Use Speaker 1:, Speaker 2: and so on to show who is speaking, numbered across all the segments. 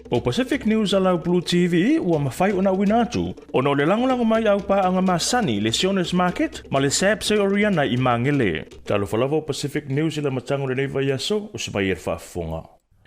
Speaker 1: O Pacific News a lau Blue TV ua mafai ona auina atu ona o le lagolago mai au paaga masani le Sionis Market ma le SABC Oriana i Magele. Talofa lava o Pacific News i le amataga o lenei vaiaso o se vai e le faafofoga.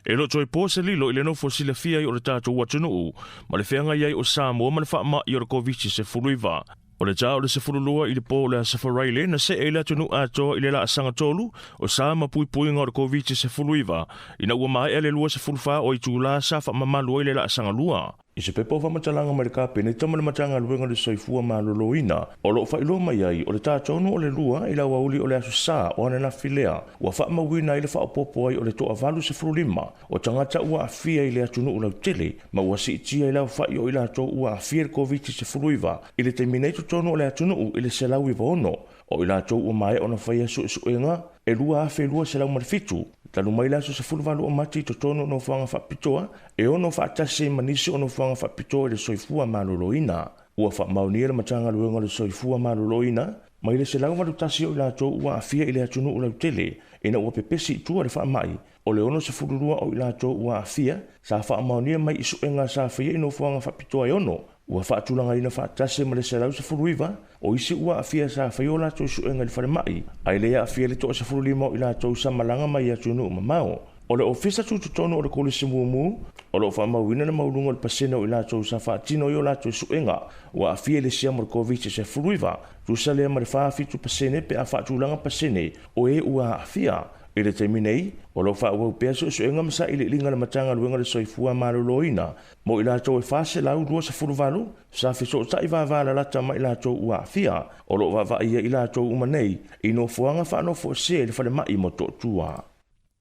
Speaker 1: E le o toe po se lilo i le nofo silafia ai o le tatou atunuu ma le feagai ai o Samoa ma le faamai o le Koviti-19. O le ta o le 12 i le po o le Aso Faraile na see ai le atunuu atoa i le laasaga tolu o sa ma puipuiga o le Koviti-19 ina ua maea le 24 o itulā sa faamamalu ai le laasaga lua. I se pepa o faamatalaga mai le Kapeneta ma le Matagaluega o le Soifua Maloloina, o lo o faailoa mai ai, o le ta tonu o le lua i le aoauli o le Aso Sa o ananafi lea, ua faamauina ai le faaopoopo ai o le toa-85 o tagata ua aafia i le atunuu lautele ma ua siitia i le aofai o i latou ua aafia i le Koviti-19 i le taimi nei totonu o le atunuu i le 196 o i latou ua maea ona faia suesuega e 2,207 talu mai le aso 18 o Mati i totonu o nofoaga faapitoa e ono faatasi ai ma nisi o nofoaga faapitoa i le soifua maloloina. Ua faamaonia le Matagaluega o le Soifua Maloloina mai le 181 o i latou ua aafia i le atunuu lautele ina ua pepesi i tua le faamai. O le 62 o i latou ua aafia sa faamaonia mai i suega sa faia i nofoaga faapitoa e ono ua faatulagaina faatasi ma le 119 o isi ua aafia sa faia o latou suega i le falemai, ae le aafia le toa-15 o i latou sa malaga mai i atunuu mamao. O le Ofisa Tutotonu o le Kolisi Mumu o lo o faamauina le maualuga o le pasene o i latou sa faatino i o latou suega ua aafia i le siama o le Koviti-19, tusa lea ma le 47% pe a faatulaga pasene o e ua aafia. I le taimi nei, o lo o faaauau pea suesuega ma sailiiliga a le Matagaluega o le Soifua Maloloina mo i latou e 428 sa fesootai vavalalata ma i latou ua aafia. O lo o vaavaaia i latou uma nei i nofoaga faanofoesea i le falemai mo Toatua.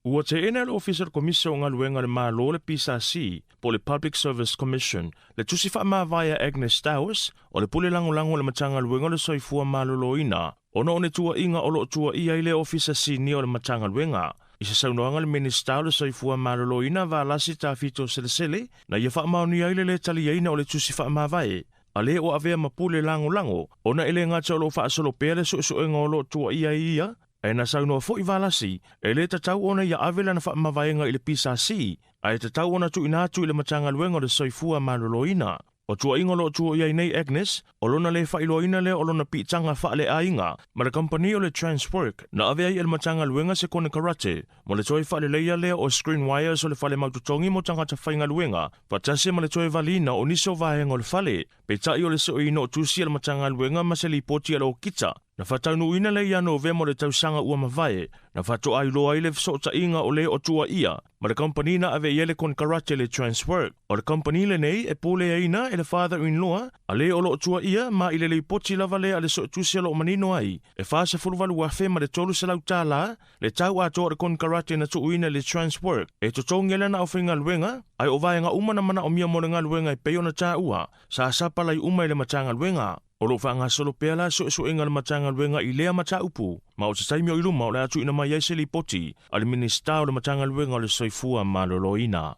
Speaker 1: Ua teena e le Ofisa o le Komisa o Galuega a le Malo le PSC, po o le Public Service Commission, le tusi faamavae a Agnes Dowis, o le pule lagolago o le Matagaluega o le Soifua Maloloina, ona o ni tuuaiga o lo o tuuaia ai le Ofisa Sinia o le Matagaluega. I se saunoaga a le Minisita o le Soifua Maloloina Valasi Tafito Selesele, na ia faamaonia ai le lē taliaina o le tusi faamavae a le o avea ma pule lagolago, ona e le gata o lo o faasolo pea le suesuega o lo o tuuaia ai ia, ae na saunoa foi Valasi, e le tatau ona ia ave lana faamavaega i le PSC, ae tatau ona tuuina atu i le Matagaluega o le Soifua Maloloina. O tuuaiga o lo o tuuaia ai nei Agnes, o lona le faailoaina lea o lona piitaga faale-aiga ma le kamupani o le Transwork na ave ai e le Matagaluega se konekarate mo le toe faaleleia lea o screen wires o le fale mautotogi mo tagata faigaluega faatasi ma le toe valiina o nisi o vaega o le fale. Peitai o le seoina o tusi a le Matagaluega ma se lipoti a le Okita Na faataunuuina lea ia Novema o le tausaga ua mavae, na faatoa iloa ai le fesootaiga o le o tuuaia ma le kamupani na ave i ai le konekarate le Transwork. O le kamupani lenei e puleaina e le father-in-law a le o lo o tuuaia ma i le lipoti lava lea a le suetusi o lo o manino ai e $48,000 ma le $300 le tau atoa o le konekarate na tuuina i le Transwork e totogi ai lana aufaigaluega ae o vaega uma na manaomia mo le galuega e pei ona taua sa sapalai uma e le Matagaluega. O lo o faagasolo pea la suesuega a le Matagaluega i lea mataupu, ma o se taimi o i luma o le a tuuina mai ai se lipoti a le Minisita o le Matagaluega o le Soifua Maloloina.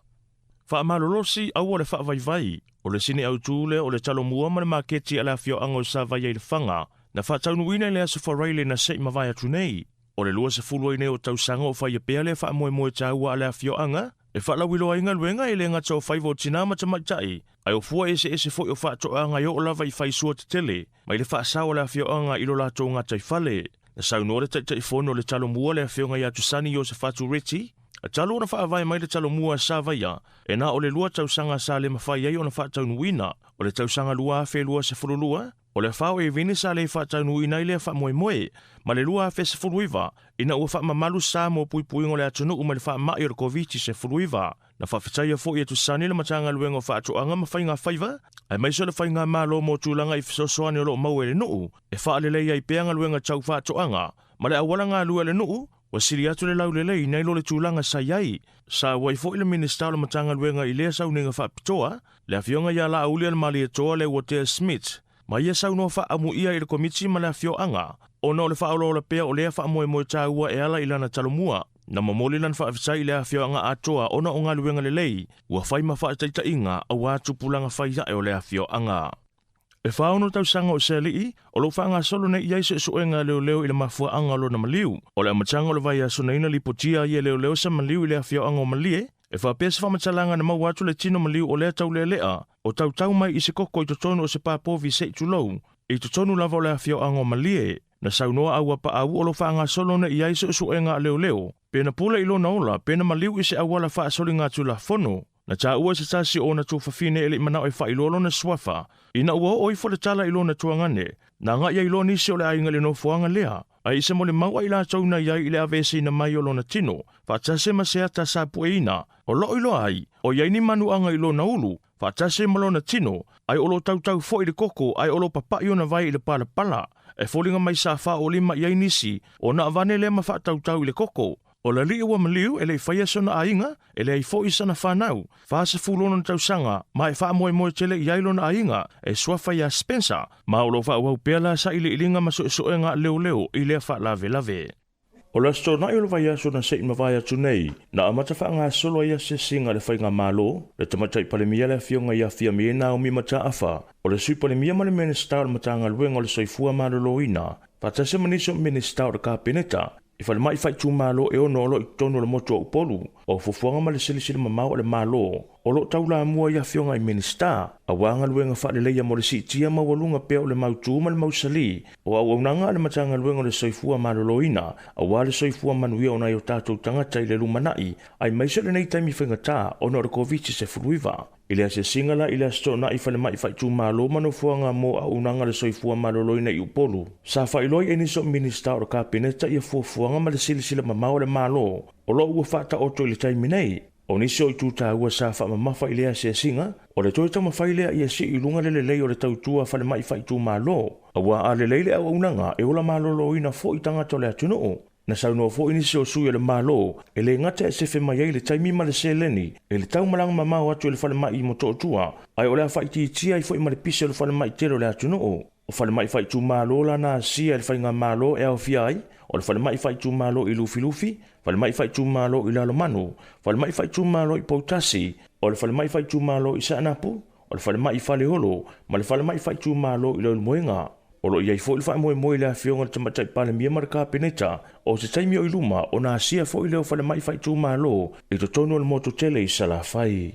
Speaker 1: Faamalolosi, aua le faavaivai. O le sini autu lea o le Talomua ma le Maketi a le afioaga o Savaia i Lefaga, na faataunuuina i le Aso Faraile na se i mavae atu nei. O le 20 ai nei o tausaga o faia pea lea faamoemoe taua a le afioaga, e faalauiloa ai galuega e le gata o faiva o tinā ma tamaitai, ae o fua eseese foi o faatoaga e oo lava i faisua tetele mai le faasao a le afioaga i lo latou gataifale. Na saunoa le Taitaifono o le Talomua le Afioga ia Tusani Iosefatu Reti, talu ona faavae mai le Talomua a Savaia, e na o le lua tausaga sa le mafai ai ona faataunuuina, o le tausaga 2022, O le afa o Eveni sa le faataunuuina ai lea faamoemoe ma le 2019 ina ua faamamalu sa mo puipuiga o le atunuu mai le faamai o le Koviti-19. Na faafetaia foi e Tusani le Matagaluega o Faatoaga ma Faiga Faiva aemaise o le Faigamalo mo tulaga i fesoasoani o lo o maua i le nuu e faalelei ai pea galuega tau faatoaga ma le auala galue a le nuu. Ua sili atu le laulelei nai lo le tulaga sa i ai. Sa auai foi le Minisita o le Matagaluega i lea sauniga faapitoa, le Afioga ia Laauli-a-le-Malietoa Leuatea Smith, ma ia saunoa faaamuia i le Komiti ma le Afioaga, ona o le faaolaola pea o lea faamoemoe taua e ala i lana Talomua. Na momoli lana faafetai i le afioaga atoa ona o galuega lelei ua fai ma faataitaiga aua tupulaga fai ae o le afioaga. E 46 tausaga o se alii, o lo o faagasolo nei i ai suesuega a leoleo i le mafuaaga o lona maliu. O le amataga o le vaiaso nei na lipotia ai e leoleo sa maliu i le afioaga o Malie, e faapea se faamatalaga na maua atu le tino maliu o lea taulealea o tautau mai i se koko i totonu o se pā povi se i tulou, i totonu lava o le afioaga o Malie. Na saunoa a ua paau o lo o faagasolo nei i ai suesuega a leoleo, pe na pule i lona ola, pe na maliu i se auala faasoligatulafono. Na taua e se tasi o ona tuafafine e le i manao e faailoa lona suafa, ina ua oo ifo le tala i lona tuagane, na agai ai loa nisi o le aiga i le nofoaga lea, a i se molimau a i latou na i ai i le aveeseina mai o lona tino, faatasi ma se ata sa pueina, o loo iloa ai, o i ai ni manuaga i lona ulu, faatasi ma lona tino, ae o lo o tautau foi i le koko ae o lo o papai ona vae i le palapala. E foliga mai sa faaolima i ai nisi ona avane lea ma faatautau i le koko. O le alii ua maliu e le i faia sona aiga, e leai foi sana fanau, 46 tausaga, ma e faamoemoe tele i ai lona aiga, e suafa iā Spencer, ma o lo o faaauau pea la sailiiliga ma suesuega a leoleo i lea faalavelave. O le Aso Toonai o le vaiaso na se i mavae atu nei, na amata faagasolo ai asiasiga a le Faigamalo, le Tamaitai Palemia le Afioga ia Fiamē Naomi Mataafa, o le Sui Palemia ma le Minisita o le Matagaluega o le Soifua Maloloina, faatasi ma nisi o Minisita o le Kapeneta, i falemai faaitumalo e ono o lo o i totonu o le motu o Upolu. O fuafuaga ma le silasila mamao a le Malo o lo o taulamua i afioga i Minisita, aua galuega faaleleia mo le siitia maualuga pea o le mautū ma le mausali o auaunaga a le Matagaluega o le Soifua Maloloina aua le soifua manuia o nai o tatou tagata i le lumanai, aemaise o lenei taimi faigata ona o le Koviti-19. I le asiasiga la i le Aso Toonai i falemai faaitumalo ma nofoaga mo auaunaga a le soifua maloloina i Upolu, sa faailoa i ai nisi o Minisita o le Kapeneta ia fuafuaga ma le silasila mamao a le Malo o lo o ua faataoto i le taimi nei. O nisi o itu taua sa faamamafa i lea asiasiga, o le toe taumafai lea ia sii i luga le lelei o le tautua falemai faaitumalo, aua a lelei le auaunaga e ola maloloina foi tagata o le atunuu. Na saunoa foi nisi o sui o le Malo, e le gata e sefe mai ai le taimi ma le seleni i le tau malaga mamao atu i le falemai i Motootua, ae o le a faaitiitia ai foi ma le pisi o le falemai tele o le atunuu. O falemai faaitumalo la na asia e le Faigamalo e aofia ai, o le falemai faaitumalo i Lufilufi, falemai faaitumalo i Lalomanu, falemai faaitumalo i Poutasi, o le falemai faaitumalo i Saanapu, o le falemai i Faleolo, ma le falemai faaitumalo i Leulumoega. O lo o i ai foi le faamoemoe i le Afioga i le Tamaitai Palemia ma le Kapeneta o se taimi o i luma ona asia foi lea o falemai faaitumalo i totonu o le motu tele i Salafai.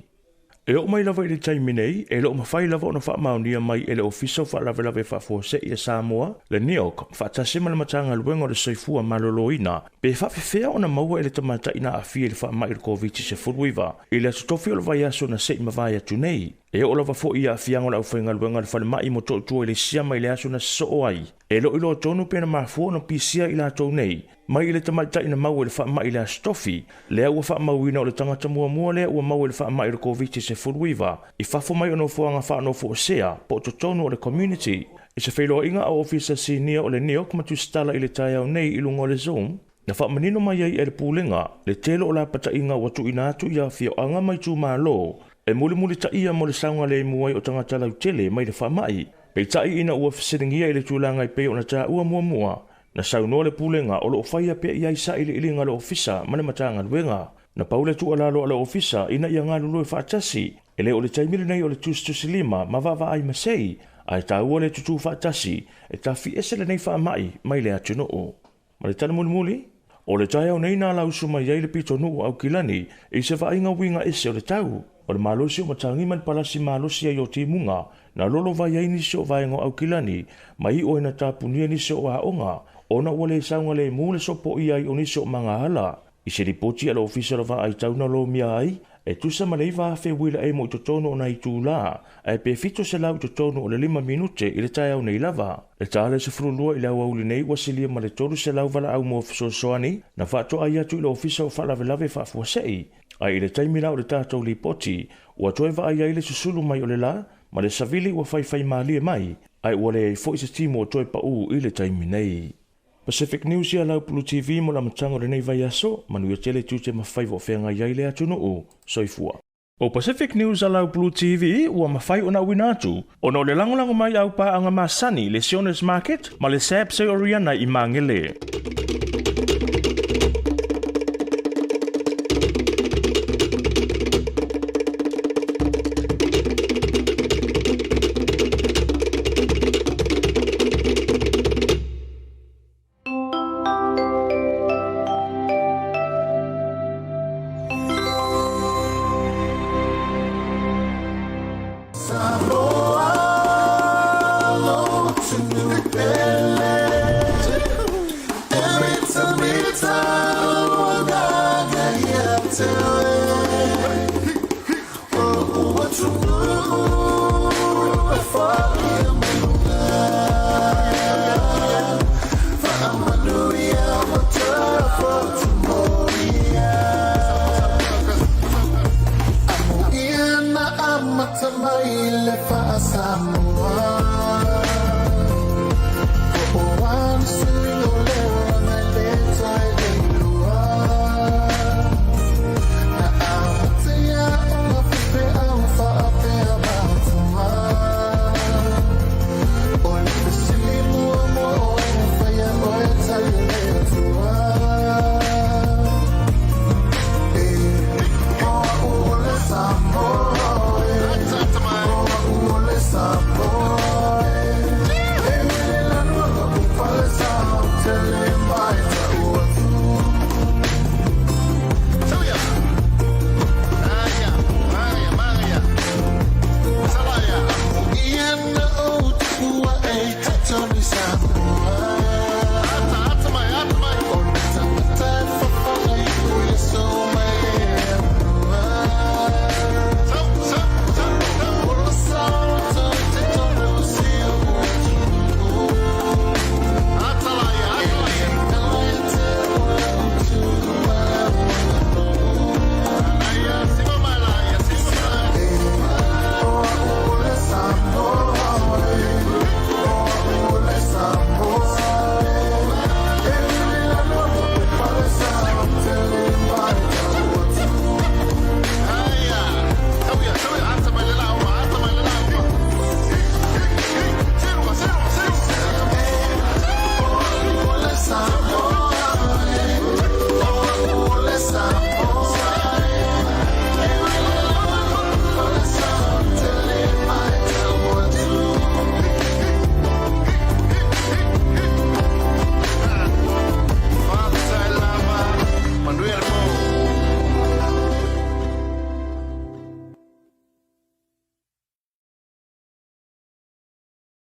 Speaker 1: E oo mai lava i le taimi nei, e le o mafai lava ona faamaonia mai e le Ofisa o Faalavelave Faafuasei a Samoa, le NEOC, faatasi ma le Matagaluega o le Soifua Maloloina, pe faapefea ona maua e le tamaitai na aafia i le faamai o le Koviti-19 i le aso tofi o le vaiaso na se i mavae atu nei. E oo lava foi i aafiaga o le aufaigaluega a le falemai mo To'otua i le siama i le aso na sosoo ai, e le o iloa tonu pe na mafua ona pisia i latou nei mai i le tamaitai na maua i le faamai i le Aso Tofi, lea ua faamauina o le tagata muamua lea ua maua i le faamai o le Koviti-19 i fafo mai o nofoaga faanofoesea po o totonu o le community. I se feiloaiga a Ofisa Sinia o le NEOC ma Tusitala i le taeao nei i luga o le Zoom, na faamanino mai ai e le Pulega le tele o lapataiga ua tuuina atu i afioaga ma itumalo e mulimulitaia mo le saogalemu ai o tagata lautele mai le faamai. Peitai ina ua fesiligia i le tulaga e pei ona taua muamua, Na saunoa le Pulega o lo o faia pea i ai sailiiliga a le Ofisa ma le Matagaluega. Na pau le tuualalo a le Ofisa ina ia galulue faatasi, e le o le taimi lenei o le tusitusilima ma vaavaai masei, ae taua le tutū faatasi e tafiese lenei faamai mai le atunuu. Ma le tala mulimuli, o le taeao nei na lausu mai ai le pitonuu o Aukilani i se vaaiga uiga ese o le tau. O le malosi o matagi ma le palasi malosi ai o timuga, na lolovai ai nisi o vaega o Aukilani, ma iʻu ai na tapunia nisi o aoga, ona ua le saogalemu le sopoia ai o nisi o magaala. I se lipoti a le Ofisa o le Vaai Tau na lomia ai, e tusa ma le 9,000 uila emo i totonu o nai itulā, ae pe 700 i totonu o le lima minute i le taeao nei lava. E ta le 12 i le aoauli nei ua silia ma le 300 valaau mo fesoasoani na faatoai atu i le Ofisa o Faalavelave Faafuasei. Ae i le taimi la o le tatou lipoti, ua toe vaai ai le susulu mai o le la ma le savili ua faifai malie mai, ae ua leai foi se timu o toe paʻū i le taimi nei. Pacific News ia Laupulu TV mo le amataga o lenei vaiaso, manuia tele tiute ma faiva o feagai ai le atunuu. Soifua. O Pacific News a Laupulu TV ua mafai ona auina atu ona o le lagolago mai au paaga masani le Sionis Market ma le SABC Oriana i Magele.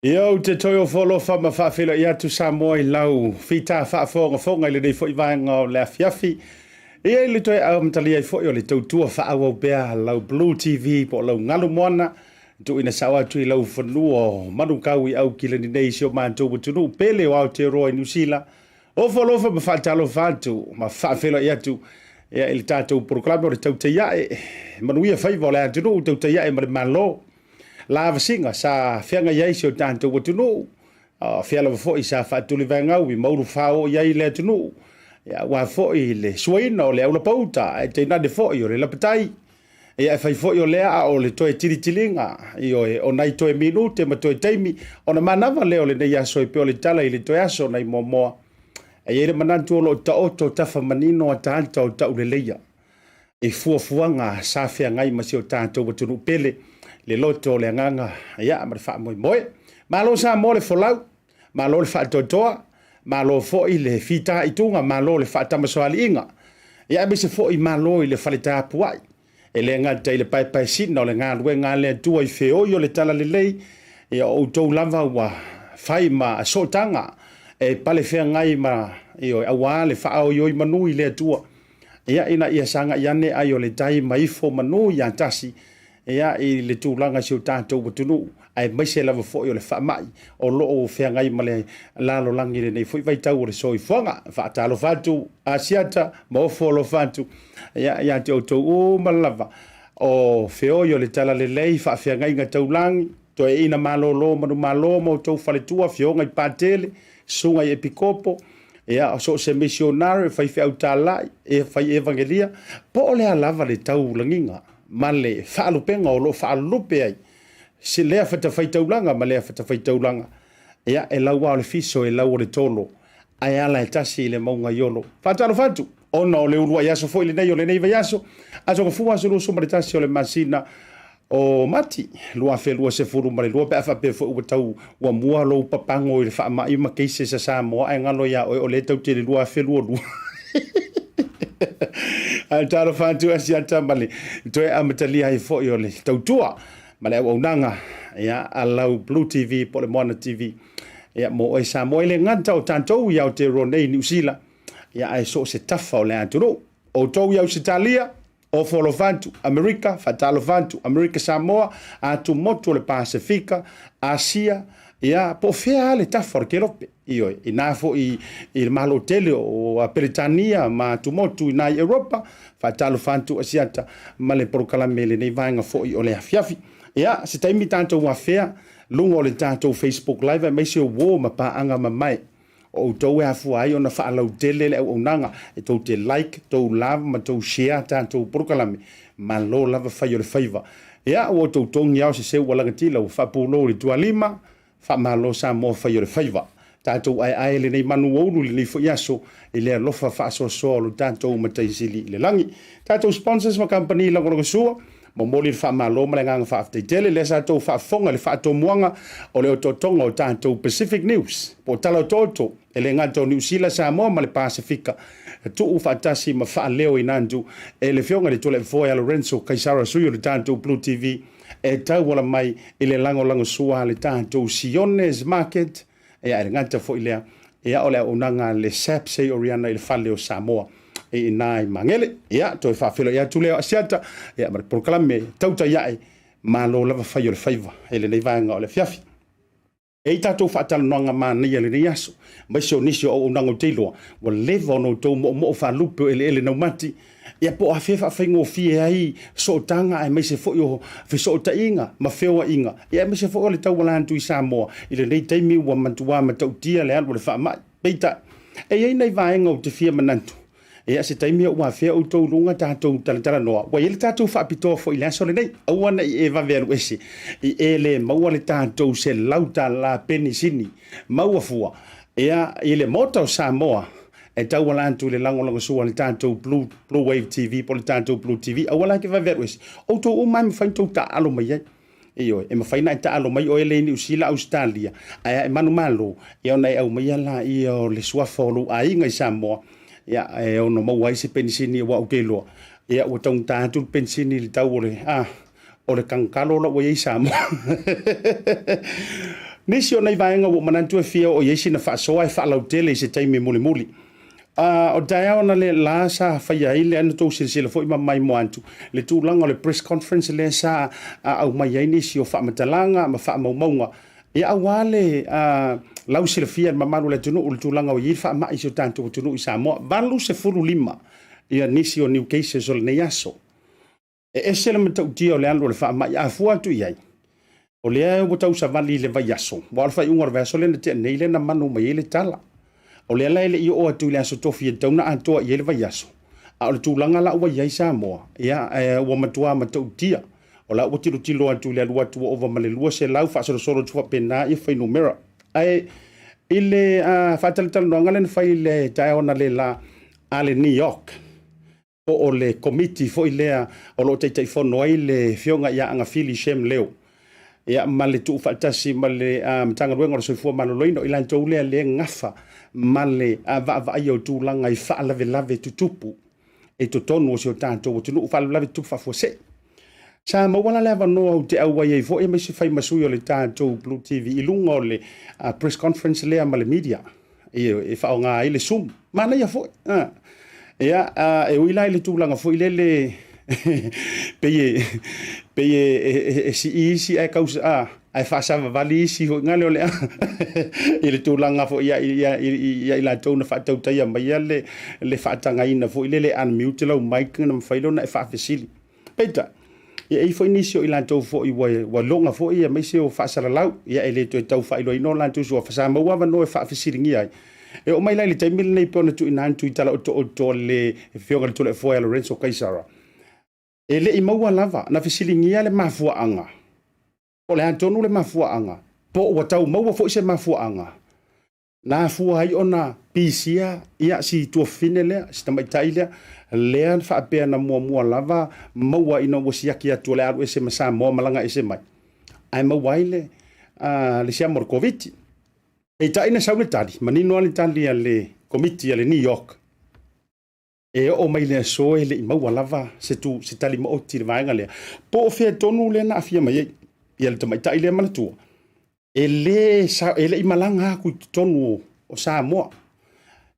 Speaker 2: Ia ou te toe ofo alofa ma faafeiloai atu Samoa i lau fita faafogafoga i lenei foi vaega o le afiafi. Ia i le toe amatalia ai foi o le tautua faaauau pea lau Blue TV po o lau Galu Moana, tuuina sao atu i lau fanua o Manukau i Aukilani nei i si o matou atunuu pele o Aotearoa i Niu Sila. Ofo alofa ma faatalofa atu ma faafeiloai atu ia i le tatou polokalame o le Tautai Ae, manuia faiva o le atunuu, tautai ae ma le Malo. Lavasiga sa feagai ai si o tatou atunuu, a fea lava foi sa faatulivaegaui ma ulufao i ai le atunuu, aua foi le suaina o le aulapauta ae tainane foi o le lapatai. Ia e fai foi o lea a o le toe tilitiliga, ioe, o nai toe minute ma toe taimi ona manava lea o lenei aso e pei o le tala i le toe aso nai Moamoa. E i ai le manatu o lo o taoto tafamanino ataata o tauleleia i fuafuaga sa feagai ma si o tatou atunuu pele, le loto o le agaga, ia, ma le faamoemoe. Malo Samoa le folau, malo le faatoatoa, malo foi le fitaituga, malo le faatamasoaliiga, ia, aemaise foi malo i le fale tapuai. E le gata i le paepaesina o le galuega a le Atua i feoi o le talalelei, ia, o outou lava ua fai ma sootaga e palefeagai ma, ioe, aua le faaoioi manu i le Atua. Ia, ina ia sagai ane ai o le tai ma ifo manu ia tasi, ia, i le tulaga i si o tatou atunuu, aemaise lava foi o le faamai o lo o feagai ma le lalolagi i lenei foi vaitau o le soifuaga. Faatalofa atu Asiata ma ofo alofa atu, ia, ia te outou uma lava o feoi o le talalelei, faafeagaiga taulagi, toeaiina malolo manumalo ma outou faletua, afioga i Patele, susuga i Epikopo, ia, so o se misionare, faifeau talai, e fai evangelia, po o le a lava le taulagiga ma le faalupega o lo o faalupe ai se lea fatafaitaulaga ma lea fatafaitaulaga, ia, e lau lava o le fiso, e lau o le tolo, ae ala e tasi i le mauga i Olo. Faatalofa atu, ona o le uluai aso foi lenei o lenei vaiaso, aso gafua, aso 21 o le masina o Mati 2022, pe a faapea foi ua tau ua mua lou papago i le faamai ma cases a Samoa ae galo ia oe o lea tau tele 2022. Ae talofa atu Asiata ma le toe amatalia ai foi o le tautua ma le auaunaga, ia, a lau Blue TV po o le Moana TV, ia, mo oe Samoa. E le gata o tatou i Aotearoa nei i Niu Sila, ia, ae so o se tafa o le atunuu. Outou i Ausetalia, Ofo alofa atu, Amerika, faatalofa atu, Amerika Samoa, atu motu o le Pasefika, Asia, Ia, po o fea lava le tafa o le kelope, ioe, inā foi i le Malo tele o Peretania ma Tumotu inā i Europa, faatalofa atu Asiata ma le polokalame i lenei vaega foi o le afiafi. Ia, se taimi tatou afea luga o le tatou Facebook Live aemaise o uo ma paaga mamae o outou e afua ai ona faalautele le auaunaga e tou te like, tou love ma tou share tatou polokalame. Malo lava fai o le faiva. Ia, ua outou togi ao se seu ua lagatila ua faapulou i le tualima, faamalo Samoa fai o le faiva. Tatou aeae lenei manu ua ulu i lenei foi aso i le alofa faasoasoa o lo tatou Matai Sili i le lagi. Tatou sponsors ma kamupani lagolagosua, momoli le faamalo ma le agaga faafetai tele lea sa tou faafofoga i le faatomuaga o le otootoga o tatou Pacific News po o tala otooto e le gata o Niu Sila, Samoa ma le Pasefika tuu faatasi ma faaleo i Nandu e le Afioga i le Tualaifofoa ia Lorenzo Kaisara Sui o le tatou Blue TV e tauala mai i le lagolagosua a le tatou Sione's Market Ia, e le gata foi lea, ia o le auaunaga a le SAPSA Oriana i le fale o Samoa i ina i Magele. Ia, toe faafeiloai atu lea o Asiata, ia ma le polokalame tautai ae, malo lava fai o le faiva i lenei vaega o le afiafi. E i ai tatou faatalanoaga manaia i lenei aso, aemaise o nisi o auaunaga ou te iloa, ua leva ona outou moomoo faalupe o eleele naumati, Ia po o afea e faafaigofie ai sootaga aemaise foi o fesootaiga ma feoaiga, ia aemaise foi o le tauala atu i Samoa i lenei taimi ua matua matautia le alu o le faamai. Peitai, e i ai nai vaega ou te fia manatu, ia se taimi ua afea outou luga tatou talatalanoa, ua i ai le tatou faapitoa foi i le aso lenei, aua ne i e vave alu ese i e le maua le tatou $100 penisini maua fua, ia i le Maota o Samoa. E tauala atu i le lagolagosua a le tatou Blue, Blue Wave TV po o le tatou Blue TV, aua la e te vave alu ese. Outou uma e mafai ona outou taaalo mai ai. Ioe, e mafai ona e taaalo mai oe le i Niu Sila, Ausetalia, ae a e manumalo, ia ona e aumaia laia o le suafa o lou aiga i Samoa, ia e ono maua ai se penisini aua ou te iloa, ia ua taugata atu le penisini i le tau o le, a, o le kagakalo la ua i ai Samoa. Nisi o nei vaega ua ou manatu e fia oo i ai sina faasoa e faalautele i se taimi mulimuli. O le taeao ana le la sa faia ai lea na tou silasila foi ma maimoa atu le tulaga o le press conference lea sa aumai ai nisi o faamatalaga ma faamaumauga ia aua le lausilafia e le mamalu o le atunuu le tulaga o i ai le faamai i si o tatou atunuu i Samoa. 85 ia nisi o new cases o lenei aso. E ese le matautia o le alu o le faamai a fua atu i ai, o lea ua tausavali i le vaiaso, aua o le faaiuga o le vaiaso lea na tea nei lea na manu mai ai le tala. O lea la e le i oo atu i le aso tofi e tatau ona atoa i ai le vaiaso, a o le tulaga la ua i ai Samoa, ia, ua matua matautia. O la ua tilotilo atu i le alu atu ua ova ma le 200 faasolosolo atu faapena ia fuainumera. Ae i le faatalatalanoaga lea na fai i le taeao analeila a le NEOC, po o le Komiti foi lea o lo o Taitaifono ai le Afioga ia Agafili Shem Leo, ia, ma le tuufaatasi ma le Matagaluega o le Soifua Maloloina, o i latou lea lea gafa ma le vaavaaia o tulaga i faalavelave tutupu i totonu o si o tatou atunuu, faalavelave tutupu faafuasei. Sa maua la le avanoa ou te auai ai foi aemaise fai ma sui o le tatou Blue TV i luga o le press conference lea ma le media e faaaoga ai le Zoom. Manaia foi. Ia, e ui la i le tulaga foi lele pei e pei e sii isi ae kau ae faasavavali isi foi ngale o le i le tulaga foi ia ia ia i latou na faatautaia maia le faatagaina foi lele unmute lau mic na mafai lea ona e faafesili. Peitai, ia e i ai foi nisi o i latou foi ua, ua loga foi aemaise o faasalalau, ia e le toe tau faailoaina o latou suafa, sa maua avanoa e faafesiligia ai. E oo mai la i le taimi lenei pei ona tuuina atu i tala otooto a le Afioga i le Toleafoa ia Lorenzo Kaisara, e le i maua lava na fesiligia le mafuaaga, po o le a tonu le mafuaaga, po ua tau maua foi se mafuaaga Na afua ai ona pisia ia si tuafafine lea, si tamaitai lea, lea faapea na muamua lava maua ina ua siaki atu o le a alu ese ma Samoa malaga ese mai, ae maua ai le, le siama o le Koviti. Peitai na sau le tali, manino lava le tali a le Komiti a le NEOC, E oo mai le aso e le i maua lava se tu, se tali maoti i le vaega lea. Po o fea tonu lea na aafia mai ai ia le tamaitai lea manatua, e le, e le i malaga atu i totonu o Samoa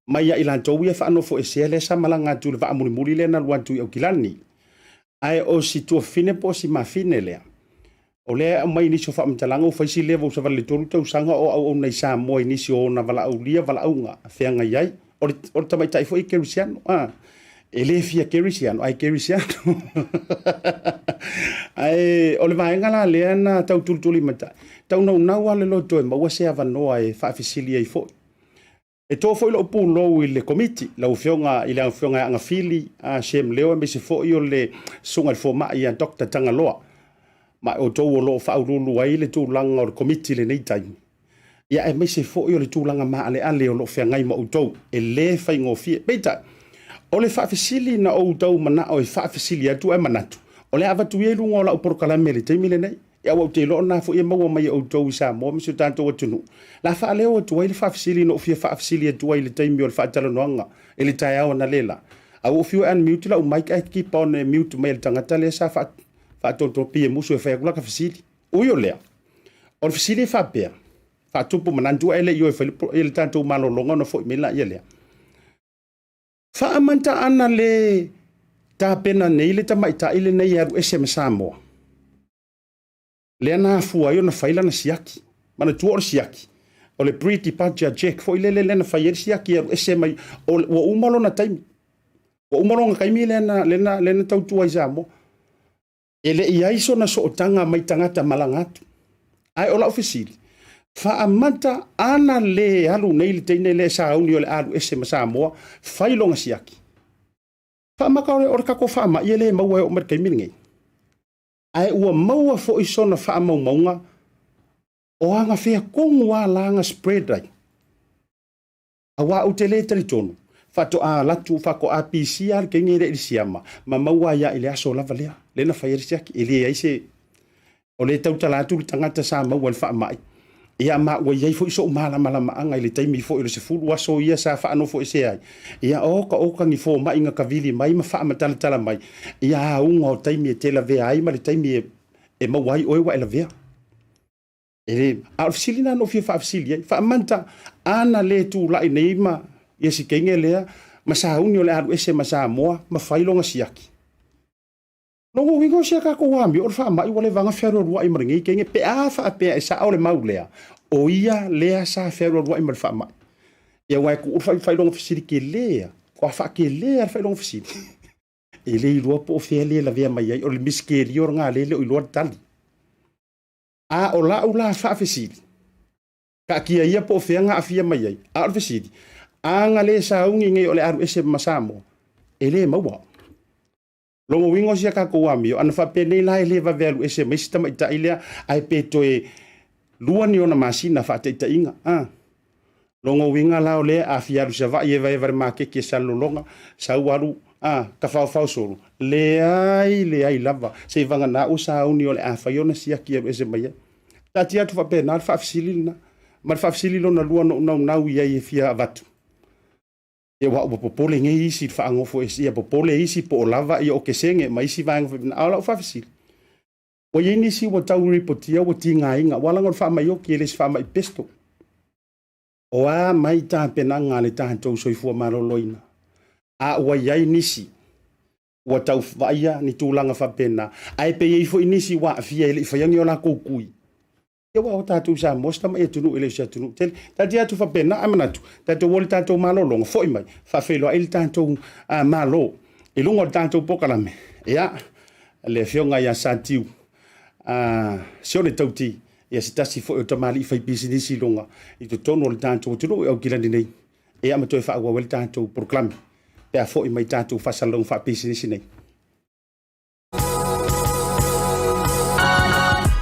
Speaker 2: mai ia i latou ia faanofoesea lea sa malaga atu i le vaa mulimuli lea na alu atu i Aukilani. Ae o si tuafafine po o si mafine lea, O lea e aumai i nisi o faamatalaga ua fai si leva ua savali i le 3 tausaga o auauna i Samoa i nisi o ona valaaulia valaauga feagai ai. O le, o le tamaitai foi e kerisiano. Ah, e le fia kerisiano, ae kerisiano. Ae o le vaega la lea na tau tulituli matai. Tau naunau lava le loto e maua se avanoa e faafesili ai foi. E to foi lou pulou i le Komiti, lau Afioga i le Afioga ia Agafili Shem Leo aemaise foi o le Susuga i le Fomai ia Doctor Tagaloa, ma outou o lo o faauluulu ai le tulaga o le Komiti i lenei taimi, ia aemaise foi o le tulaga maaleale o lo o feagai ma outou, e le faigofie. Peitai, o le faafesili na ou tau manao e faafesili atu ae manatu, o le a avatu ia i luga o lau polokalame i le taimi lenei. Ia aua ou te iloa o lena foi e maua mai e outou i Samoa ma si o tatou atunuu. La faaleo atu ai le faafesili na ou fia faafesili atu ai i le taimi o le faatalanoaga i le taeao analeila. A ua ou fiu e unmute lau mic ae keep on e mute mai e le tagata lea sa faatotoa pei e musu e fai atu laka fesili. Ui o lea, o le fesili e faapea, faatupu manatu ae le i o e fai le tatou malologa ona foi mai laia lea. Faamanta ana le tapena nei le tamaitai lenei e alu ese ma Samoa. Lea na afua ai ona fai lana siaki. Manatua o le siaki, o le pre-departure check foi lele lea na fai ai le siaki e alu ese mai, ua uma lona taimi. Ua uma lona taimi lea na, lea na, lea na tautua ai i Samoa. E le i ai sona sootaga mai tagata malaga atu. Ae o lau fesili, faamata ana le alu nei le teine lea e sauni o le a alu ese ma Samoa, fai lona siaki. Faamata o le tatou faamai e le maua e oo mai le taimi lenei. Ae ua maua foi sona faamaumauga o agafea tonu lava la na spread ai. Aua ou te le talitonu, faatoa alu atu, faatoa pisia le teine lea i le siama, ma maua ai lava i le aso lava lea, lea na fai ai le siaki. E leai se... O lea e tautala atu le tagata sa maua i le faamai, ia ma ua i ai foi sou malamalamaaga i le taimi foi o le 10 aso ia sa faanofoesea ai, ia oka oka ni fomai na tavili mai ma faamatalatala mai, ia auga o taimi e te lavea ai ma le taimi e maua ai oe ua e lavea. E le, a o le fesili lena na ou fia faafesili ai, faamanta ana le tulai nei ma ia si teine lea ma sauni o le a alu ese ma Samoa ma fai lona siaki. Lona uiga o si a tatou amio o le faamai ua leva na fealualuai ma lenei teine pe a faapea e sao le mau lea, o ia lea sa fealualuai ma le faamai. Ia aua e tuu le faailoga fesili tele a, ua faatele a le faailoga fesili. E le iloa po o fea le lavea mai ai, o le misitelio lena lea e le o iloa le tali. A o lau la faafesili, taatia ia po o fea na aafia mai ai, a o le fesili, a na le sauni nei o le alu ese ma Samoa, e le maua. Lona uiga o si a tatou amio, ana faapenei la e le vave alu ese mai si tamaitai lea, ae pe toe lua ni ona masina faataitaiga. A. Lona uiga la o lea a fia alu i Savaii e vaeva i le maketi e Salelologa, sau alu a, tafaofao solo, leai leai lava, seivagana ua sauni o le a fai ona siaki e alu ese mai ai. Taatia atu faapena le faafesili lena. Ma le faafesili lona lua na ou naunau i ai e fia avatu, ia aua ua popole nei isi i le faanofo ese, ia popole isi po o lava ia okesege ma isi vaega faapena. A o lau faafesili, ua i ai nisi ua tau ripotia ua tigaina, aua leaga o le faamai oti e le o se faamai pesto. O a mai tapenaga a le tatou soifua maloloina, a ua i ai nisi ua tau vaaia ni tulaga faapena, ae pe i ai foi nisi ua aafia e le i faia ni o latou kui. Ia aua o tatou i Samoa, o se tamai atunuu e le o se atunuu tele. Taatia atu faapena, ae manatu, tatou o i le tatou malologa, foi mai, faafeiloai le tatou Malo i luga o le tatou polokalame. Ia, le Afioga ia Satiu Sione Tauti, ia se tasi foi o tamalii faipisinisi i luga i totonu o le tatou atunuu i Aukilani nei, ia ma toe faaauau ai le tatou polokalame pe a foi mai tatou faasalalauga faapisinisi nei.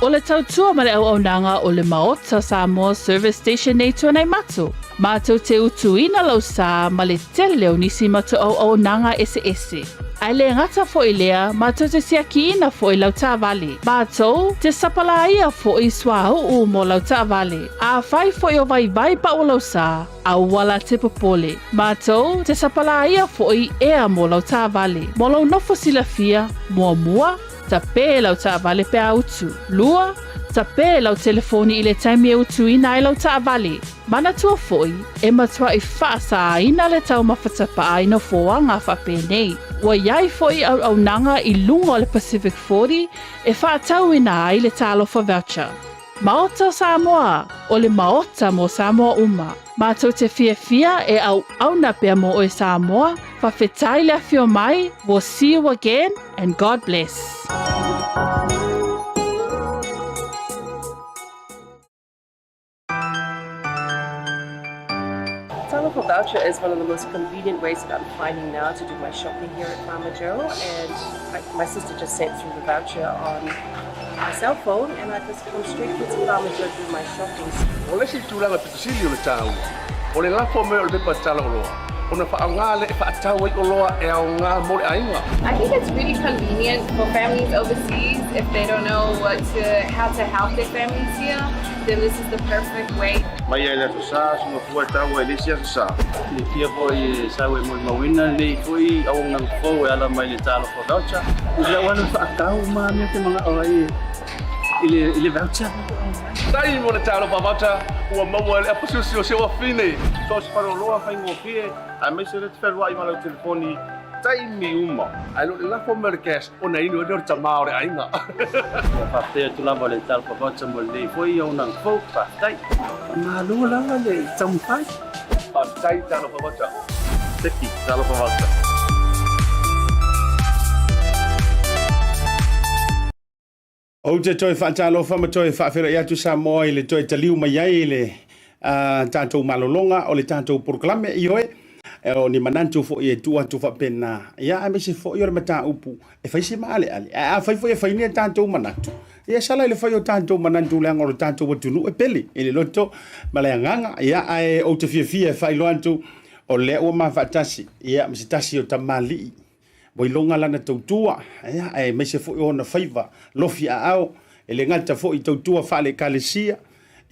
Speaker 3: O le tautua ma le auaunaga o le Maota Samoa Service Station nei Tuanaimato. Mātou te utuina lau sā ma le tele o nisi matou auaunaga eseese. Ae le gata foi lea, mātou te siakiina foi lau taavale. Mātou te sapalāia foi suauu mo lau taavale. Afai foi o vaivai pau lau sā, aua la te popole. Mātou te sapalāia foi ea mo lau taavale. Mo lou nofo silafia, muamua, tapē lau taavale pe a utu. Lua, tapē lau telefoni i le taimi e utuina ai lau taavale. Manatua foi, e matuai faasāina le taumafa tapaa i nofoaga faapenei. Ua i ai foi auaunaga i luga o le Pacific 40 e faatauina ai le Talofa Voucher. Maota o Samoa, o le Maota mo Samoa uma. Matou te fiafia e auauna pea mo oe Samoa, faafetai le afio mai, we'll see you again and God bless.
Speaker 4: Talofa voucher is one of the most convenient ways that I'm finding now to do my shopping here at Farmer Joe. And I, my sister just sent through the voucher on my cell phone and I just come straight here to Farmer Joe to do my shopping.
Speaker 5: O le isi tulaga pito sili o le taua, o le lafo mai o le pepa tala oloa, ona faaaoga lea e faatau ai oloa e aoga mo le aiga.
Speaker 6: I think it's really convenient for families overseas if they don't know what to, how to help their families here, then this is the perfect way.
Speaker 5: Mai lava i le Aso Sa, soona fua e taua i le isi Aso Sa.
Speaker 7: Silafia foi e sau e molimauina lenei foi auaunaga fou e ala mai le Talofa Voucher. I lau alu faatau ma mea te manao ai i le i le voucher.
Speaker 5: Faafetai mo le Talofa Voucher ua maua e le apasusi o si ou afine. So o se faleoloa faigofie aemaise le te fealuai ma lau telefoni taimi uma. Ae le o le lafo mai o le cash ona inu ai lea o le tama o le aiga.
Speaker 7: Ia faafetai atu lava le Talofa Voucher mo lenei foi auaunaga fou. Faafetai. Faamalo lava le taumafai.
Speaker 5: Faafetai Talofa Voucher. Seki Talofa Voucher.
Speaker 2: Ou te toe faatalofa ma toe faafeiloai atu Samoa i le toe taliu mai ai i le uh, tatou malologa o le tatou polokalame ioe o ni manatu foi e tuu atu faapena ia aemaise foi o le mataupu e fai se maaleale ae afai foi e fai ni tatou manatu ia sala i le fai o tatou manatu leaga o le tatou atunuu e pele i le loto ma le agaga ia ae ou te fiafia e faailoa atu o lea ua ma faatasi ia ma se tasi o tamalii Ua iloga lana tautua, ia, aemaise foi o ona faiva lofi aao, e le gata foi i tautua faale-Ekalesia,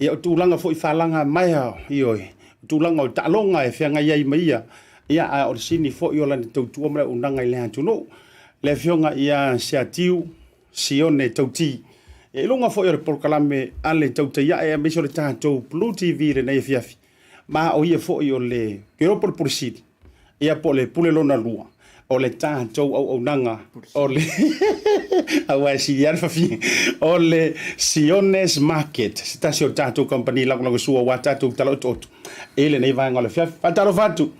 Speaker 2: ia o tulaga foi faalagamaea, ioe, o tulaga o taaloga e feagai ai ma ia, ia, a o le sini foi o lana tautua ma le auaunaga i le atunuu. Le Afioga ia Seatiu Sione Tauti, ia, i luga foi o le polokalame a le Tautai Ae aemaise o le tatou Blue TV i lenei afiafi, ma o ia foi o le Keopolepole Sili, ia po o le pule lona lua o le tatou auaunaga o le aua e sili lava le fafine o le Siones Market, se tasi o tatou kamupani lagolagosua aua tatou tala otooto i lenei vaega o le afiafi. Faatalofa atu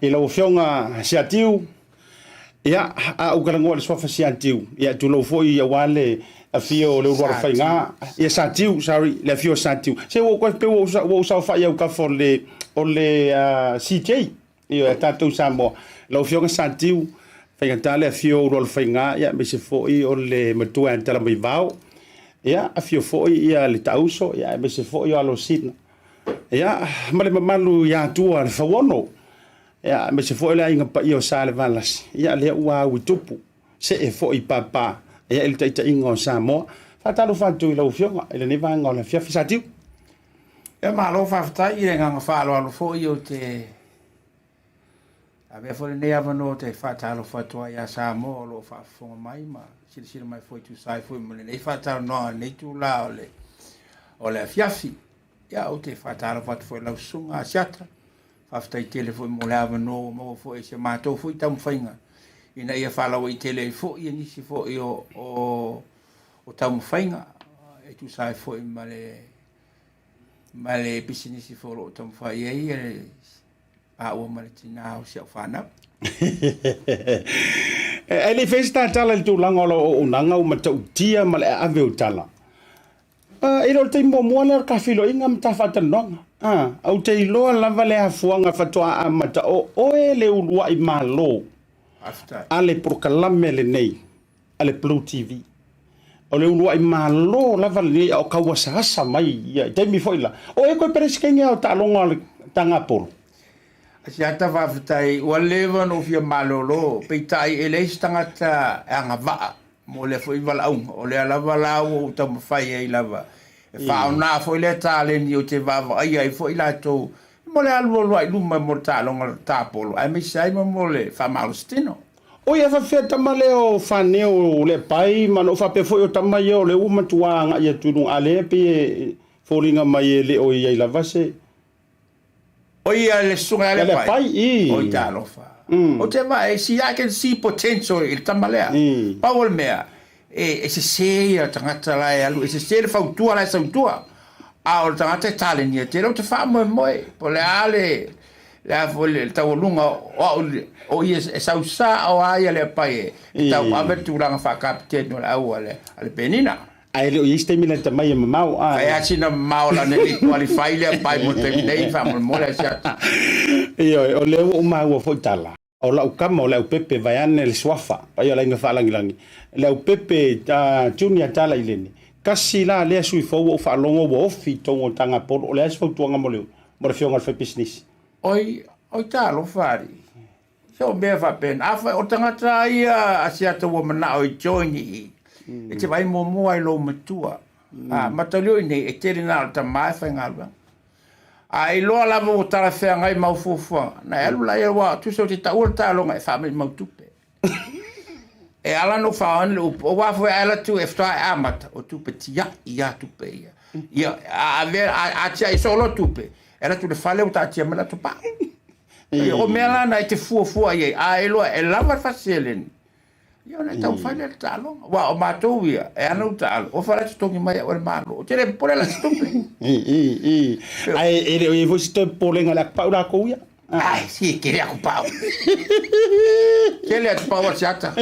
Speaker 2: i lau Afioga Siatiu. Ia, a ou talanoa i le suafa Siatiu, ia tulou foi aua le afio o Leulualofaiga, ia Satiu, sorry, le afio o Satiu. Se ua ou pei ua ou saofai i autafa o le o le CJ, ioe, a tatou Samoa. Lau Afioga Satiu, faigata le afio o Ulualofaiga, ia aemaise foi o le matua ia Talamaivao. Ia, afio foi ia le Taauso, ia aemaise foi o Alosina. Ia, ma le mamalu ia Atua le Fauono. Ia, aemaise foi o le aiga paia o Salevalasi, ia, lea ua au i tupu, see foi i papa, ia, i le taitaiga o Samoa. Faatalofa atu i lau Afioga i lenei vaega o le afiafi. Satiu.
Speaker 8: Ia, malo faafetai i le agaga faaaloalo foi ou te avea foi lenei avanoa ou te faatalofa atu ai ia Samoa o lo o faafofoga mai ma silasila mai foi e tusa ai foi ma lenei faatalanoaga i lenei itula o le o le afiafi. Ia, ou te faatalofa atu foi i lau susuga Asiata, Faafetai tele foi mo le avanoa ua maua foi i se matou foi taumafaiga ina ia faalauaitele ai foi nisi foi o, o, o taumafaiga e tusa ai foi ma le ma le pisinisi foi o lo o taumafai ai le paua ma le tinā o si au fanau.
Speaker 2: E le i fai se ta tala i le tulaga o lau auaunaga ua matautia ma le aave o tala. E le o le taimi muamua lea o le ta feiloaiga ma ta faatalanoaga. Ou te iloa lava le afuaga faatoa amata o oe le uluai malo a le polokalame lenei a le Blue TV. O le uluai malo lava lenei a o tauasaasa mai ia i taimi foi la. O oe koe Peresetene o taaloga o le Tagapolo.
Speaker 8: Asiata faafetai ua leva ona ou fia malolo, peitai e leai se tagata e agavaa mo lea foi valaauga. O lea lava la ua ou taumafai ai lava e faaoga foi lea taleni ou te vaavaaia ai foi latou mo le alualu ai i luma mo le taaloga tapolo aemaise ai ma mo le faamalositino.
Speaker 2: Oi e faapefea tama lea o Fane o Leapai ma na ou faapea foi o tama ia o lea ua matua agai atu i luga a lea e pei e foliga mai e le o i ai lava se.
Speaker 8: O ia le susuga ia
Speaker 2: Leapai.
Speaker 8: Oi talofa. Ou te vaai, see, I can see potential i le tama lea. Pau o le mea, e sese ia tagata la e alu, e sese le fautua la e sau i tua. A o le tagata e talenia tele, ou te faamoemoe, po o le a le, le a foi le taualuga o au, o ia e sau sao lava ia Leapai e tauave le tulaga faa-kapiteni o le au a le Penina.
Speaker 2: Ae le o i ai se taimi lata mai e mamao, a.
Speaker 8: Fai lava sina mamao leaga e le i qualify Leapai mo le taimi nei, faamolemole Asiata.
Speaker 2: Ioe, o lea ua ou maua foi tala, o lau kama o Leaupepe vaeane le suafa, paia o le aiga faalagilagi, Leaupepe Junior Tala Ileni, kasi la lea sui fou ua ou faalogo ua ofi i totonu o le Tagapolo, o le a se fautuaga mo le mo le afioga i le faipisinisi?
Speaker 8: Oi, oi talofa alii. Se o mea faapena. Afai o tagata lava ia a Asiata ua manao e join i i, e te vaai muamua i lou matua. A, matalio i nei, e tele na o le tama e faigaluega. A e iloa lava ua talafeagai ma au fuafuaga, ona e alu laia aua tusa ou te taua le taaloga e faamaumau tupe. E ala ona ou faaaogaina le upu, aua foi a e alu atu e faatoa e amata, o tupe tiai lava tupe ia. Ia, a avea, a tiai soo loa tupe, e alu atu i le fale ua taatia mai le atopau. O mea la na e te fuafua i ai, a e iloa e lava le fasi seleni, ia ona e taumafai lea i le taaloga. Aua o matou ia, e ana ou taalo, ofa la e totogi mai au e le Malo. Ou te le popole la i se tupe.
Speaker 2: Ae e le o i ai foi se toe popolega i le atupau lakou ia?
Speaker 8: Ai, si e tele atupau. Tele atupau a Asiata.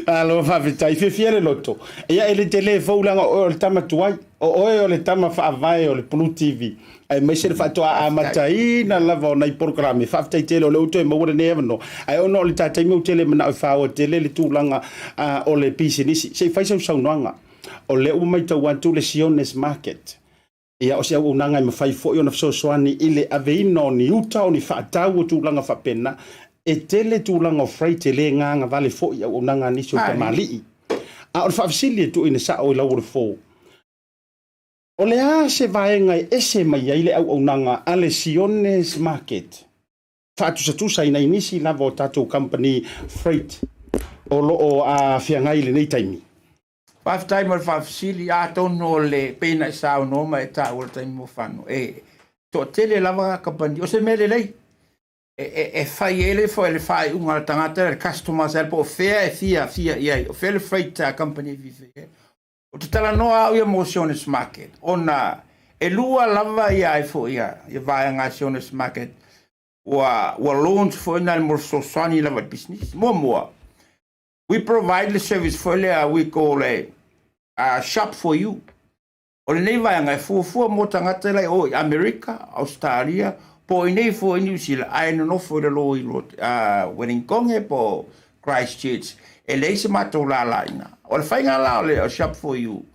Speaker 2: Malo faafetai. Fiafia le loto. Ia e le tele fou leaga o oe o le tama tuai. O oe o le tama faavae o le Blue TV. Aemaise le faatoa amataina lava o nai polokalame. Faafetai tele o lea ua toe maua lenei avanoa. Ae ona o le ta taimi ou te le manao e faoa tele le tulaga o le pisinisi. Se i fai sau saunoaga. O lea ua matau atu le Siones Market. Ia o se auaunaga e mafai foi ona fesoasoani i le aveina o ni uta, o ni faatau o tulaga faapena. E tele tulaga o freight e le gagavale foi i auaunaga a nisi o tamalii. A o le faafesili e tuuina sao i lau o le fo, O le a se vaega e ese mai ai le auaunaga a le Siones Market faatusatusa i nai nisi lava o tatou kamupani freight o lo o feagai i lenei taimi?
Speaker 8: Faafetai mo le faafesili. Atonu o le pei na e saunoa ma e taua le taimi ua fano, e toatele lava kamupani. O se mea lelei e fai ai le foi le faaiuga a le tagata, le customer, po o fea e fiafia i ai, o fea le freight company e fiafia i ai. Ou te talanoa au ia mo Sionis Market, ona e lua lava ia ai foi ia, ia vaega a Sionis Market ua, ua launch foi na mo le fesoasoani lava i le pisinisi. Muamua, we provide le service foi lea we call a, a shop for you. O lenei vaega e fuafua mo tagata la i o i Amerika, Australia, po o inei foi i Niu Sila, ae nonofo i lalo i Wellington po o Christchurch, e leai se matou lala i ina. O le faiga la o le Shop for You,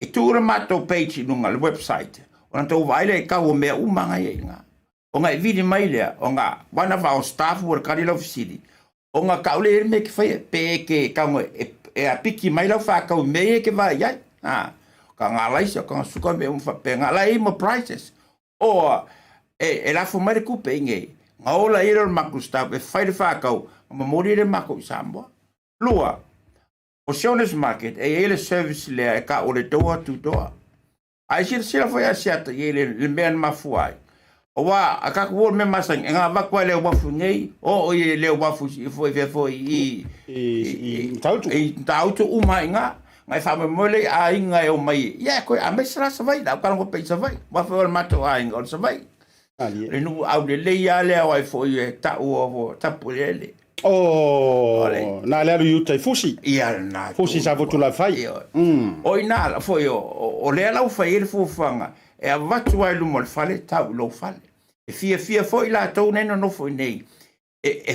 Speaker 8: e tuu le matou page i luga, le website, ona tou vaai lea i tau o mea uma na i ai i ina. Ona e vili mai lea, ona one of our staff ua tali lau fesili, ona tau lea i ai le mea e te faia, pe e te tago e apiki mai lau faatau i mea ia e te vaai i ai. O taga alaisa, o taga suka, mea uma faapena, la e i ai ma prices. Or, e lafo mai le tupe i inei, na ola ai lea o le matou staff e fai le faatau, na momoli ai le matou i Samoa. Lua, o Sionis Market, e i ai le service lea e tau o le door to door. A e silasila foi Asiata i ai le mea na mafua ai, aua a tatou o i le mea masani, e gavatu lava i le uafu nei, oo i le uafu foi fea foi i
Speaker 2: i Matautu.
Speaker 8: I Matautu uma ai i ina. Na e faamoemoe lea i aiga e omai, ia e toe aemaise la Savaii, la u tago pea i Savaii. Aua foi o le matou aiga o le Savaii. Le nuu aulelei lava lea o ai foi e tau o Tapueleele.
Speaker 2: Oh, na le alu i uta i Fusi.
Speaker 8: Ia na.
Speaker 2: Fusi sa fotu la fai.
Speaker 8: O ina foi o lea la ua fai ai le fuafuaga e avatu lava i luma o le fale, tau i lou fale. E fiafia foi latou nei nonofo i inei e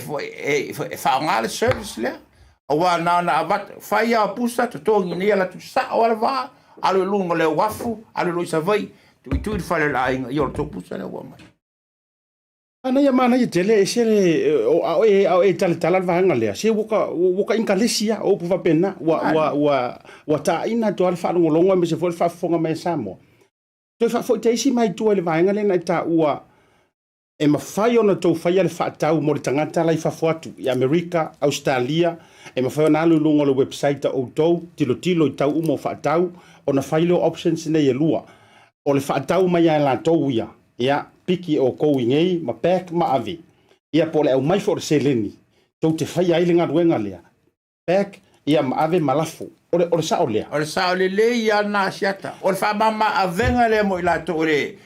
Speaker 8: faaaoga le service lea, aua na ona avatu, fai lava o pusa, totogi nei alu atu sao lava le vaa, alu i luga o le uafu, alu loa i Savaii, tuitui i le fale o le aiga, ia o le tou pusa lea ua aumai.
Speaker 2: Manaia, manaia tele, ese le, a o e, a o e talatala le vaega lea, se ua ka, ua ka inkalesi lava, o upu faapena, ua, ua, ua, ua taina atu lava le faalogologo aemaise foi le faafofoga mai a Samoa. Toe faafoi te isi mai tua i le vaega lea na e taua, E mafai ona outou faia le faatau mo le tagata la i fafo atu, i Amerika, Ausetalia, e mafai ona alu i luga o le website a outou, tilotilo i tau uma o faatau, ona fai lea o options nei e lua. O le faatau mai ia e latou ia, ia, piki e outou i nei ma pack ma ave, ia po o le aumai foi o le seleni tou te faia ai le galuega lea, pack ia ma ave ma lafo. O le, o le sao lea?
Speaker 8: O le sao lelei lava lena Asiata. O le faamama avega lea mo i latou o le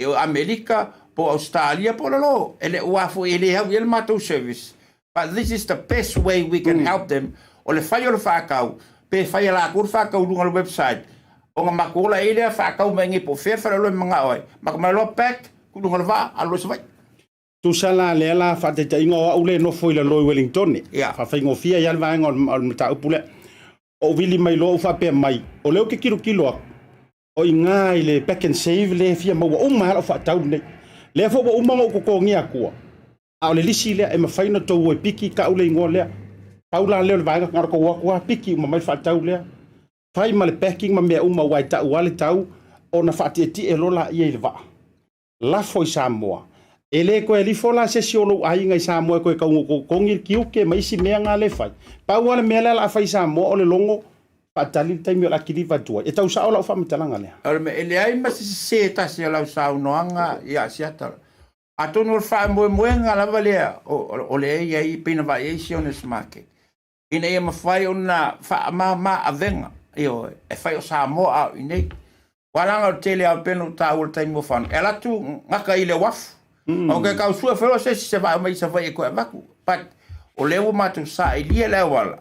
Speaker 8: o Amerika po o Ausetalia po o lalo. E le aua foi e le au i ai le matou service but this is the best way we can help them. O le fai o le faatau, pe fai e latou le faatau i luga o le website, ona matou ola ai lea faatau mai nei po o fea le faleoloa e manao ai. Matou mai loa pack, tuu i luga o le vaa, alu loa i Savaii.
Speaker 2: Tusa la lea la faataitaiga o au lea e nofo i lalo i Wellingtone,
Speaker 8: Ia.
Speaker 2: faafaigofie ai lava le vaega o le mataupu lea. Ou vili mai loa ou faapea mai, o lea ou te tilotilo atu, o i ina i le Pack and Save lea e fia maua uma ai lava lau faatau lenei. Lea foi ua uma ona ou totogia atua, a o le lisi lea e mafai ona outou o e piki tau le igoa lea. Pau la lea o le vaega, na ona outou o atu lava piki uma mai le faatau lea, fai ma le packing ma mea uma aua e tau lava le tau ona faatietie loa laia i le vaa. Lafo i Samoa. E le toe alifo la se isi o lou aiga i Samoa e toe tau totogi le tiute ma isi mea na lea e fai. Pau lava le mea lea o le a fai i Samoa o le logo faatali le taimi o le a kiliva atu ai. E tau sao lau faamatalaga lea.
Speaker 8: O le mea, e leai ma se sese e tasi o lau saunoaga ia Seattle. Atonu o le faamoemoega lava lea o lea e i ai pei ona vaai ai Sionis Market, ina ia mafai ona faamama avega, ioe, e fai o Samoa a o i inei. Aua leaga o le tele lava pei ona ou taua i le taimi ua fano, e alu atu gata i le uafu. Aua ke tau sue foi loa se isi se vaa mai Savaii e toe avatu. But o lea ua matou sailia le auala,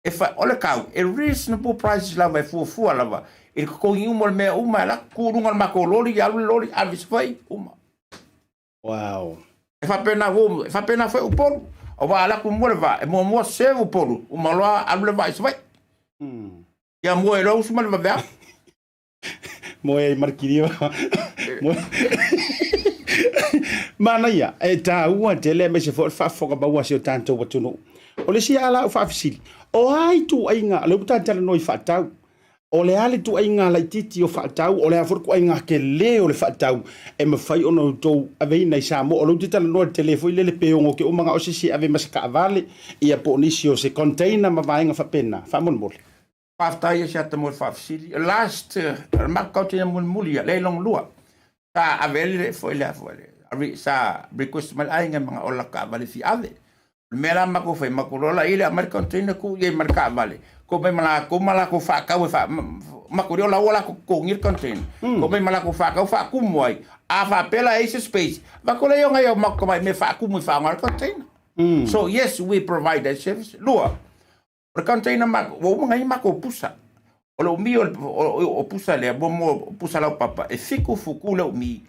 Speaker 8: e fai, o le tau, e reasonable prices lava e fuafua lava i le totogi uma o le mea uma e alu atu, tu i luga o le matou loli, alu le loli, ave i Savaii, uma.
Speaker 2: Wow.
Speaker 8: E faapena ua, e faapena foi Upolu. Aua a alu atu mua le vaa, e muamua serve Upolu, uma loa alu le vaa i Savaii. Ia mua ai loa usu ma le vaveao.
Speaker 2: Moe ai ma le kiliva. Moe. Manaia, e taua tele aemaise foi o le faafofoga maua a si o tatou atunuu. O le isi lava lau faafesili, o a ituaiga, lea ua ta talanoa i faatau, O le a le ituaiga laitiiti o faatau, o le a foi le ituaiga tele o le faatau e mafai ona outou aveina i Samoa? O lea ou te talanoa i le tele foi lele pe ono te uma na o se isi e ave ma se taavale, ia po o nisi o se container ma vaega faapena. Faamolemole.
Speaker 8: Faafetai Asiata mo le faafesili. Last, o le matou container mulimuli ia, lea i Longulua, sa ave ai le foi le foi le sa request mai le aiga e manao la taavale fia ave. O le mea la matou fai, matou loa la i le aumai le container tuu i ai ma le taavale, ko mai ma latou ma latou faatau e faa matou le o la ua latou totogi le container. Ko mai ma latou faatau faatumu ai. A faapea la e i ai se space, avatu lea i ona ia o matou tamai mea faatumu e faaaoga le container. So yes, we provide that service. Lua, O le container ma, ua uma ona i ai matou pusa. O le umi o, o, o pusa lea, muamua o pusa laupapa, e fitu futu le umi,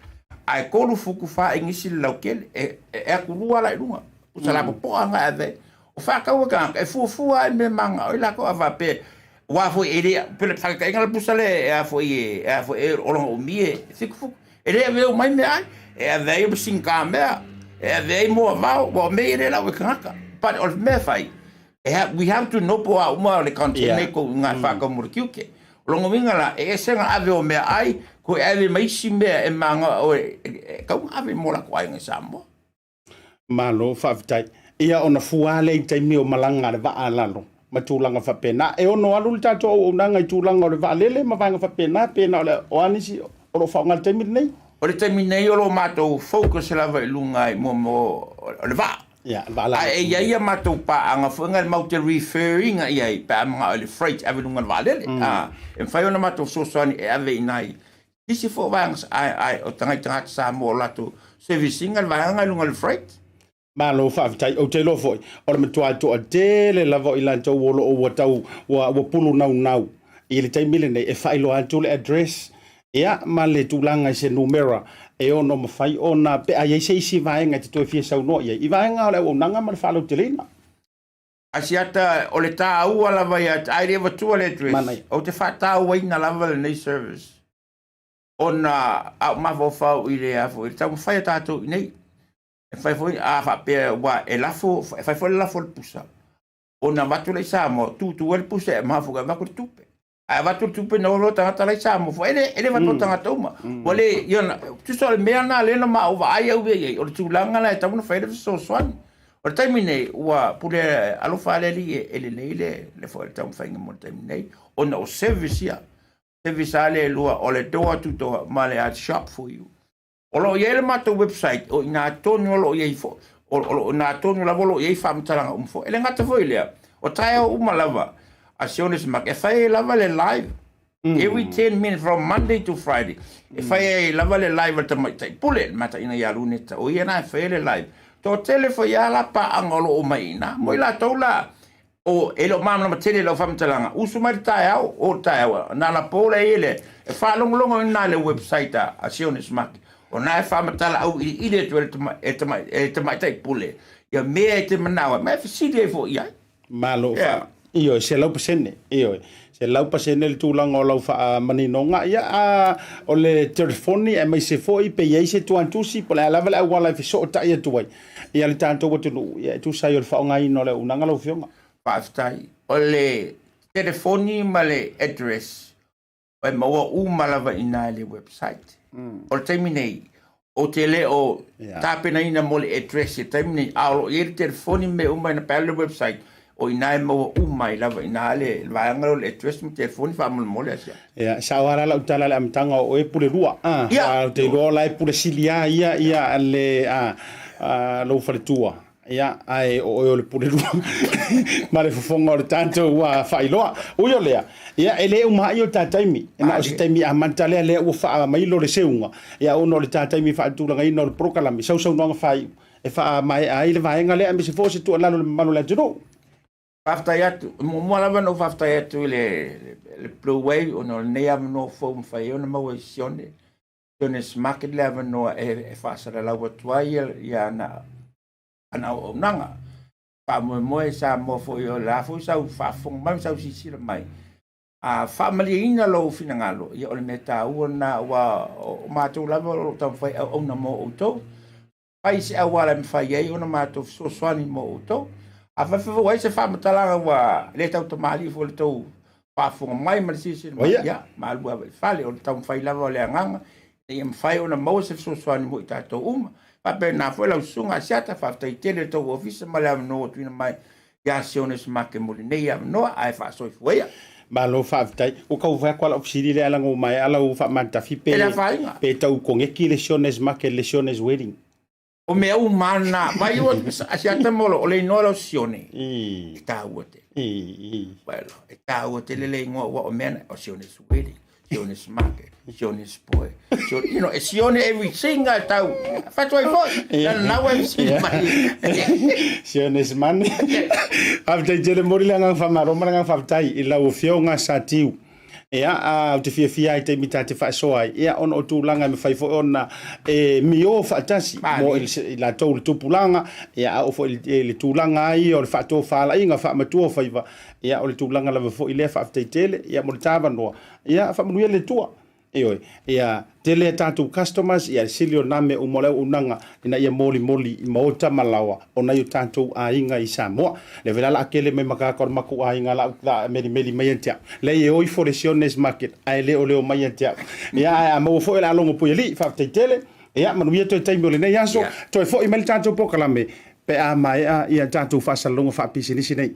Speaker 8: ae tolu futu fa inisi le lautele, e, e, e atulua la i luga. Pusa mm. lapopoa nga ave. O whakau e kāngata, e fuafua ai me manga, o i lako a whape, wā foi e lea, pele whakatainga le pusa le, e a foi e, e a foi e olonga umi e, fitu futu. E le ave au mai mea ai, e ave ai o singka mea, e ave ai moa vao, wa o mea i le lau e kangata. But o le mea whai, E ha, we have to know po a uma o le container yeah. ko ngā mm. whakau mo le kiuke. O longa winga la, e ese ngā ave o mea ai, ko e ave mai isi mea e manga o e, e, e kau ngā ave mo la ko ai ngai Samoa.
Speaker 2: Malo, faafetai. Ia ona fua lea i taimi o malaga a le vaa a lalo ma tulaga faapena. E ono alu le tatou auaunaga i tulaga o le vaalele ma vaega faapena pe na o le o a nisi o lo o faaaoga i le taimi lenei?
Speaker 8: O le taimi nei o lo o matou focus lava i luga i mo mo o le vaa.
Speaker 2: Ia, le vaalele.
Speaker 8: Ae e i ai a matou paaga foi na matou te refer ina i ai pe a manao i le freight ave i luga o le vaalele. A, e mafai ona matou fesoasoani e ave i nai isi foi vaega ae, ae o tagata Samoa o latou service ina le vaega i luga o le freight.
Speaker 2: Malo faafetai. Ou te iloa foi, o le matua toatele lava o i latou o lo o ua tau, ua, ua pulu naunau i le taimi lenei e faailoa atu le address, ia, ma le tulaga i se numera e ono mafai ona, pe a i ai se isi vaega e te toe fia saunoa i ai, i vaega o le auaunaga ma le faalauteleina.
Speaker 8: Asiata, o le taua lava ia te, ae le avatua le address.
Speaker 2: Manaia.
Speaker 8: Ou te faatauaina lava lenei service ona a ou mafaufau i le a foi, i le taumafai a tatou i inei. E fai foi, a faapea ua e lafo, e fai foi le lafo o le pusa, ona avatu lea i Samoa, tutu ai le pusa e mafuka e avatu le tupe. Ae avatu le tupe na olo tagata la i Samoa foi, e le, e le avatu mm. tagata uma. Ua le, ia, tusa o le mea na lea na ma vaai au ia i ai, o le tulaga la e tatau ona fai le fesoasoani. O le taimi nei, ua pule alofa le alii e, e lelei le, le foi le taumafaiga mo le taimi nei, ona o service ia. Service a le lua, o le door to door ma le I'd shop for you. O lo o i ai le matou website, o i ina tonu o lo o i ai foi, o lo o ina tonu lava o lo o i ai faamatalaga uma foi. E le gata foi i lea, o taeao uma lava a Sionis Market, e fai ai lava le live every 10 minutes from Monday to Friday. E fai ai lava le live a le tamaitai pule, le mataina ia Luneta, o ia na e fai ai le live. Toatele foi lava la paaga o lo o omai i ina. Mo i latou la, O, e le o malamalama tele i lau faamatalaga, usu mai le taeao, o le taeao, na ala po lea i le, e faalogologo i na le website a Sionis Market, o na e faamatala auiliili atu e le e tamaitai pule, ia mea e te manao ai, ma e fesili ai foi i ai.
Speaker 2: Malo fa, ioe, 100%, ioe, 100% le tulaga o lau faamaninoga, ia, a, o le telefoni aemaise foi pe i ai se tuantusi, po o le a lava le auala e fesootai atu ai, Ia le tatou atunuu, ia e tusa ai o le faaaogaina o le auaunaga lau Afioga.
Speaker 8: Faafetai. O le telefoni ma le address e maua uma lava i ina i le website. O le taimi nei, ou te le o tapenaina mo le address i le taimi nei, a o lo o i ai le telefoni ma mea uma ina pe alu i le website, o i ina e maua uma ai lava i ina le vaega lea o le address ma telefoni faamolemole Asiata.
Speaker 2: Ia, sao lava la lau tala i le amataga o oe pule lua. A, ou te iloa o la e pule sili lava ia, ia le, a, a, lou faletua. Ia, ae o oe o le pule lua ma le fofoga o le tatou faailoa. Ui o lea, ia, e le uma ai o ta taimi. Na o se taimi amata lea, lea ua faamailo le seuga, ia, ona o le ta taimi faatulagaina o le polokalame, sausaunoaga faaiu e faamaea ai le vaega lea, aemaise foi o se tuualalo i le mamalu o le atunuu.
Speaker 8: Faafetai atu. E muamua lava ona ou faafetai atu i le, le Blue Wave ona o lenei avanoa fou mafai ai ona maua i Sione, Sione's Market le avanoa e, e faasalalau atu ai ia, ia ana, ana auaunaga. Faamoemoe Samoa foi o le a foi sau faafofoga mai ma sau silasila mai. A faamalieina lou finagalo, ia o le mea taua lena aua o matou lava o lo o taumafai e auauna mo outou. Fai se auala e mafai ai ona matou fesoasoani mo outou. Afai foi ua i ai se faamatalaga ua le tautamalii foi i le tou faafofoga mai ma le silasila mai, ia, malu ava i fale. O le taumafai lava o le agaga ina ia mafai ona maua se fesoasoani mo i tatou uma. Faapena foi lau susuga Asiata, faafetai tele i le tou ofisa ma le avanoa ua tuuina mai ia Siones Make mo lenei avanoa, ae faasoifua ia.
Speaker 2: Malo faafetai. Ua tau fai atu lava lau fesili lea leaga ua maea lau faamatafi pe, pe tau koneki le Siones Make le Siones Wedding.
Speaker 8: O mea uma na, vai o Asiata Molo, o le igoa lea o Sione, e taua tele. Well, e taua tele le igoa aua o mea na, o Siones Wedding. Sione smake, Sione spoe, Sione, you know, e Sione everything a tau. Whatu ai foi, na nau e sili mai.
Speaker 2: Sione smane. Faafetai tele moli le agaga faamalo ma le agaga faafetai i lau Afioga Satiu. Ia, a, ou te fiafia ai taimi ta te faasoa ai, ia, ona o tulaga e mafai foi ona e mio faatasi mo i latou le tupulaga, ia, a oo foi i le tulaga ai o le faatofalaiga, faamatua faiva, Ia, o le tulaga lava foi lea, faafetai tele, ia, mo le ta avanoa, ia, faamanuia le Atua. Ioe, ia, tele a tatou customers, ia, sili o na mea uma o le auaunaga ina ia molimoli i maota ma laoa o nai o tatou aiga i Samoa. Lea foi la la kele mai makaka o le makou aiga la la melimeli mai ia te au. Leai e o ifo le Siones Market ae le o leo mai ia te au. Ia, ae a maua foi o le a logo Puialii, faafetai tele. Ia, manuia toe taimi o lenei aso. Toe foi mai le tatou polokalame pe a maea ia tatou faasalalauga faapisinisi nei.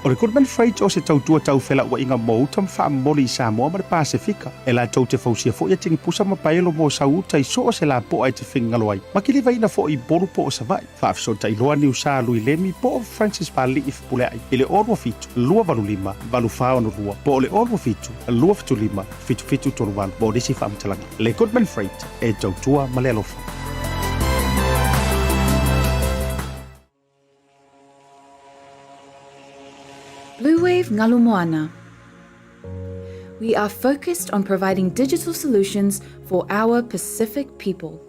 Speaker 2: O le Goodman Freight o se tautua tau felauaiga mo uta ma faamomoli i Samoa ma le Pasefika. E latou te fausia foi atigi pusa ma paelo mo sau uta i so o se lapoa e te finagalo ai, ma kilivaina foi i Upolu po o Savaii. Faafesootai loa Niusa Lui Lemi po o Francis Pali'i Fepuleai i le 027 285 8462 po o le 027 275 7738 mo nisi faamatalaga. Le Goodman Freight e tautua ma le alofa.
Speaker 9: Blue Wave Ngalu Moana. We are focused on providing digital solutions for our Pacific people.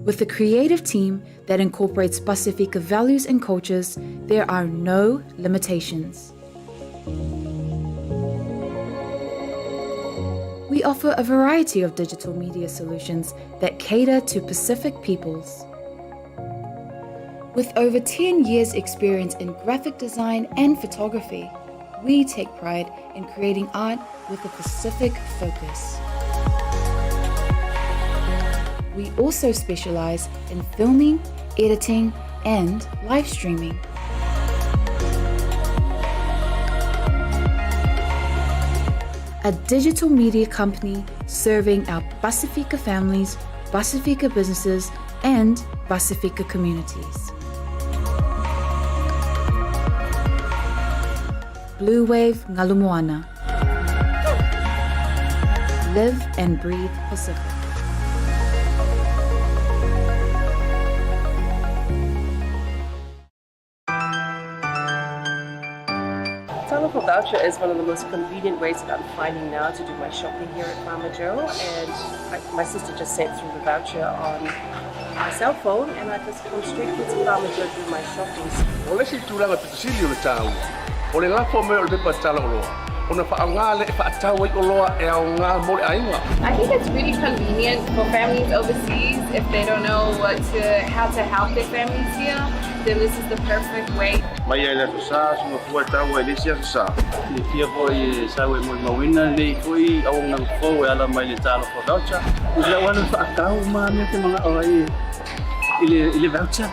Speaker 9: With a creative team that incorporates Pasifika values and cultures, there are no limitations. We offer a variety of digital media solutions that cater to Pacific peoples. With over 10 years' experience in graphic design and photography, we take pride in creating art with a Pacific focus. We also specialize in filming, editing, and live streaming. A digital media company serving our Pasifika families, Pasifika businesses, and Pasifika communities. Blue Wave Ngalu Moana. Live and breathe Pacific.
Speaker 4: Talofa voucher is one of the most convenient ways that I'm finding now to do my shopping here at Farmer Joe. And I, my sister just sent through the voucher on my cell phone and I just come straight here to Farmer Joe to do my shopping.
Speaker 5: O le isi tulaga pito sili o le taua, o le lafo mai o le pepa tala oloa, ona faaaoga lea e faatau ai oloa e aoga mo le aiga.
Speaker 6: I think it's really convenient for families overseas if they don't know what to, how to help their families here, then this is the perfect way.
Speaker 5: Mai lava i le Aso Sa, soga fua e tau ai i le isi Aso Sa.
Speaker 7: Silafia foi e sau e molimauina lenei foi auaunaga fou e ala mai le Talofa Voucher. I lau alu e faatau uma mea te manao ai i le, i le voucher.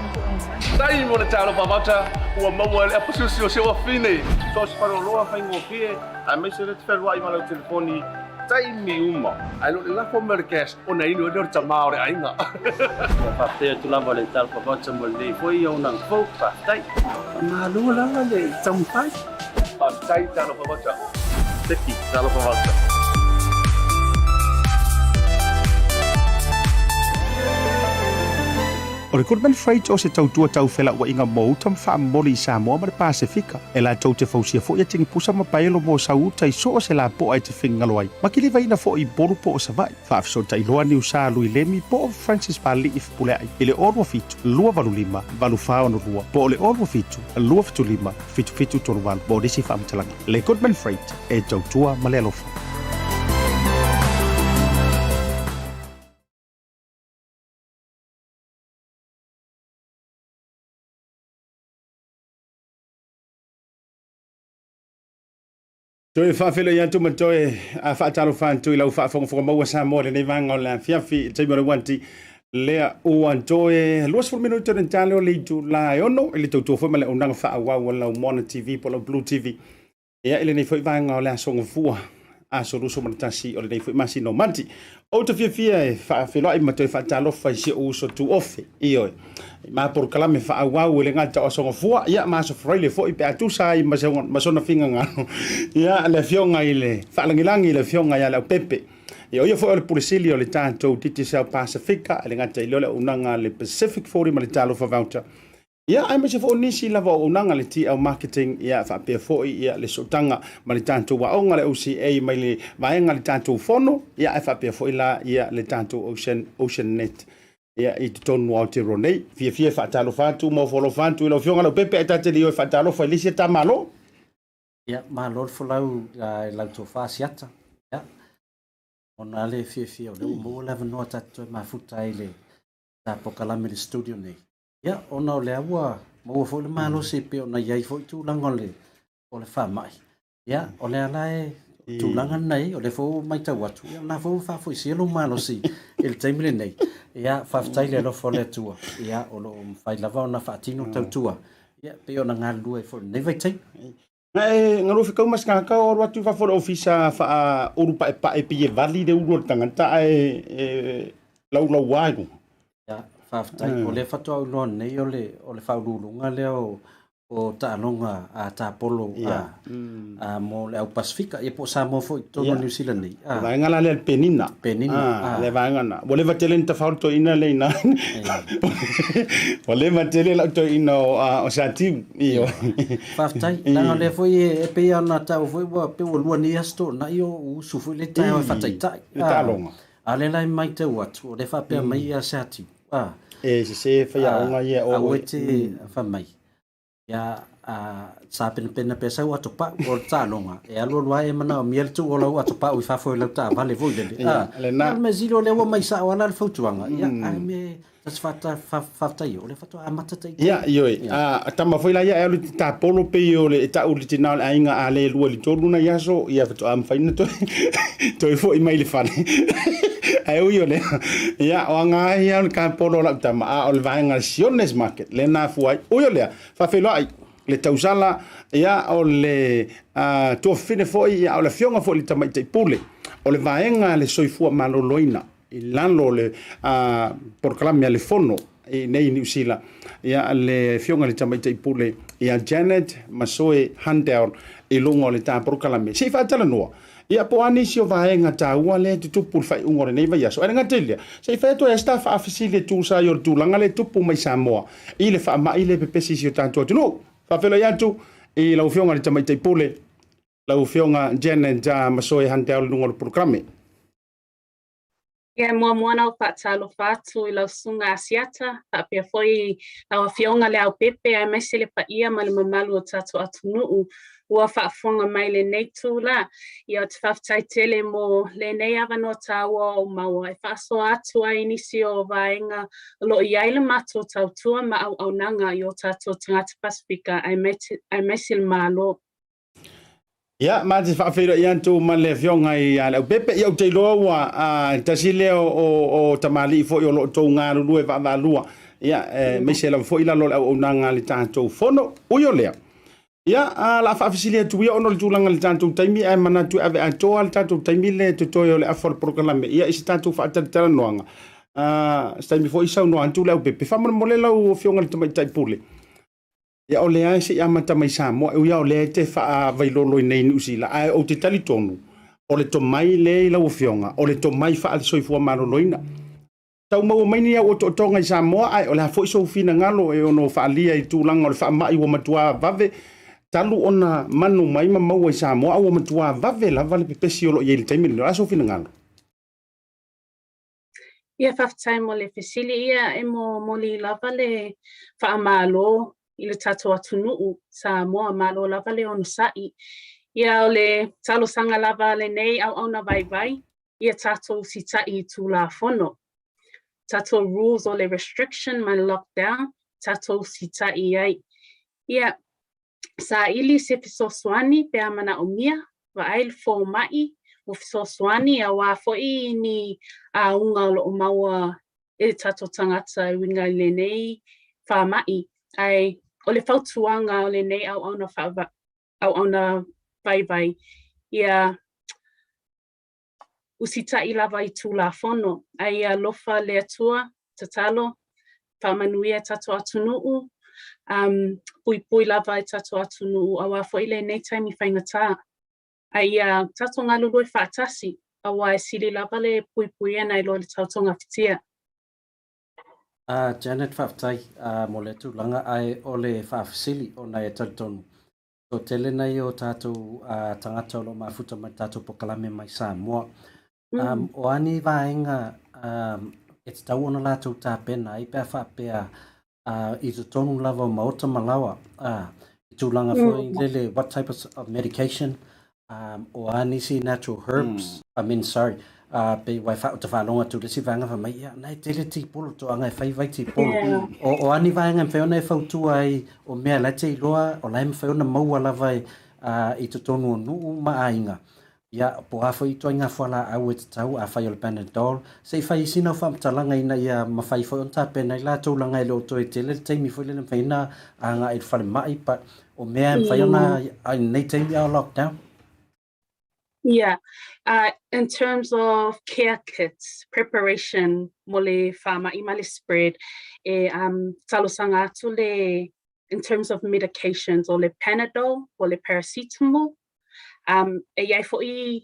Speaker 5: Tai mo le Talofa Voucher ua maua e le apusiusi o si ou afine. So o se faleoloa faigofie aemaise lea te fealuai ma lau telefoni taimi uma. Ae le o le lafo mai o le cash ona inu ai lea o le tama o le aiga.
Speaker 7: Ua faafetai atu lava le Talofa Voucher mo lenei foi auaunaga fou. Faafetai. Malo lava le taumafai.
Speaker 5: Faafetai Talofa Voucher. Teki Talofa Voucher.
Speaker 2: O le Goodman Freight o se tautua taufelauaiga mo uta ma faamomoli i Samoa ma le Pasefika. E latou te fausia foi a tigipusa ma paelo mo sau uta i so o se lapoa e te finagalo ai, ma kilivaina foi i Upolu po o Savaii. Faafesootai loa Niusa Lui Lemi po o Francis Pali'i Fepulea'i i le 027 285 8462 po o le 027 275 7738 mo nisi faamatalaga. Le Goodman Freight, e tautua ma le alofa. Toe faafeiloai atu ma toe a faatalofa atu i lau faafogafoga maua Samoa i lenei vaega o le afiafi i le taimi o le uati lea ua toe 20 minute o le tale o le itula e ono i le tautua foi ma le auaunaga faaauau a lau Moana TV po o lau Blue TV. Ia i lenei foi vaega o le aso gafua, aso 21 o lenei foi masina o Mati. Ou te fiafia e faafeiloai ma toe faatalofa i si ou uso tuofe, ioe, i ma polokalame faaauau e le gata o aso gafua, ia ma aso Faraile foi pe a tusa ai ma, ma sona fingagalo. Ia le afioga i le faalagilagi, le afioga ia Leaupepe. Ia o ia foi o le Pule Sili o le tatou Digicel Pasifika, e le gata i lea o le auaunaga a le Pacific 40 ma le Talofa Voucher. Ia, aemaise foi o nisi lava o auaunaga le TL Marketing, ia, faapea foi, ia, le sootaga ma le tatou aoga le OCA mai le vaega le tatou fono, ia, ae faapea foi la, ia, le tatou Ocean, Ocean Net, ia, i totonu o Aotearoa nei. Fiafia e faatalofa atu ma ofo alofa atu i lau Afioga Leaupepe, ae ta te le i o e faatalofa i le isi tamalo.
Speaker 10: Ia, malo le folau i lau tofa Asiata. Ia, ona le fiafia o lea ua maua le avanoa ta te toe mafuta ai i le ta polokalame i le studio nei. Ia, ona o lea ua maua foi le malosi e pei ona i ai foi tulaga o le, o le faamai. Ia, o lea la e tulaga lena e i ai, o lea foi ua matau atu, ia o lena foi ua faafoisia lou malosi i le taimi lenei. Ia, faafetai i le alofa o le Atua, ia, o lo o mafai lava ona faatino tautua, ia, pei ona galulue ai foi i lenei vaitaimi.
Speaker 2: Ae galue fekau ma se tagata o alu atu i fafo o le ofisa faaulu paepae pei e vali le ulu o le tagata ae e laulaua i luga.
Speaker 10: Ia, faafetai. O lea faatoa ou iloa nei o le, o le faauluuluga lea o, o taaloga a tapolo a, a mo le au Pasifika, ia po o Samoa foi i totonu o Niu Sila nei.
Speaker 2: Le vaega la lea le Penina.
Speaker 10: Penina.
Speaker 2: Ah, le vaega na. Ua leva tele ni tafao le toeaina lea ina. Ua leva tele lau toeaina o, o Satiu. Ioe.
Speaker 10: Faafetai. Leaga o lea foi e pei ona taua foi ua pei ua lua nei aso toonai o usu foi le taeao e faataitai.
Speaker 2: Le taaloga.
Speaker 10: A o lea la e matau atu, o lea e faapea mai ia Satiu.
Speaker 2: E sese faiaoga ia
Speaker 10: o. Aua e te fai mai. Ia, a, sa penapena pea sau atopau o le taaloga, e alualu lava e manaomia le tuu o lau atopau i fafo i lau taavale foi lele.
Speaker 2: Ia, lena.
Speaker 10: Ia, o le mea sili o lea ua mai sao lava la le fautuaga. Ia, a mea ta te faafetai, o lea faatoa amata taitai.
Speaker 2: Ia, ioe. A tama foi la ia e alu i te tapolo pei o le e tau i le tina o le aiga a le lua i le tolu nai aso, ia faatoa mafai ona toe, toe foi mai i le fale. Ae ui o lea, ia, o aga ai ia o le kapolo o lau tama, a o le vaega le Siones Market, lea na afua ai. Ui o lea, faafeiloai le tausala, ia, o le uh, tuafafine foi, ia, o le afioga foi i le tamaitai pule, o le vaega le soifua maloloina i lalo o le uh, polokalame a le fono i nei i Niu Sila, ia, le afioga i le tamaitai pule, ia Janet Masoe Handel i luga o le ta polokalame. Se i faatalanoa, Ia, po o a nisi o vaega taua lea e tutupu i le faaiuga o lenei vaiaso. Ae le gata i lea, se i fai atu ai se ta faafesili e tusa ai o le tulaga lea e tupu mai Samoa i le faamai lea e pepesi i si o tatou atunuu. Faafeiloai atu i lau Afioga i le Tamaitai Pule, lau Afioga Janet Masoe Handel i luga o le polokalame.
Speaker 11: Ia, e muamua ona ou faatalofa atu i lau Susuga Asiata, faapea foi lau Afioga Leaupepe aemaise le paia ma le mamalu o tatou atunuu ua faafofoga mai i lenei itula. Ia, ou te faafetai tele mo lenei avanoa taua o maua e faasoa atu ai i nisi o vaega o lo o i ai le matou tautua ma auaunaga i o tatou tagata Pasefika aemaise le Malo.
Speaker 2: Ia, ma te faafeiloai atu ma le afioga ia Leaupepe. Ia, ou te iloa ua tasi lea o, o tamalii foi o lo o tou galulue vaavaalua. Ia, aemaise lava foi i lalo o le auaunaga a le tatou fono. Ui o lea, ia, o le a faafesili atu ia ona o le tulaga i le tatou taimi, ae manatu e ave atoa le tatou taimi lea e totoe o le afa o le polokalame. Ia, i se tatou faatalatalanoaga, se taimi foi saunoa atu Leaupepe. Faamolemole lau afioga i le Tamaitai Pule, Ia o lea se i amata mai Samoa, e ui lava o lea e te faavailolo i nei i Niu Sila, ae ou te talitonu, o le tomai lea i lau Afioga, o le tomai faale-soifua maloloina. Tau maua mai ni au otootoga i Samoa, ae o le a foi sou finagalo e ono faaalia i tulaga o le faamai ua matua vave talu ona manu mai ma maua i Samoa, a ua matua vave lava le pepesi o lo o i ai i le taimi lenei. O le a sou finagalo?
Speaker 11: Ia, faafetai mo le fesili. Ia, e momoli lava le faamalo i le tatou atunuu Samoa, malo lava le onosai. Ia, o le talosaga lava a lenei auauna vaivai, ia tatou usitai i Tulafono. Tatou rules o le restriction ma le lockdown, tatou usitai i ai. Ia, saili se fesoasoani pe a manaomia, vaai le fomai mo fesoasoani aua foi ni auga o lo o maua e tatou tagata e uiga i lenei faamai. Ae o le fautuaga o lenei auauna auauna vaivai, ia usitai lava i Tulafono, ae ia alofa le Atua, tatalo, faamanuia i tatou atunuu, um, puipui lava i tatou atunuu aua foi lenei taimi faigata. Ae ia tatou galulue faatasi, aua e sili lava le puipuia nai lo le tautogafitia.
Speaker 10: Uh, Janet, faafetai uh, mo lea tulaga, ae o le faafesili ona e talitonu Toatele nei o tatou tagata o lo o mafuta mai le tatou polokalame mai Samoa. Um, o a ni vaega um, e tatau ona latou tapena ai pe a faapea uh, i totonu lava o maota ma laoa, uh, i tulaga foi lele, what type of, of medication, um, o a nisi natural herbs, I mean, sorry, uh, pe wai wha, te whaalonga atu le isi vaega wha mai, ia, nei tele tipolo, toanga e whai vai tipolo. Yeah. O, o ani vaega e mawhai ona e whautua ai, o mea la te iloa, o la e mawhai ona maua lava e, uh, i totonu o nuu ma aiga. Ia, po a foi itoai ngā whala au e te tau, a whai o le Panadol, se i whai i sina o whaamatalanga ina ia mawhai foi ona tāpena i la tūlanga e le o toe tele le taimi foi lele mawhai na a ngā i whare mai, but o mea e mawhai ona ai nei taimi a lockdown.
Speaker 11: Yeah. In terms of care kits, preparation mo le faama'i ma le spread, e um, talosaga atu le in terms of medications o le Panadol o le paracetamol. Um, e i ai fo'i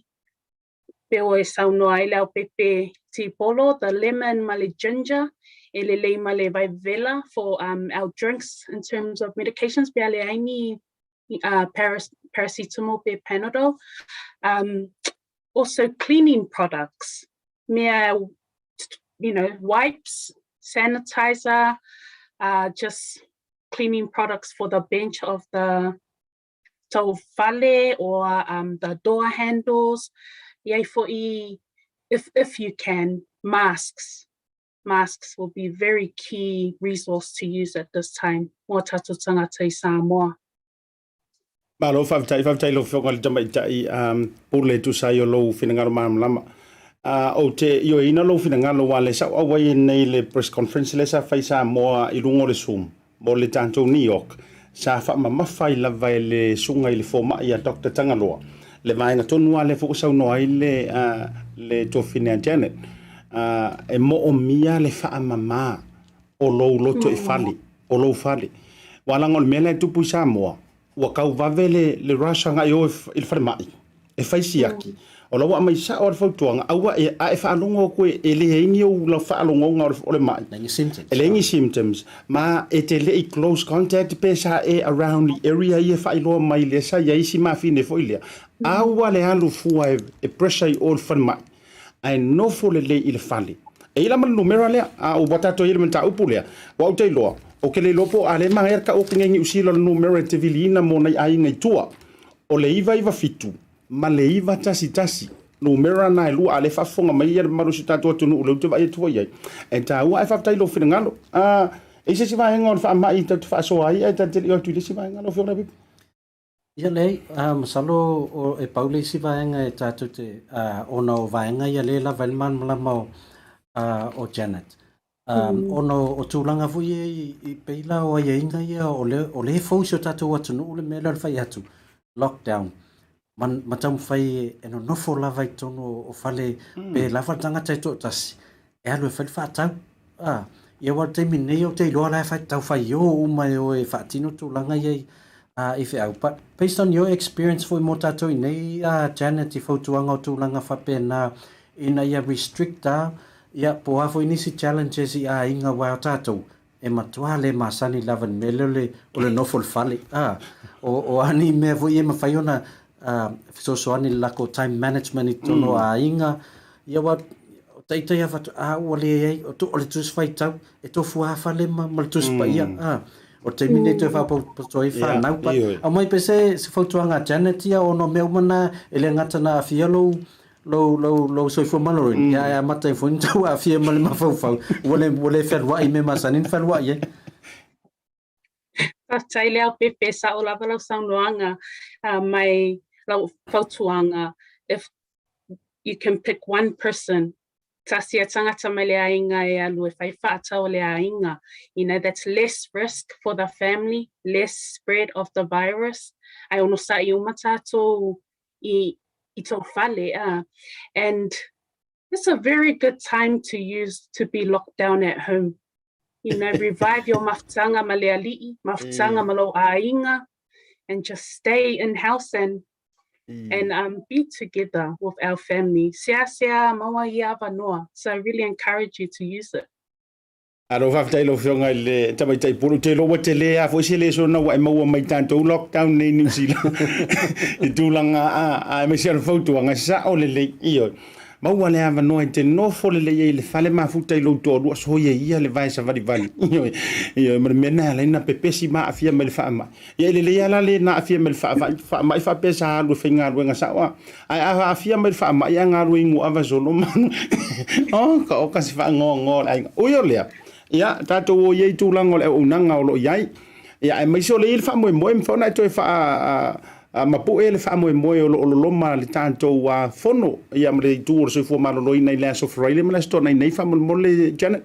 Speaker 11: pei e saunoa ai le Leaupepe tipolo, the lemon ma le ginger, e lelei ma le vai vela for um, our drinks in terms of medications pe a leai ni paras paracetamol pe Panadol. Um, also cleaning products, mea, you know, wipes, sanitizer, just cleaning products for the bench of the tou fale or um, the door handles. I ai fo'i, if, if you can, masks. Masks will be very key resource to use at this time mō tātou tangata i Samoa.
Speaker 2: Malo, faafetai, faafetai i lau Afioga i le Tamaitai um, Pule e tusa ai o lou finagalo malamalama. Ou te ioeina lou finagalo aua lea sa ou auai ai nei i le press conference lea sa fai i Samoa i luga o le Zoom mo le tatou NEOC, sa faamamafa ai lava e le susuga i le fomai a Doctor Tagaloa le vaega tonu lava lea foi ua saunoa ai le le tuafafine a Janet, e moomia le faamama o lou lotoifale, o lou fale. Aua leaga o le mea lea e tupu i Samoa, ua tau vave le, le rush agai o i le falemai e fai siaki. O la ua aumai sao lava le fautuaga, aua e, a e faalogo atu e leai ni ou faalogoga o le mai, e leai ni symptoms, ma e te le i close contact pe sa e around the area ia e faailoa mai lea sa i ai si mafine foi lea, aua le alu fua e pressure i o i le falemai. Ae nofo lelei i le fale. E i ai la ma le numera lea, a ua tatou i ai i le mataupu lea, aua ou te iloa, ou te le iloa po o a le manaia le tau atu nei Niu Sila o le numera e te viliina mo nai aiga i tua. O le 997 ma le 911, numera na e lua, a o lea e faafofoga mai le mamalu o si o tatou atunuu, o lea ou te vaai atu foi i ai. E taua ae faafetai i lou finagalo. A, e i ai se isi vaega o le faamai tatou te faasoa ai ae tatou te le i o atu i le isi vaega lau Afioga Leapipi?
Speaker 10: Ia leai, masalo e pau le isi vaega e tatou te, ona o vaega ia lea e lava ai le malamalama o Janet. Ona o tulaga foi ia i pei la o aiaiga ia o lea e fou i si o tatou atunuu le mea lea o le fai atu, lockdown. Ma taumafai e nonofo lava i totonu o fale pe lava le tagata e toatasi e alu e fai le faatau. A, ia aua o le taimi nei ou te iloa la e fai, tau faio uma e o e faatino tulaga ia i, i feau. But based on your experience foi mo tatou i nei Janet i fautuaga o tulaga faapena ina ia restrict a, ia po o a foi nisi challenges i aiga aua o tatou e matua le masani lava i le mea lea o le, o le nofo i le fale. A, o, o a ni mea foi e mafai ona fesoasoani i le lakou time management i totonu o aiga, ia aua o taita ia fatu, a ua leai, o le Tusi Faitau, e tofu lava fale ma, ma le Tusi Paia. A, o le taimi lenei toe faaopoopo ai whanau. But, aumai pea se, se fautuaga a Janet ia, ona o mea uma na e le gata na aafia lou, lou, lou, lou soifua maloloina, ia ae amata ai foi ona tau aafia ma le mafaufau, ua le, ua le fealuai i mea masani ona fealuai ai.
Speaker 11: Faafetai Leaupepe, sao lava lau saunoaga mai lau fautuaga, if you can pick one person, tasi a tangata mai le aiga e alu e fai faatau o le aiga, you know, that's less risk for the family, less spread of the virus, ae onosai uma tatou i, i tō fale, and it's a very good time to use to be locked down at home. You know, revive your mafutaga ma le ali'i, mafutaga ma lou aiga, and just stay in house and and be together with our family. Seasea maua ia avanoa. So I really encourage you to use it.
Speaker 2: Alo faafetai lau Afioga i le Tamaitai Pule. Ou te iloa ua tele lava foi se lesona ua e maua mai tatou lockdown nei i Niu Sila i tulaga a, aemaise o le fautuaga sao lelei. Ioe. Maua le avanoa e te nofo lelei ai i le fale mafuta i lou toalua, soia ia le vae savalivali. Ioe, ioe, ma le mea lena e ala ai ona pepesi ma aafia mai le faamai. Ia e lelei lava la le na aafia mai le faamai, faamai faapea sa alu e faigaluega sao a. Ae a aafia mai le faamai ae galue i Nuuava Solomon. Oka oka se faanoanoa o le aiga. Ui o lea, ia tatou o i ai i tulaga o le auaunaga o lo o i ai. Ia aemaise o lea e i ai le faamoemoe, e mafai ona e toe faa mapue le faamoemoe o lo o loloma le tatou fono ia ma le itu o le soifua maloloina i le Aso Faraile ma le Aso Toonai nei faamolemole Janet.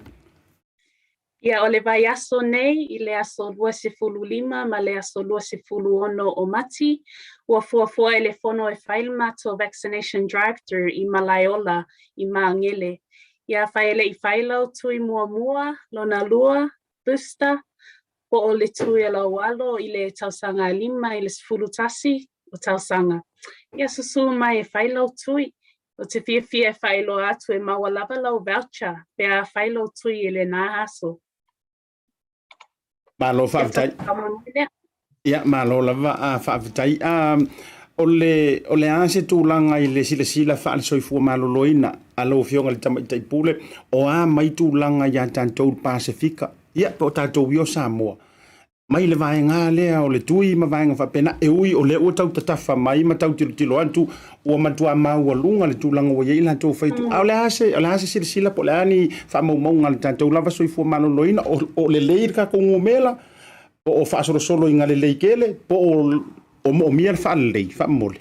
Speaker 11: Ia, o le vaiaso nei i le aso 25 ma le aso 26 o Mati, ua fuafua e le Fono e fai le matou vaccination drive-thru i Malaeola i Māgele. Ia, afai e le i fai lau tui muamua, lona lua, booster, po o le tui a lau alo i le tausaga e lima i le 11 o tausaga. Ia susū mai e fai lau tui. Ou te fiafia e faailoa atu e maua lava lau voucher pe a fai lou tui i lenā aso.
Speaker 2: Malo faafetai. Ia, malo lava a faafetai. A, o le, o le a se tulaga i le silasila faale-soifua maloloina a lau Afioga i le Tamaitai Pule, o a mai tulaga ia tatou i le Pasefika, ia, po o tatou ia o Samoa, mai le vaega lea o le tui ma vaega faapena, e ui o lea ua tau tatafa mai ma tau tilotilo atu, ua matua maualuga le tulaga ua i ai latou fai atu. A o le a se, o le a se silasila po o le a ni faamaumauga a le tatou lava soifua maloloina, o, o lelei le tatou numera, po o faasolosolo ina lelei tele, po o, o moomia le faalelei, faamomoli.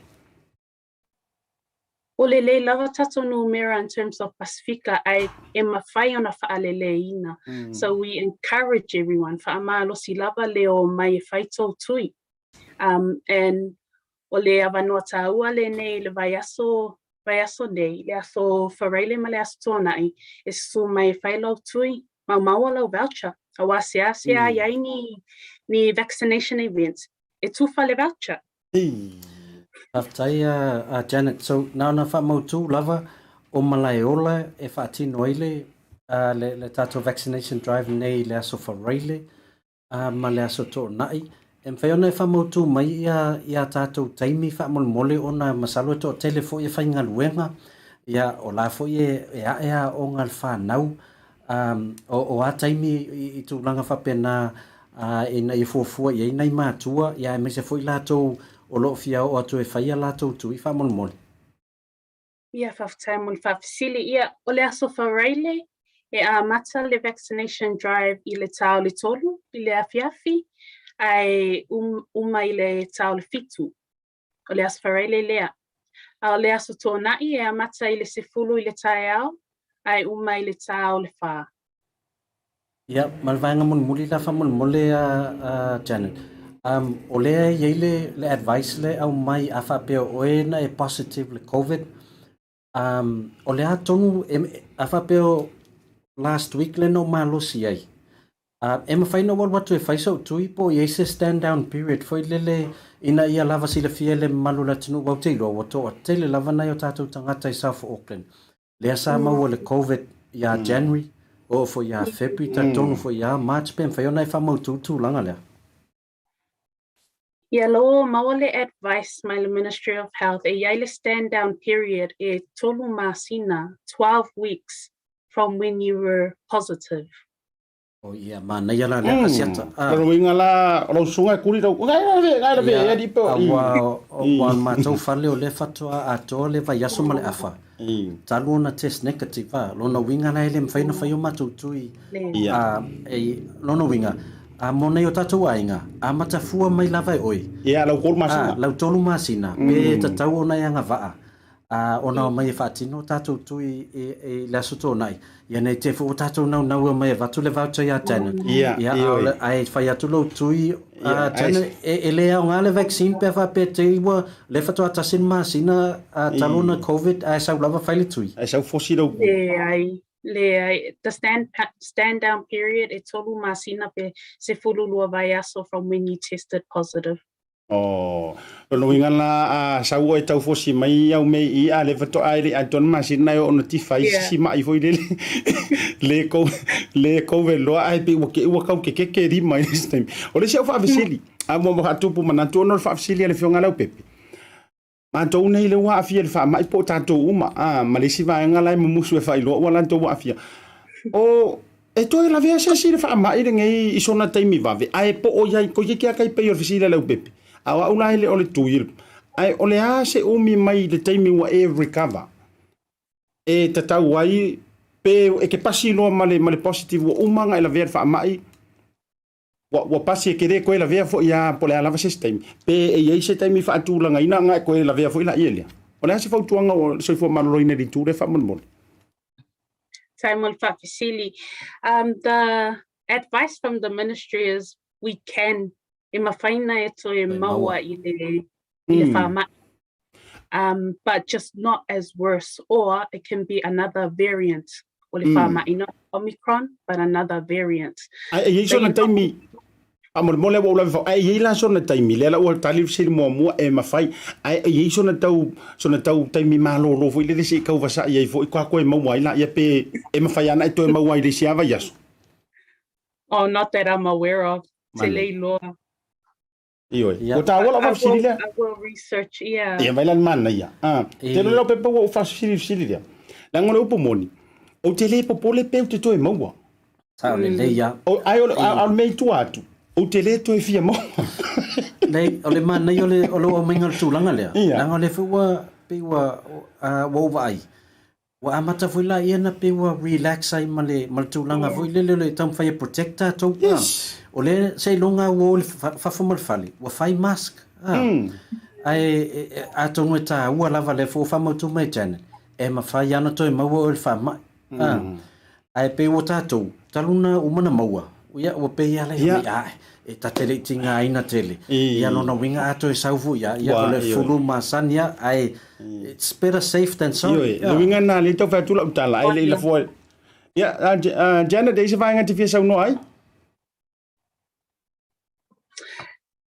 Speaker 11: O lelei lava tatou numera in terms of Pasifika ae e mafai ona fa'aleleiina. So we encourage everyone, fa'amalosi lava le o mai e fai tou tui. Um, and o le avanoa tāua lenei i le vaiaso, vaiaso nei, le aso Faraile ma le aso Tuana'i, e susu mai e fai lau tui, maua lau voucher. Auā seasea i ai ni, ni vaccination events, e tufa le voucher.
Speaker 10: Faafetai a Janet. So na ona faamautu lava o Malaeola e faatino ai le le tatou vaccination drive nei i le aso Faraile ma le aso Toonai. E mafai ona e faamautu mai ia ia tatou taimi faamolemole ona masalo e toatele foi e faigaluega ia o la foi e e ae aoga a le fanau O, o a taimi i, i tulaga faapena ina ia fuafua i ai nai matua, ia aemaise foi latou o lo o fia oo atu e fai a latou tui faamolemole.
Speaker 11: Ia, faafetai mo le faafesili. Ia, o le Aso Faraile e amata le vaccination drive i le ta o le 3 i le afiafi, ae um, uma i le ta o le 7. O le Aso Faraile lea. A o le Aso Toonai e amata i le 10 i le taeao ae uma i le ta o le whā.
Speaker 10: Ia, ma le vaega mulimuli la faamolemole a, a Janet. Um, o lea e i ai le, le advice lea e aumai a faapea o oe na e positive le Covid, Um, o le a tonu, e, a faapea o last week lea na ou malosi ai, uh, e mafai na ou alu atu e fai sou tui po o i ai se stand down period foi lele ina ia lava silafia e le mamalu o le atunuu aua ou te iloa ua toatele lava nai o tatou tagata i South Auckland lea sa maua le Covid ia January, oo foi ia February, talitonu foi ia March pe mafai ona e faamautu le tulaga lea.
Speaker 11: Ia lo maua le advice mai le Ministry of Health e iai le stand down period e tolu masina, 12 weeks from when you were positive.
Speaker 10: Oh ia, manaia la lea kasiata.
Speaker 2: Ah. Lona uiga la, o lau susuga e kuli lau, gai la ve, gai la ve, e alii pe o.
Speaker 10: Aua, aua o le matou fale o lea faatoa atoa le vaiaso ma le afa. Talu ona test negative a, lona uiga la e le mafai ona fai o matou tui, a, e, lona uiga, a mo nei o tatou aiga, amata fua mai lava e oe.
Speaker 2: Ia, lau tolu masina.
Speaker 10: A, lau tolu masina, pe tatau ona e agavaa, a, ona omai e faatino o tatou tui i, i le Aso Toonai. Ia nei te foi ua tatou naunau e omai e avatu le voucher ia Janet.
Speaker 2: Ia,
Speaker 10: ia, a o le, ae fai atu lou tui, a, Janet, e, e le aoga le vaccine pe a faapea te i ua, lea faatoa tasi le masina, a, talu ona Covid, ae sau lava fai le tui.
Speaker 2: Ae sau fosi lau.
Speaker 11: Leai, leai. The stand, stand down period e tolu masina pe 12 vaiaso from when you tested positive.
Speaker 2: Oh, lona uiga la a sau oe tau fosi mai au mei i a le faatoa e le i atoa le masina e oo ona tifa ai sisi ma'i foi lele le kou le Covid loa ae pei ua ke ua kau kekeke lima i le isi taimi. O le isi au faafesili, a ua faatupu manatu ona o le faafesili a le Afioga ia Leaupepe. Matou nei lea ua aafia i le faamai po o tatou uma, a, ma le isi vaega la e mumusu e faailoa ua latou aafia. O, e toe lavea se isi i le faamai lenei i sona taimi vave, ae po o i ai, toeitiiti lava tai pei o le fesili a Leaupepe, a o au la e le o le tui, ae o le a se umi mai i le taimi ua e recover e tatau ai pe e te pasi loa ma le, ma le positive ua uma ona e lavea i le faamai, Ua, ua pasi e te le toe lavea foi a po o le a lava se isi taimi. Pe e i ai se taimi faatulagaina ona e toe lavea foi laia lea. O le a se fautuaga o le soifua maloloina i le itu lea faamolemole?
Speaker 11: Faafetai mo le faafesili. Um, the advice from the ministry is we can, e mafai na e toe maua i le, i le faamai. Um, but just not as worse, or it can be another variant o le faamai, not Omicron, but another variant.
Speaker 2: Ae e i ai sona taimi, faamolemole ua ou lave fao, ae e i ai la sona taimi, lea la ua tali le fesili muamua e mafai, ae e i ai sona tau, sona tau taimi malolo foi lele se i kauvasa'i ai foi ka toe maua ai laia pe e mafai lava ona e toe maua ai i le isi lava vaiaso.
Speaker 11: Oh, not that I'm aware of. Te le iloa.
Speaker 2: Ioe. Ua taua lau faafesili lea.
Speaker 11: I will research, yeah.
Speaker 2: Ia, vai la le manaia. Ah, te iloa lau pepa ua ou faafesilifesili lea. Leaga o le upu moni, ou te le popole pe ou te toe maua.
Speaker 10: Sao lelei lava.
Speaker 2: O, ai o le, a o le mea i tua atu, ou te le toe fia maua.
Speaker 10: Nei, o le manaia o le, o lou aumaiga o le tulaga lea,
Speaker 2: Ia.
Speaker 10: leaga o lea foi ua, pei ua, ua ou vaai, Ua amata foi la ia na pei ua relax ai ma le ma le tulaga foi lele o le taumafai e protect tatou.
Speaker 2: Yes.
Speaker 10: O lea seiloga ua o i fafo ma le fale, ua fai mask. Ae atonu e tāua lava lea foi ua faamautu mai e Janet, e mafai lava ona toe maua oe i le faamai. A, ae pei ua tatou, talu na uma na maua, ia ua pei lava le fai mai, ae, e ta te le i tigaina tele. Ia lona uiga a toe sau foi lava, ia o le fulu masani lava, ae it's better safe than sorry.
Speaker 2: Ioe, le uiga lena lea e tau fai atu lau tala, ae le i lafo ai. Ia, Janet, e i ai se vaega e te fia saunoa ai?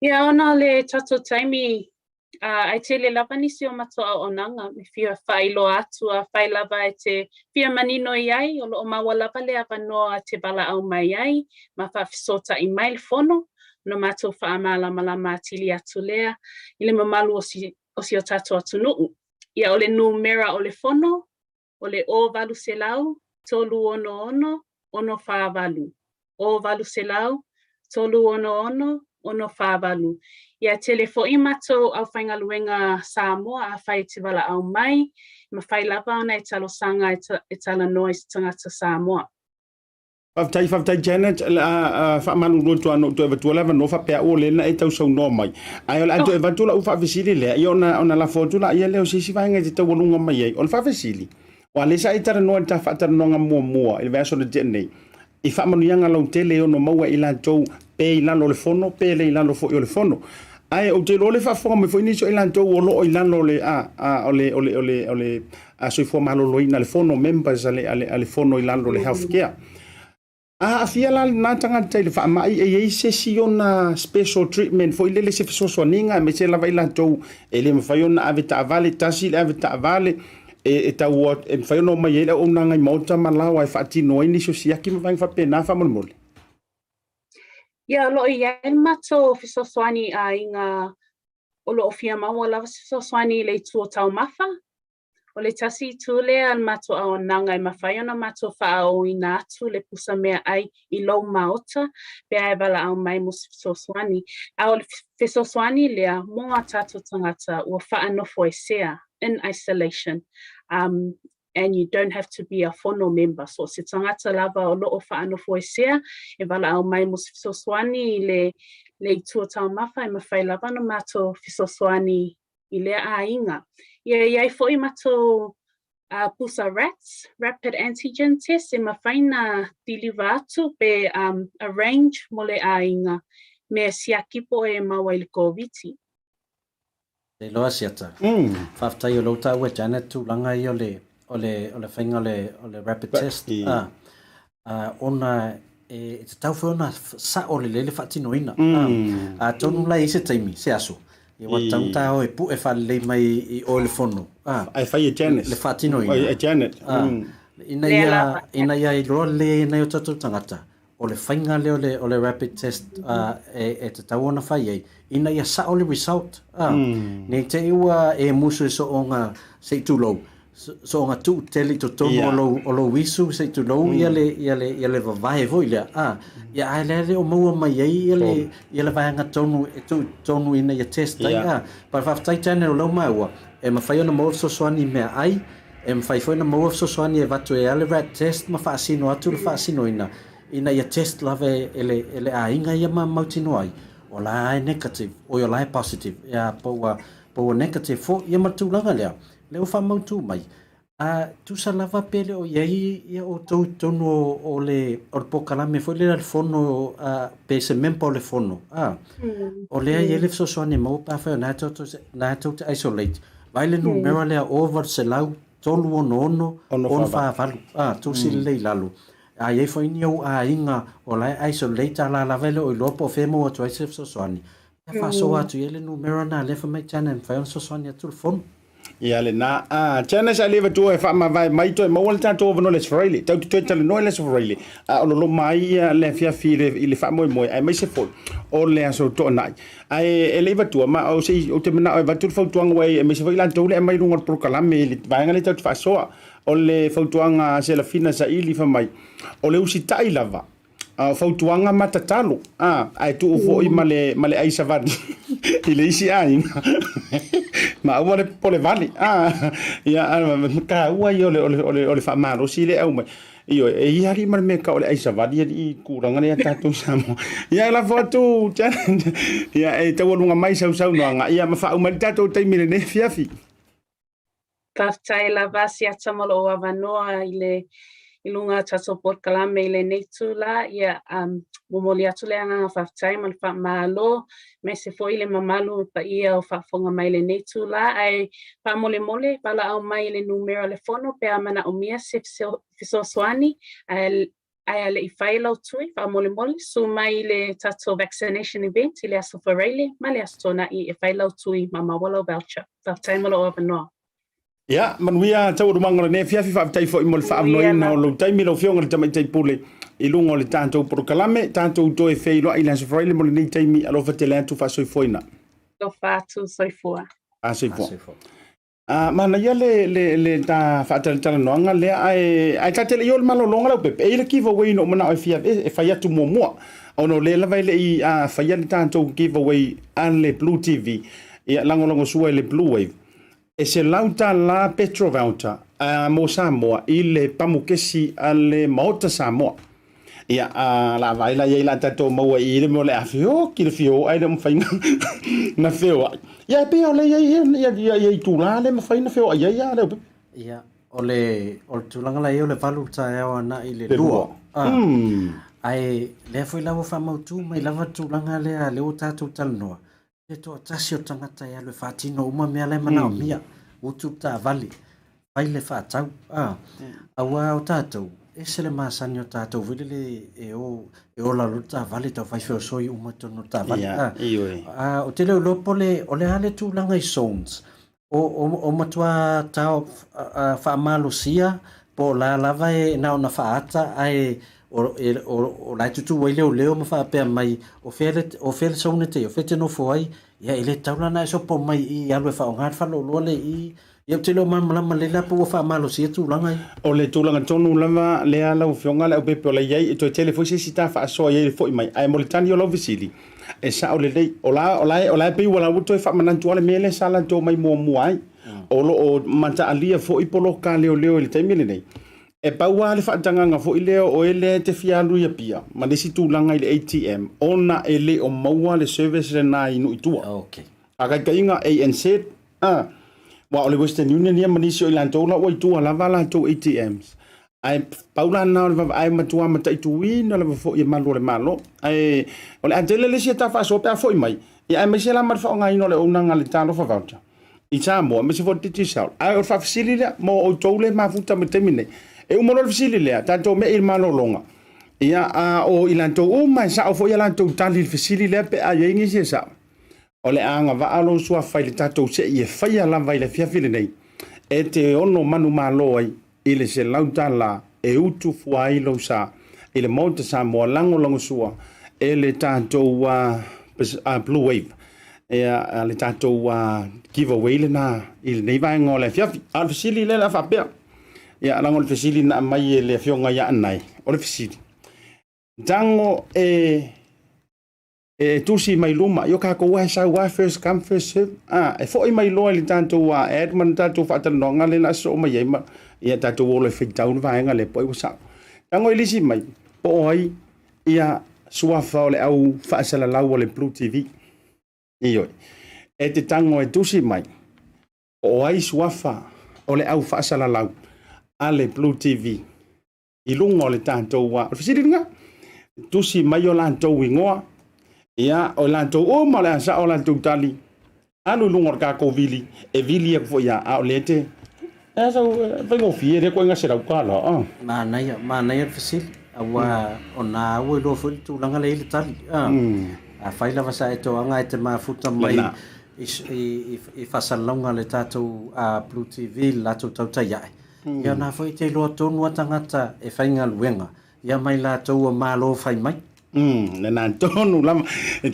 Speaker 11: Ia, ona o le tatou taimi, uh, ai tele lava nisi o matou auaunaga me fia faailoa atu afai lava e te fia manino i ai, o lo o maua lava le avanoa te valaau mai ai ma faafesootai mai le fono, ona matou faamalamalama atili atu lea i le mamalu o si, o si o tatou atunuu. Ia, o le numera o le fono, o le 0800 366 648, 0800 366 648. Ia tele foi matou aufaigaluega Samoa afai e te valaau mai, e mafai lava ona e talosaga e talanoa i se tagata Samoa.
Speaker 2: Faafetai, faafetai Janet, o le a faamalulu atu lava na ou toe avatua le avanoa faapea au o lea na e tausaunoa mai. Ae o le a toe avatu lau faafesili lea, ia ona, ona lafo atu laia lea o se isi vaega e te taualuga mai ai. O le faafesili, aua o lea sa e talanoa i le ta faatalanoaga muamua i le vaiaso na tea nei, i faamanuiaga lautele e ono maua e i latou pe i lalo o le Fono pe le i lalo foi o le Fono. Ae ou te iloa o lea e faafofoga mai foi nisi o i latou o lo o i lalo o le, a, a, o le, o le, o le, o le a Soifua Maloloina, le Fono, members a le, a le, a le Fono i lalo o le Health Care. A aafia la lena tagata i le faamai, e i ai se isi ona special treatment foi lele, se fesoasoaniga, aemaise lava i latou e le mafai ona ave taavale, tasi le ave taavale, e, e tau, e mafai ona omai ai le auaunaga i maota ma laoa e faatino ai nisi o siaki ma vaega faapena faamolemole.
Speaker 11: Ia, o lo o i ai le matou fesoasoani i aiga o lo o fia maua lava se fesoasoani i le itu o taumafa. O le tasi itu lea a le matou auaunaga e mafai ona matou faaooina atu le pusa meaai i lou maota pe a e valaau mai mo se fesoasoani. A o le fesoasoani lea mo a tatou tagata ua faanofoesea, in isolation, um, and you don't have to be a fono member. So se tagata lava o lo o faanofoesea e valaau mai mo se fesoasoani i le, le itu o taumafa e mafai lava ona matou fesoasoani i lea aiga. Ia i ai foi matou uh, pusa RATs, Rapid Antigen Test, e mafai na deliver atu pe um, arrange mo le aiga mea siaki po e maua i le Koviti.
Speaker 10: Te iloa Siata. Faafetai o lou taua Janet tulaga ia o le o le o le faiga o le o le rapid test a ona e tatau foi ona sa'o lelei le faatinoina. Atonu la e i ai se taimi, se aso, ia ua tatau ona ta o e pu'e faalelei mai i o i le fono,
Speaker 2: Ae fai e Janice.
Speaker 10: Le faatinoina.
Speaker 2: E Janet.
Speaker 10: Ina ia, ina ia iloa lelei ai e nai o tatou tagata, o le faiga lea o le, o le rapid test e tatau ona fai ai, ina ia sa'o le result, ne i te i ua e musu i so'oga, se i tulou, so'oga tuu tele i totonu o lou, o lou isu, se i tulou ia le, ia le, ia le vavae foi lea, a, ia ae lea le o maua mai ai ia le, ia le vaega tonu e tuu i totonu ina ia test ai, a. But faafetai Janet o lea ua maua, e mafai ona maua fesoasoani i meaai, e mafai foi ona maua fesoasoani e avatu e le rat test ma faasino atu le faasinoina ina ia test lava e le, e le aiga ia ma mautinoa ai, o la e negative, oi o la e positive, ia po ua, po ua negative foi, ia ma le tulaga lea. Lea ua faamautu mai, a tusa lava pe le o i ai ia outou i totonu o, o le, o le polokalame foi lea a le fono, a, pe se member o le fono, a, o lea e i ai le fesoasoani e maua pe afai o lena tou te, lena tou te isolate, vaai le numera lea 0800 366 648, a, tusi lelei i lalo. A i ai foi ni ou aiga o la e isolate a la lava e le o iloa po o fea e maua atu ai se fesoasoani, Ia faasoa atu i ai le numera na alefa mai China e mafai ona fesoasoani atu le fono.
Speaker 2: Ia lena. Ah, China sa leva tua e faamavae mai toe maua le tatou avanoa i le Aso Faraile. Tatou te toe talanoa i le Aso Faraile, a o loloma ai ia le afiafi i le, i le faamoemoe, aemaise foi o le Aso Toonai. Ae e le i vatua, ma o se i, ou te manao e avatu le fautuaga ua i ai, aemaise foi i latou lea e aumai i luga o le polokalame i le vaega lea tatou te faasoa. O le fautuaga a Selafina Saili fai mai, o le usitai lava, A o fautuaga ma tatalo, a, ae tuu foi ma le, ma le ai savali i le isi aiga. Ma aua le popole vale, a, ia, a, taua ia o le, o le, o le, o le faamalosi lea e aumai. Ioe, e ia alii ma le mea tau o le ai savali alii i tulaga lea tatou i Samoa. Ia e lafo atu Janet, ia e taualuga mai sau saunoaga, ia ma faauma ai le tatou taimi i lenei afiafi.
Speaker 11: Faafetai lava Siata mo lou avanoa i le i luga o tatou polokalame i lenei itula. Ia, um, momoli atu le agaga faafetai ma le faamalo, aemaise foi le mamalu paia o faafofoga mai i lenei itula. Ae faamolemole, valaau mai i le numera o le fono pe a manaomia se fesoasoani, ae ae a le i fai lau tui, faamolemole, susu mai i le tatou vaccination event i le Aso Faraile ma le Aso Toonai e fai lau tui ma maua lau voucher. Faafetai mo lou avanoa.
Speaker 2: Ia, manuia taualumaga o lenei afiafi, faafetai foi mo le faaavanoaina o lou taimi lau Afioga i le Tamaitai Pule i luga o le tatou polokalame. Tatou toe feiloai i le Aso Faraile mo lenei taimi. Alofa tele atu, faasoifuaina.
Speaker 11: Alofa atu, soifua.
Speaker 2: Soifua. A, manaia le, le, le ta faatalatalanoaga lea, ae, ae ta te le i oo i le malologa Leaupepe, e i ai le giveaway na ou manao e fia, e fai atu muamua, ona o lea lava e le i a, faia le tatou giveaway a le Blue TV, ia lagolagosua e le Blue Wave. E $100 petrol voucher a, mo Samoa i le pamukesi a le Maota Samoa. Ia, a la vaai la iai la tatou maua i le mea o le a feoki le fio ai le mafai na feoai. Ia e pei o le iai ia ia ia ia itula le mafai na feoai ai ia Leaupepe.
Speaker 10: Ia, o le o le tulaga la iai o le valu taeao anai le lua. Ah. Ae lea foi la ua faamautu mai lava tulaga lea lea ua tatou talanoa. Le toatasi o tagata e alu e faatino uma mea la e manaomia, utu le taavale, fai le faatau, a. Aua o tatou, ese le masani o tatou foi lele e o, e ola loa le taavale tau fai feosoi uma i totonu o le taavale, a. A, ou te le o iloa po o le, o le a le tulaga i zones, O, o, o matua tao faamalosia po o la lava e na ona faata ae o, e, o, o la e tutū ai leoleo ma faapea mai o fea le, o fea le zone e te i, o fea e te nofo ai. Ia e le tatau la ona e sopo mai i i alu e faaaoga le faleoloa lea i i. Ia ou te le o malamalama lelei la po ua faamalosia tulaga ia.
Speaker 2: O le tulaga tonu lava lea lau Afioga Leaupepe o la e i ai, e toe tele foi se isi ta faasoa i ai le foi mai. Ae mo le tali o lau fesili, E sao lelei. O la, o la e, o la e pei ua la ua toe faamanatu lava le mea lea sa latou omai muamua ai. O lo o mataalia foi poloka a leoleo i le taimi lenei. E pau lava le faatagaga foi lea o oe lea e te fia alu i Apia ma le isi tulaga i le ATM ona e le o maua le service lena i nuu i tua.
Speaker 10: Okay.
Speaker 2: Faataitaiga, ANZ, a, aua o le Western Union ia ma nisi o i latou la ua i tua lava a latou ATMs. Ae pau la lena o le vaavaai matua mataituina lava foi e malu o le Malo. Ae o le a tele le isi e ta faasoa pe a foi mai, ia aemaise la ma le faaaogaina o le auaunaga a le Talofa Voucher i Samoa, aemaise foi o le Digicel. Ae o le faafesili lea mo outou lea e mafuta mai le taimi lenei. E uma loa le fesili lea, tatou me'i i le malologa, ia a o i latou uma e sao foi a latou tali i le fesili lea pe a i ai nisi e sao. O le a agavaa lou suafa i le tatou sei e faia lava i le afiafi lenei e te ono manumalo ai i le $100 e utu fua ai lou sa i le Maota Samoa lagolagosua e le tatou Blue Wave. Ia, le tatou giveaway lena i lenei vaega o le afiafi. A o le fesili lea o le a faapea, ia, leaga o le fesili na aumai e le Afioga ia Anae, o le fesili, tago e e tusi mai luma, io kākou lava e sau lava first come first serve, a, e foi mai loa i le tatou ad ma le tatou faatalanoaga lea na sosoo mai ai ma, ia tatou o loa e faitau le vaega lea po o ai ua sao. Tago e lisi mai po o ai ia suafa o le au faasalalau o le Blue TV. Ioe. E te tago e tusi mai po o ai suafa o le au faasalalau a le Blue TV. i luga o le tatou a. O le fesili lena, tusi mai o latou igoa, ia, o latou uma o le a sao latou tali, alu i luga o le tatou vili, e vili atu foi a, a o lea te, e a sau, faigofie lea koe $100,
Speaker 10: a. Manaia, manaia le fesili, aua o na ua iloa foi le tulaga lea i le tali, a. Afai lava sa e toaga e te mafuta mai i, i faasalalauga a le tatou Blue TV i le latou tautai ae, Ia na foi te iloa tonu a tagata e faigaluega, ia mai latou ua malo fai mai.
Speaker 2: Lena tonu lava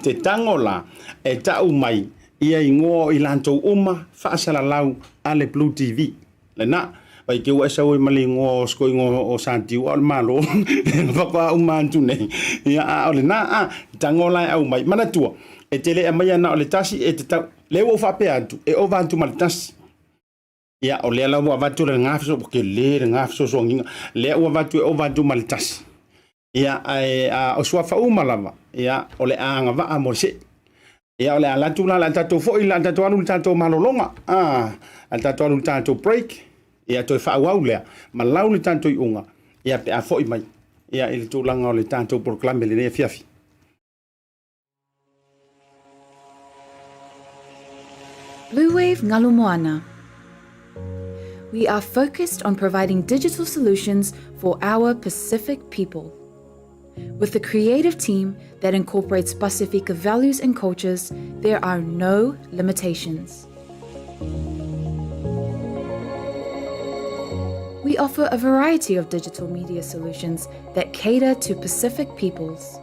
Speaker 2: te tango la e tau mai ia igoa o i latou uma faasalalau a le Blue TV. Lena, vai ke ua e sau ai ma le igoa o siko igoa o Satiu a o le Malo lena faatoa uma atu nei. Ia a o lena a tango la e aumai. Manatua, e te le aumaia na o le tasi e te tau, lea ua ou faapea atu, e ova atu ma le tasi. Ia, o lea la ua avatu le gafeso, ua tele le gafesoasoagiga, lea ua avatu e ova atu ma le tasi. Ia, ae a, o suafa uma lava, ia, o le a agavaa mo le see. Ia, o le a alu atu la, o le a tatou foi, o le a tatou alu i le tatou malologa, a, o le a tatou alu i le tatou break, ia, toe faaauau lea, ma lau le tatou iuga, ia, pe a foi mai, ia, i le tulaga o le tatou polokalame i lenei afiafi.
Speaker 9: Blue Wave Ngalu We are focused on providing digital solutions for our Pacific people. With a creative team that incorporates Pasifika values and cultures, there are no limitations. We offer a variety of digital media solutions that cater to Pacific peoples.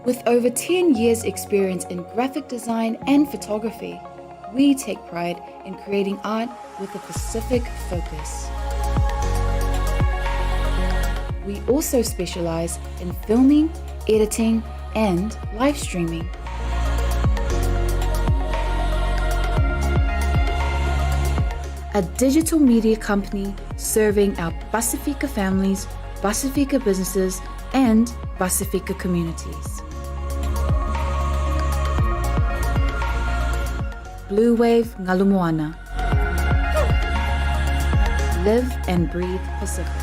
Speaker 9: With over 10 years' experience in graphic design and photography, we take pride in creating art with a Pacific focus. We also specialize in filming, editing, and live streaming. A digital media company serving our Pasifika families, Pasifika businesses, and Pasifika communities. Blue Wave Ngalu Moana. Live and breathe Pacific.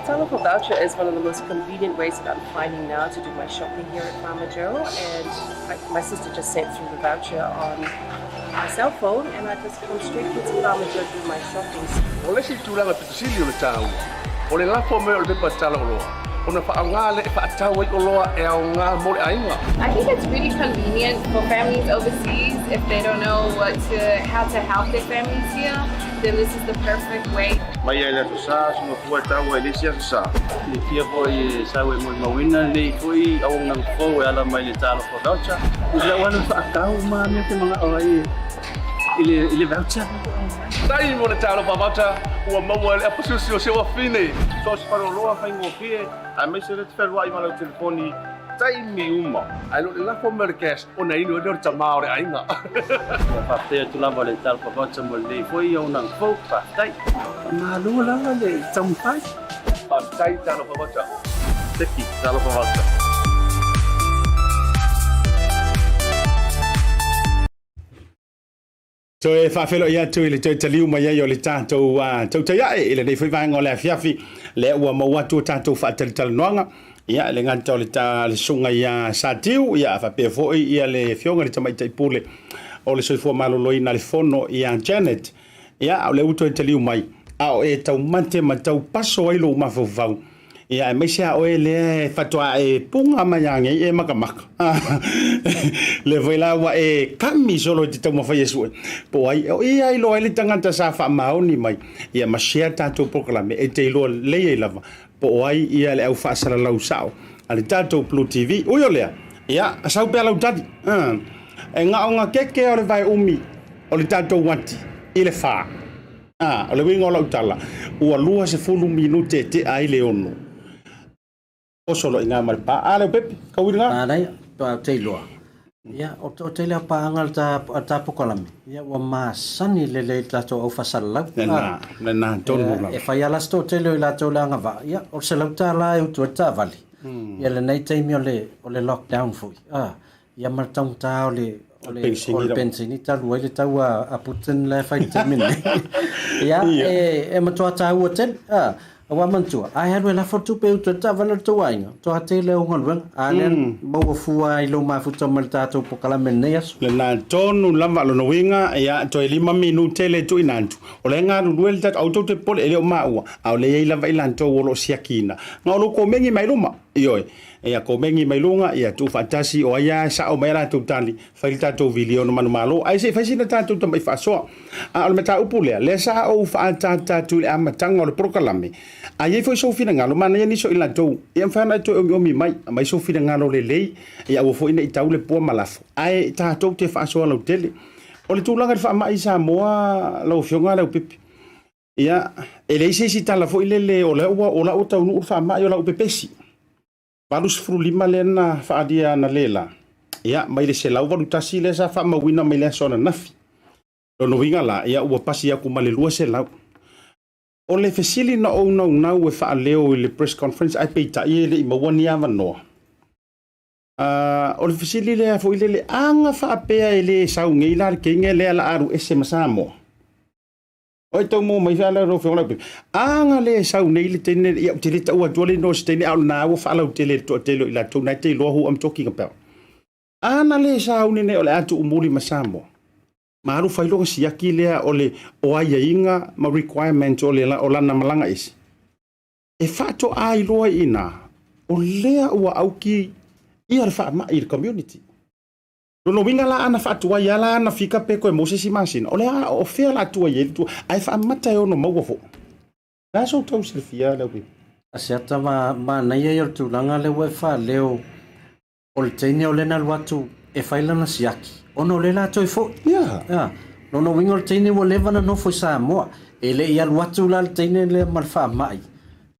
Speaker 4: Talofa voucher is one of the most convenient ways that I'm finding now to do my shopping here at Farmer Joe. And I, my sister just sent through the voucher on my cell phone and I just come straight here to Farmer Joe to do my shopping.
Speaker 5: O le isi tulaga pito sili o le taua, o le lafo mai o le pepa tala oloa, ona faaaoga lea e faatau ai oloa e aoga mo le aiga.
Speaker 6: I think it's really convenient for families overseas if they don't know what to, how to help their families here, then this is the perfect way.
Speaker 5: Mai lava i le Aso Sa, suga fua e tau ai i le isi Aso Sa.
Speaker 7: Silafia foi e sau e molimauina lenei foi auaunaga fou e ala mai le Talofa Voucher. I lau alu e faatau uma mea ou te manao ai i le i le voucher.
Speaker 5: Tai mo le Talofa Voucher ua maua e le apusiusi o si ou afine. So o se faleoloa faigofie aemaise lea te fealuai ma lau telefoni taimi uma. Ae le o le lafo mai o le cash ona inu ai lea o le tama o le aiga.
Speaker 7: Ua faafetai atu lava le Talofa Voucher mo lenei foi auaunaga fou. Faafetai. Faamalo lava le taumafai.
Speaker 5: Faafetai Talofa Voucher. Seki Talofa Voucher.
Speaker 2: Toe faafeiloai atu i le toe taliu mai ai o le tatou uh, tautai ae i lenei foi vaega o le afiafi lea ua maua atu o tatou faatalitalanoaga ia le gata o le, ta, le susuga ia Satiu ia faapea foi ia le afioga i le tamaitai pule o le soifua maloloina le fono ia Janet ia o lea ua toe taliu mai a o e taumate ma taupaso ai lou mafaufau Ia, aemaise a oe lea e faatoa e puga mai a nei e makamaka. Lea foi la ua e kami solo i te taumafai e sue. Po o ai, o ia e iloa ai le tagata sa faamaoni mai, ia ma share tatou polokalame e te iloa lelei ai lava po o ai ia le au faasalalau sao a le tatou Blue TV. Ui o lea, ia, sau pea lau tali. E gaogakeke o le vae umi o le tatou ati i le fa. Ā, o le uiga o lau tala, ua 20 minute e tea ai le ono. Oso loa i ina ma le pā. Ā, Leaupepe, kau i lena.
Speaker 10: Manaia, ou te iloa. Ia, o te leo pāanga a le ta pokalame, ia ua masani lelei i le tatou au faasalalau.
Speaker 2: Lena, lena tonu lava.
Speaker 10: E fai lava la se toatele o i latou le agavaa, ia, o le $100 e utu ai le taavale, ia lenei taimi o le lockdown foi. Ā, Ia ma le taugata o le o le o le penisini talu ai le taua a Putin la e fai i le taimi lenei. Ia, e, e matua tāua tele. A, aua manatua, a e alu e lafo le tupe e utu ai le taavale o le tou aiga, matua tele au galuega. A lea maua fua i lou mafuta ma le tatou pokalame i lenei aso.
Speaker 2: Lena tonu lava lona uiga, ia, toe lima minute le tuuina atu. O la e galulue le tatou, aua tou te popole, e le o maua, a o lea e i ai lava i latou o lo o siakiina. Na o lou komeni mai luma, ioe. Ia komeni mai luga, ia tuufaatasi, o ai lava e sao mai a latou tali, fai le tatou viliona manumalo, ae se i fai sina tatou tamai faasoa. A o le mataupu lea, lea sa ou faaataata atu i le amataga o le polokalame, a i ai foi sou finagalo, manaia nisi o i latou, ia mafai ona e toe omiomi mai, aumai sou finagalo lelei, ia aua foi ne i tau le pua ma lafo, ae tatou te faasoa lautele. O le tulaga i le faamai i Samoa lau Afioga Leaupepe, ia, e leai se isi tala foi lele o lea ua, o la ua taunuu le faamai o la ua pepesi. 85 lea na faaalia analeila, ia, mai le 181 lea sa faamauina mai le aso ananafi. Lona uiga la, ia, ua pasi atu ma le 200. O le fesili na ou naunau e faaleo i le press conference ae peitai e le i maua ni avanoa, o le fesili lea foi lele, a na faapea e le sau nei la le teine lea la alu ese ma Samoa? Oi tau mo mai fea lau afioga Laupepe. A na le sau nei le teine, ia ou te le taua atua le igoa o se teine, a o lena ua faalautele e le toatele o i latou na e te iloa who I'm talking about. A na le sauni nei o le a tuumuli ma Samoa, ma alu fai lona siaki lea o le o aiaiga ma requirements o le o lana malaga ese, e faatoa iloa i ina o lea ua auki ia le faamai i le community. Lona uiga la ana faatuai lava la ana fika pe toe maua se isi masina, o le a o fea la tuai ai le tua ae faamata e ono maua foi. O le a sou tau silafia Leaupepe?
Speaker 10: Asiata ma manaia ia o le tulaga lea ua e faaleo o le teine o lea na alu atu e fai lana siaki ona o lea la toe foi.
Speaker 2: Yeah.
Speaker 10: Yeah. Lona uiga o le teine ua leva ona nofo i Samoa. E le i alu atu la le teine lea ma le faamai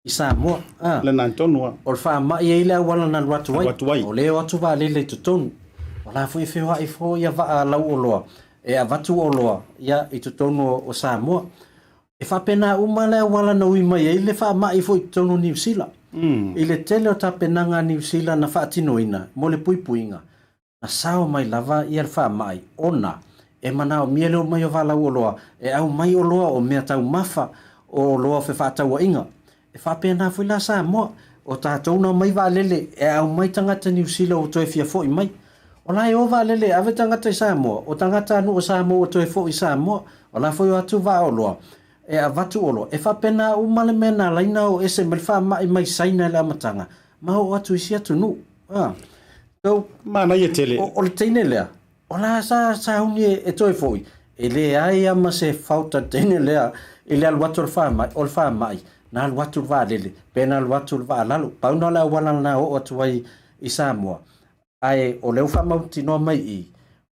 Speaker 10: i Samoa.
Speaker 2: A. Lena tonu a.
Speaker 10: O le faamai e i ai le auala na alu atu ai.
Speaker 2: Alu atu ai.
Speaker 10: O lea e o atu vaalele i totonu. O la foi e feoai foi ia vaa lauoloa e avatu oloa ia i totonu o Samoa. E faapena uma le auala na ui mai ai le faamai foi i totonu o Niu Sila. I le tele o tapenaga a Niu Sila na faatinoina mo le puipuiga, Na sao mai lava ia le faamai ona e manaomia le omai o valauoloa e aumai oloa o mea taumafa o oloa o fefaatauaiga. E faapena foi la Samoa, o tatou na omai vaalele e aumai tagata Niu Sila ua toe fia foi mai. O la e o vaalele e ave tagata i Samoa, o tagata nuu o Samoa ua toe foi i Samoa, o la foi o atu vaaoloa e avatu oloa. E faapena uma le mea na alai na o ese mai le faamai mai Saina i le amataga ma oo atu i isi atunuu. A. So,
Speaker 2: Manaia tele.
Speaker 10: O, o le teine lea, o la sa sauni e, e toe foi, e leai a ma se fault a le teine lea i le alu atu o le faamai, o le faamai, na alu atu le vaalele, pe na alu atu le vaa lalo. Pau na o le auala na oo atu ai i Samoa. Ae o lea ua faamautinoa mai i i,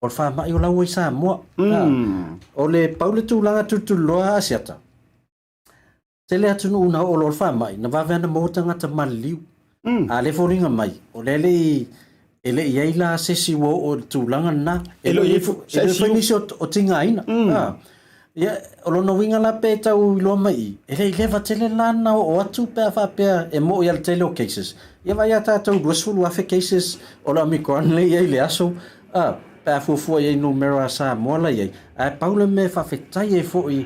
Speaker 10: o le faamai o la ua i Samoa. Mm. O le pau le tulaga tulituliloa Asiata, Tele atunuu na oo loa le faamai, na vave ana maua tagata maliliu. A lea e foliga mai, o lea e le i, e le i i ai la se isi ua oo i le tulaga lena.
Speaker 2: E le o i ai
Speaker 10: fo- E le o fai nisi o, o tigaina. A. Ia, o lona uiga la pe tau iloa mai i, e le i leva tele la na oo atu pe a faapea e mo'i a le tele o cases. Ia vaai a tatou 20,000 cases o le Omicron lea e i ai i le aso, a, pe a fuafua i ai numera a Samoa la i ai. Ae pau le mea e faafetai ai foi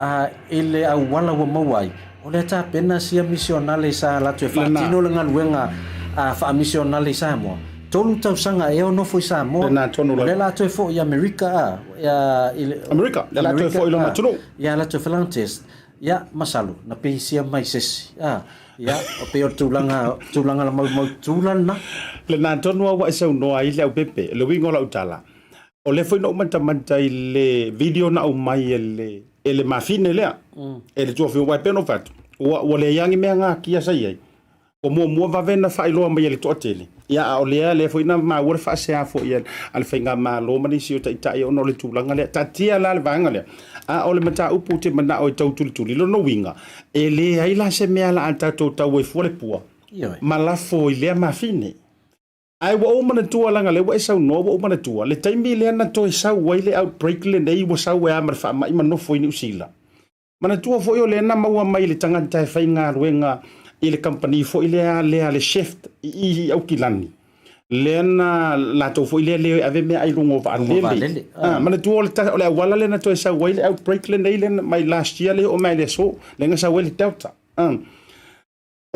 Speaker 10: A i le auala ua maua ai, o lea tapena sia misionale sa latou e faatino le galuega a faamisionale i Samoa. Tolu tausaga ea o nofo i Samoa, o lea la toe foi i Amerika a, i le,
Speaker 2: Amerika, lea la toe foi i lona atunuu.
Speaker 10: Ia latou fai lana test, ia masalo na pisia mai se isi, a, ia o pei o le tulaga, tulaga la maumautu la lena.
Speaker 2: Lena tonu lava ua e saunoa ai Leaupepe, le uiga o lau tala, O lea foi na ou matamata i le video na aumai e le, e le mafine lea, e le tuafio, aua e pei ona ou fai atu, ua, ua leai lava ni mea natia sa i ai. Ua muamua vave na faailoa mai e le toatele, ia a o lea, lea foi na maua le faasea foi a, a le faigamalo ma nisi o taitai ona o le tulaga lea. Taatia la le vaega lea, a o le mataupu ou te manao e tau tulituli, lona uiga, e leai la se mea la a tatou tau ai fua le pua ma lafo i lea mafine. Ae ua ou manatua leaga lea ua e saunoa ua ou manatua le taimi lea na toe sau ai le outbreak lenei ua sau ai lava ma le faamai ma nofo i Niu Sila. Manatua foi o lea na maua mai i le tagata e faigaluega i le kamupani foi lea lea le chef i i Aukilani lea na latou foi lea le ave meaai i luga o vaalele. Ah, manatua o le, o le auala lea na toe sau ai le outbreak lenei lea mai last year lea e oo mai i le aso lea na sau ai le Delta. Ah.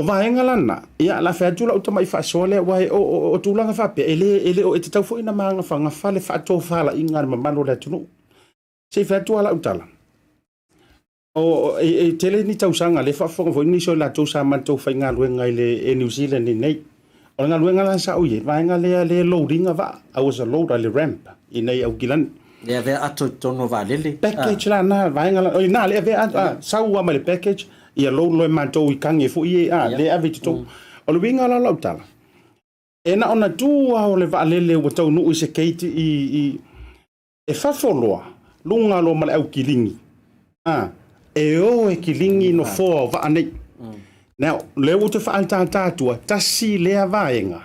Speaker 2: O vaega la na, ia, la fai atu lau tamai faasoa lea, aua o, o, o tulaga faapea, e le, e le o e tatau foi ona magafagafa le faatofalaiga a le mamalu o le atunuu. Se i fai atu lava lau tala, o, e, e tele ni tausaga, lea e faafofoga foi nisi o i latou sa matou faigaluega i le Air New Zealand i inei. O le galuega la sa ou i ai, vaega lea le load ina vaa, I was a loader i le ramp i inei i Aukilani.
Speaker 10: Le avea ato i totonu o vaalele.
Speaker 2: Package la na, vaega la, oi na le avea ato, ah, sau lava ma le package, ia load loa e matou i kage foi ia, ah, le ave i totonu. O le uiga la o lau tala, e na ona tu lava o le vaalele ua taunuu i se gate i, i, E fafo loa, luga loa ma le au kiligi. A, e o e kiligi nofoa o vaa nei. Now, lea ua ou toe faaataata atua, tasi lea vaega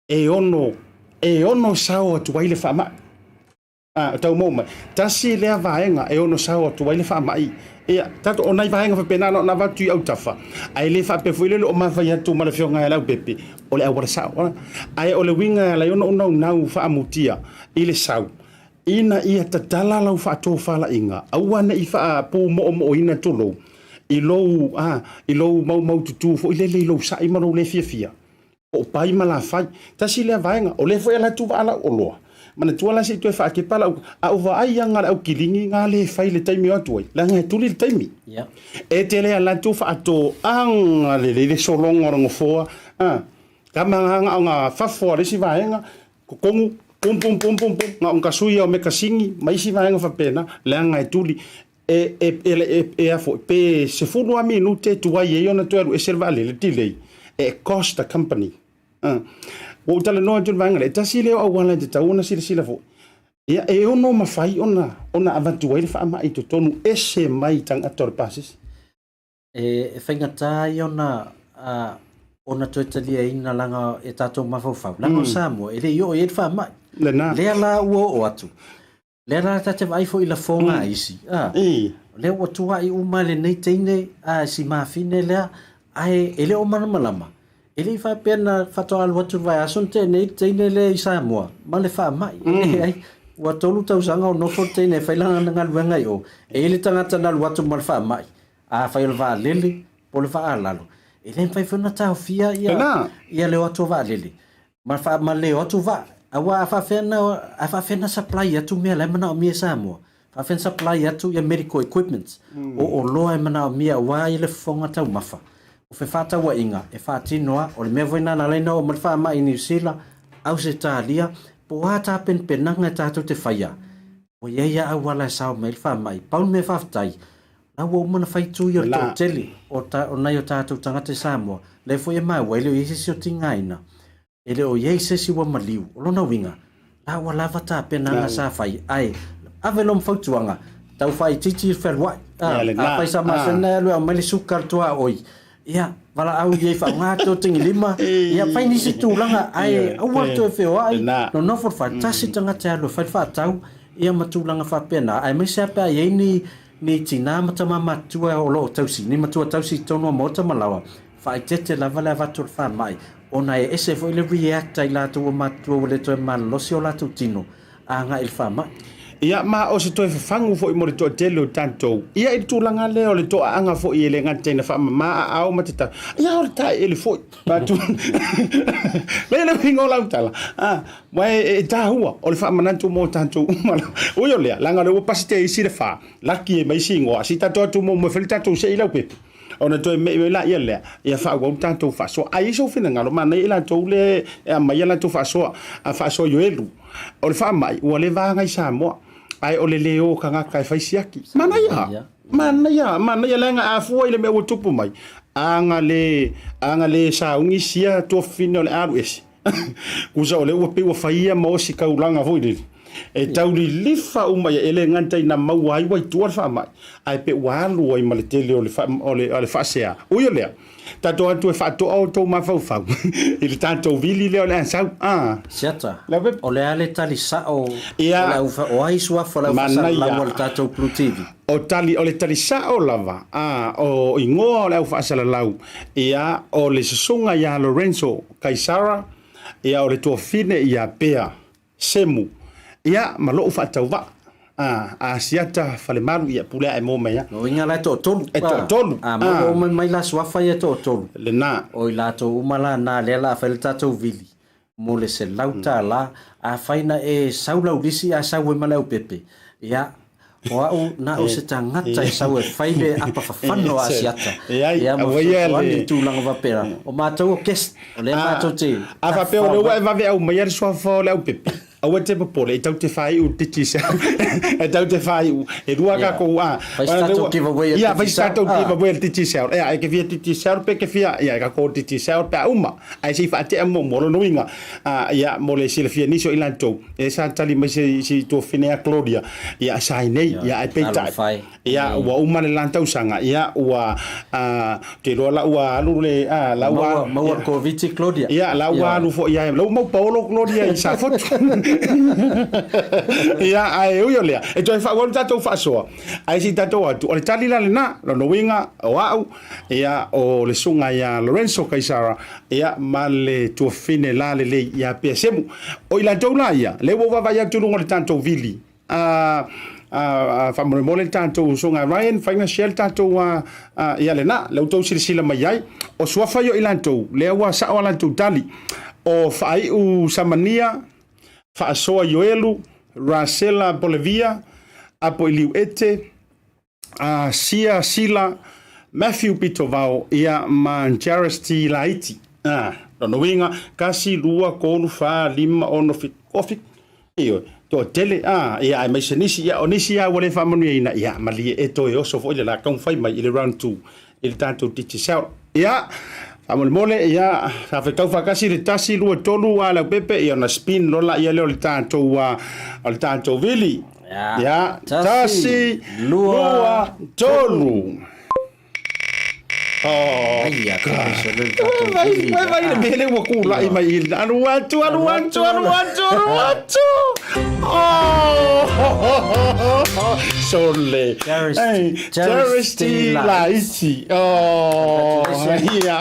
Speaker 2: e ono, e ono sao atu ai le faamai. A, tau maua mai. Tasi lea vaega e ono sao atu ai le faamai. Ia, tatou, o nai vaega faapena na ona avatu i autafa, ae le faapea foi lele o mafai atu ma le Afioga ia Leaupepe, o le auala sao. Ae o le uiga e ala ai ona ou naunau faamutia i le sau, ina ia tatala lau faatofalaiga, aua ne i faapumoomoina tulou, i lou, a, i lou maumaututu foi lele i lou sa'i ma lou le fiafia. Po o pai ma lafai. Tasi lea vaega. O lea foi e alu atu vaa lau oloa. Manatua la se i toe faakepa lau, a ou vaai ia na o le au kiligi na le fai i le taimi o atu ai, leaga e tuli le taimi. E te le alu atu faatoaga lelei le sologa o le nofoa, a, kama na na o na fafo a le isi vaega, totonu, pum pum pum pum pum, na o na tasui ia o mekasini ma isi vaega faapena, leaga e tuli. E, e, e, e, e a foi, pe 10 lava minute e tuai ai ona toe alu ese le vaalele, delay, e cost the company. Uh. Ua ou talanoa atu i le vaega lea, e tasi lea o auala e tatau ona silasila foi. Ia, e ono mafai ona, ona avatu ai le faamai i totonu ese mai tagata o le pasese.
Speaker 10: E faigata ai ona, ona toe taliaina leaga e tatou mafaufau, leaga o Samoa e le i oo i ai le faamai.
Speaker 2: Lena.
Speaker 10: Lea la ua oo atu, lea la ta te vaai foi i lafoga a isi, a, lea ua tuai uma lenei teine, a, si mafine lea, ae e le o malamalama, e le i faapea na faatoa alu atu le vaiaso na tea nei le teine lea i Samoa ma le faamai. E leai, ua tolu tausaga o nofo le teine e fai lana galuega i o, e i ai le tagata na alu atu ma le faamai, Afai o le vaalele po o le vaa lalo, e le mafai foi ona taofia ia, ia le o atu o vaalele ma, fa, ma le o atu vaa. Aua a faafefea na, a faafefea na supply atu mea la e manaomia e Samoa? Faafefea na supply atu ia medical equipments mm. o oloa e manaomia aua ia le fofoga taumafa. O fefaatauaiga e faatino a, o le mea foi na na ala ai na oo mai le faamai i Niu Sila, Ausetalia, po o a tapenapenaga e tatou te faia. Ua i ai a auala e sao mai ai le faamai. Pau le mea faafetai, la ua uma ona fai tui o le toatele o, ta, o nai o tatou tagata i Samoa, lea foi e maua, e le o i ai se isi o tigaina, e le o i ai se isi ua maliu. O lona uiga, la ua lava tapenaga sa fai, ae ave loa ma fautuaga, tau faaitiiti le fealuai. A, afai sa masani ona e alu e aumai le suka i le tuaoi, Ia, valaau i ai faaaoga atu o tingilima, ia fai nisi tulaga, ae aua le toe feoai, nonofo le fale, tasi le tagata e alu e fai le faatau, ia ma tulaga faapena, aemaise lava pe a i ai ni, ni tinā ma tama matutua o lo o tausi, ni matua tausi i totonu o maota ma laoa, faaeteete lava le avatu o le faamai, ona e ese foi le react a i latou ua matutua ua le toe malolosi o latou tino, agai i le faamai.
Speaker 2: Ia, ma o se toe fafagu foi mo le toatele o tatou, ia i le tulaga lea o le toaaga foi e le gata ina faamama aao ma te tau, ia o le taeele foi. Patu. Lea le uiga o lau tala. Ah, wa e, e tāua o le faamanatu mo tatou uma. Ui o lea, leaga o lea ua pasi te isi le whā, laki e mai isi ingoa, si tatou atu mo mo e fai le tatou se i lau pepe. Ona toe me'i mai laia lea, ia faaauau le tatou faasoa. A i ai sou finagalo, manaia i latou lea e aumai a latou faasoa, a faasoa ioelu. O le faamai, ua leva aga i Samoa, ae o le le o tagata e fai siaki. Manaia! Manaia! Manaia leaga a fua i le mea ua tupu mai, aga le, aga le sauni sia tuafafine o le a alu ese. Kusa o lea ua pei ua fai ia ma ositaulaga foi lele e tau lilifa uma ia, e le gata ina maua ai ua i tua le faamai, ae pe ua alu ai ma le tele o le, o le, o le faasea. Ui o lea, tatou atu e faatoa outou mafaufau i le tatou vili lea o le a sau. Ah.
Speaker 10: Siata, o le a le tali sao o le au, o ai suafa o le au faasalalau a le tatou Blue TV?
Speaker 2: O tali, o le tali sao lava, a, o igoa o le au faasalalau, ia, o le susuga ia Lorenzo Kaisara, ia, o le tuafine ia Pea Semu, ia, ma lou faatauvaa, a, a Asiata Falemalu, ia, pule ae mo mai a.
Speaker 10: Lona uiga la e toatolu.
Speaker 2: E toatolu.
Speaker 10: A, maua uma mai la suafa ia e toatolu.
Speaker 2: Lena.
Speaker 10: O i latou uma la na, lea la a fai le tatou vili mo le $100, afai na e sau lau lisi ae sau ai ma le aupepe, ia, o au na o se tagata e sau e fai le apa fafano a Asiata, ia, ma fesoasoani i tulaga faapena. O matou o guest, o lea matou te
Speaker 2: A faapea o lea ua e vave aumaia le suafa o le aupepe, Aua e te popole, e tau te whaiu te Digicel. E tau te whaiu. E rua ka kou a.
Speaker 10: Fai se tatou giveaway a
Speaker 2: Ia, fai se tatou giveaway a Digicel. Ia, e ke fia Digicel pe ke fia, ia, e ka kou Digicel pe a uma. Ae se i whaatea mo, mo lona uiga. Ia, mo le silafia nisi o i latou, e sa tali mai se, si tuafine a Claudia. Ia, sa i nei, ia, ae peitai. Ia, ua uma le la tausaga, ia, ua, a, ou te iloa la ua alu le, a, la ua...
Speaker 10: Maua, maua le Koviti Claudia.
Speaker 2: Ia, la ua alu foi ia, la ua mau paolo Claudia i Safotu. Ia, ae ui o lea, e toe faaauau le tatou faasoa, ae se i tatou atu, o le tali la lena, lona uiga, o au, ia, o le susuga ia Lorenzo Kaisara, ia, ma le tuafafine lalelei ia Peasemu. O i latou la ia, lea ua ou vaavaai atu i luga o le tatou vili, a faamolemole le tatou usoga Ryan, fai na share le tatou ia lena, lea ua outou silasila mai ai. O suafa ia o i latou, lea ua sao a latou tali. O Faaiu Samania, Faasoa Ioelu, Rasela Bolivia, Apo Iliu Ete, Sia Sila, Matthew Pitovao, ia ma Jairus T. Laiti. Ah, lona uiga, 1, 2, 3, 4, 5, 6, 7, 8, ioe, toatele, ah, ia aemaise nisi, ia o nisi lava ua le faamanuiaina, ia malie e toe oso foi le la taumafai mai i le round 2 i le tatou Digicel. Ia, faamolemole, ia, sa fetau faatasi le 1, 2, 3, a Leaupepe, ia ona spin loa laia lea o le tatou, o le tatou vili. Ia, 1, 2, 3. Oh, God. Vai, vai, le mea lea ua kula'i mai i le alu atu, alu atu, alu atu, alu atu. Oh, sole. Hey, Charity Laiti. Oh, ia.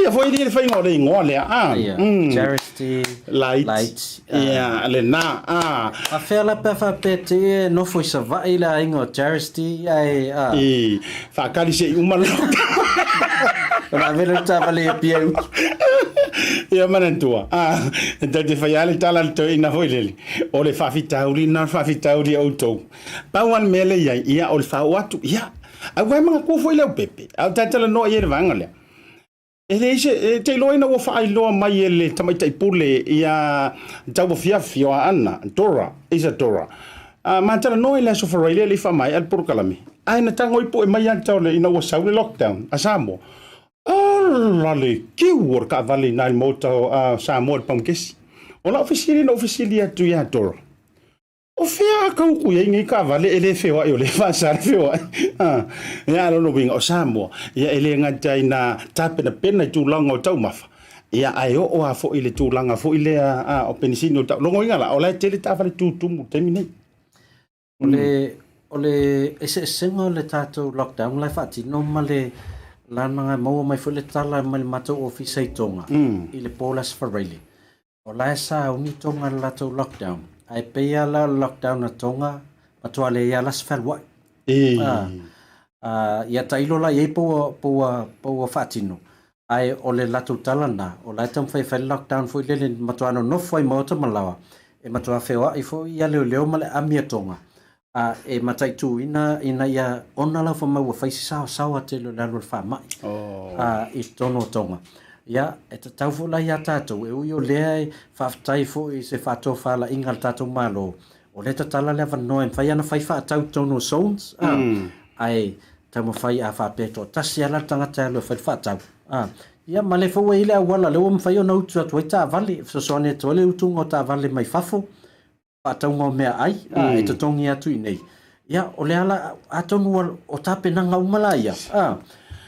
Speaker 2: Ia foi le faiga o le igoa lea. Ah,
Speaker 10: Charity
Speaker 2: Laiti. Ia, lena. Ah.
Speaker 10: A fea la pe a faapea te e nofo i Savaii le aiga o Charity ae a.
Speaker 2: I, whaakali se i uma le lockdown.
Speaker 10: Ona ave le taavale i Apia i uta.
Speaker 2: Ia manatua, ah, e tou te whai a le tala le toeaina foi lele, o le faafitauli lena o le faafitauli a outou. Pau lava le mea lea i ai, ia o le faaoo atu, ia, aua e manatua foi le aupepe, a o talanoa i ai le vaega lea. E leai se, e te iloa ina ua faailoa mai e le tamaitai pule ia Tauafiafi o Aana, Dora, Isadora. A ma talanoa i le Aso Faraile e le i faamaea le polokalame, ae na tago i poe mai ia te au ina ua sau le lockdown a Samoa. Ola le kiu o le taavale i ina i le maota o Samoa i le Paumukesi. O lau fesili na ou fesili atu ia Dora, O fea a kau uku i ai nei taavale e le feoai o lea e faasa le feoai? Ia, a o lona uiga o Samoa, ia e le gata i nā tapenapena i tulaga o taumafa, ia ae oo lava foi i le tulaga foi lea o penisini o tau. Logoina la, o la e tele taavale tutumu i le taimi nei.
Speaker 10: O le, o le eseesega o le tatou lockdown la e faatino ma le lana e maua mai foi le tala mai le matou ofisa i Tonga i le po o le Aso Faraile. O la e sauni Tonga i le latou lockdown, ae pei lava la o le lockdown a Tonga, matua leai lava la se fealuai. Ah, ia tailo la i ai po ua, po ua, po ua faatino, ae o le latou tala lena, o la e taumafai e fai le lockdown foi lele matua nonofo ai maota ma laoa, e matua feoai foi ia leoleo ma le ami a Tonga, a e mataituina ina ia ona lau famau ua fai se saosaoa tele o le alu o le faamai a i totonu o Tonga. Ia, e tatau foi la iā tātou, e ui o lea e faafetai foi i se faatofalaiga a le tatou Malo, o lea e tatala le avanoa e mafai ona fai faatau i totonu o zones, a, ae taumafai a faapea e toatasi lava la le tagata e alu e fai le faatau, a. Ia, ma le foi ua i ai le auala lea ua mafai ona utu atu ai taavale, e fesoasoani atu ai le utuga o taavale mai fafo, faatauga o meaai a, e totogi atu i inei. Ia, o le ala, atonu ua, o tapenaga uma la ia, a,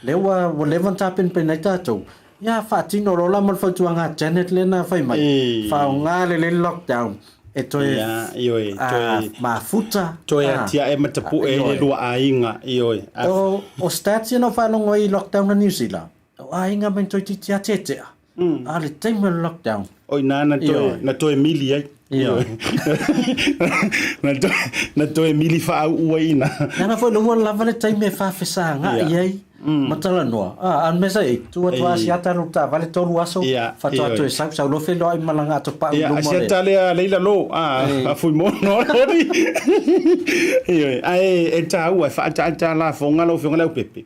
Speaker 10: lea ua, ua leva ona tapenapena ai tatou, ia, faatino loa la ma le fautuaga a Janet lea na fai mai, faaaoga lelei le lockdown e toe,
Speaker 2: Ia, ioe,
Speaker 10: a,
Speaker 2: toe,
Speaker 10: mafuta,
Speaker 2: toe
Speaker 10: a,
Speaker 2: atiae ma tapue ai le
Speaker 10: ioe.
Speaker 2: lua aiga, ioe. A,
Speaker 10: O, o stats ia na ou faalogo ai i lockdown a New Zealand, O aiga mai toeitiiti lava tetea, a o le taimi o le lockdown.
Speaker 2: O ina na toe, na toe mili ai.
Speaker 10: Ioe.
Speaker 2: Na toe, na toe mili faauu ai ina.
Speaker 10: Leaga foi ua lava le taimi e faafesagai ai ma talanoa. A, a le mea sa i ai, tu atu lava Asiata alu i le taavale tolu aso, faatoa toe sau, sau loa feiloai ma lana atopau i
Speaker 2: Ia,
Speaker 10: luma o le.
Speaker 2: Asiata lea Leila Lo, a Fuimono lori. Ioe, ae e taua e faaataata lafoga lau Afioga Leaupepe.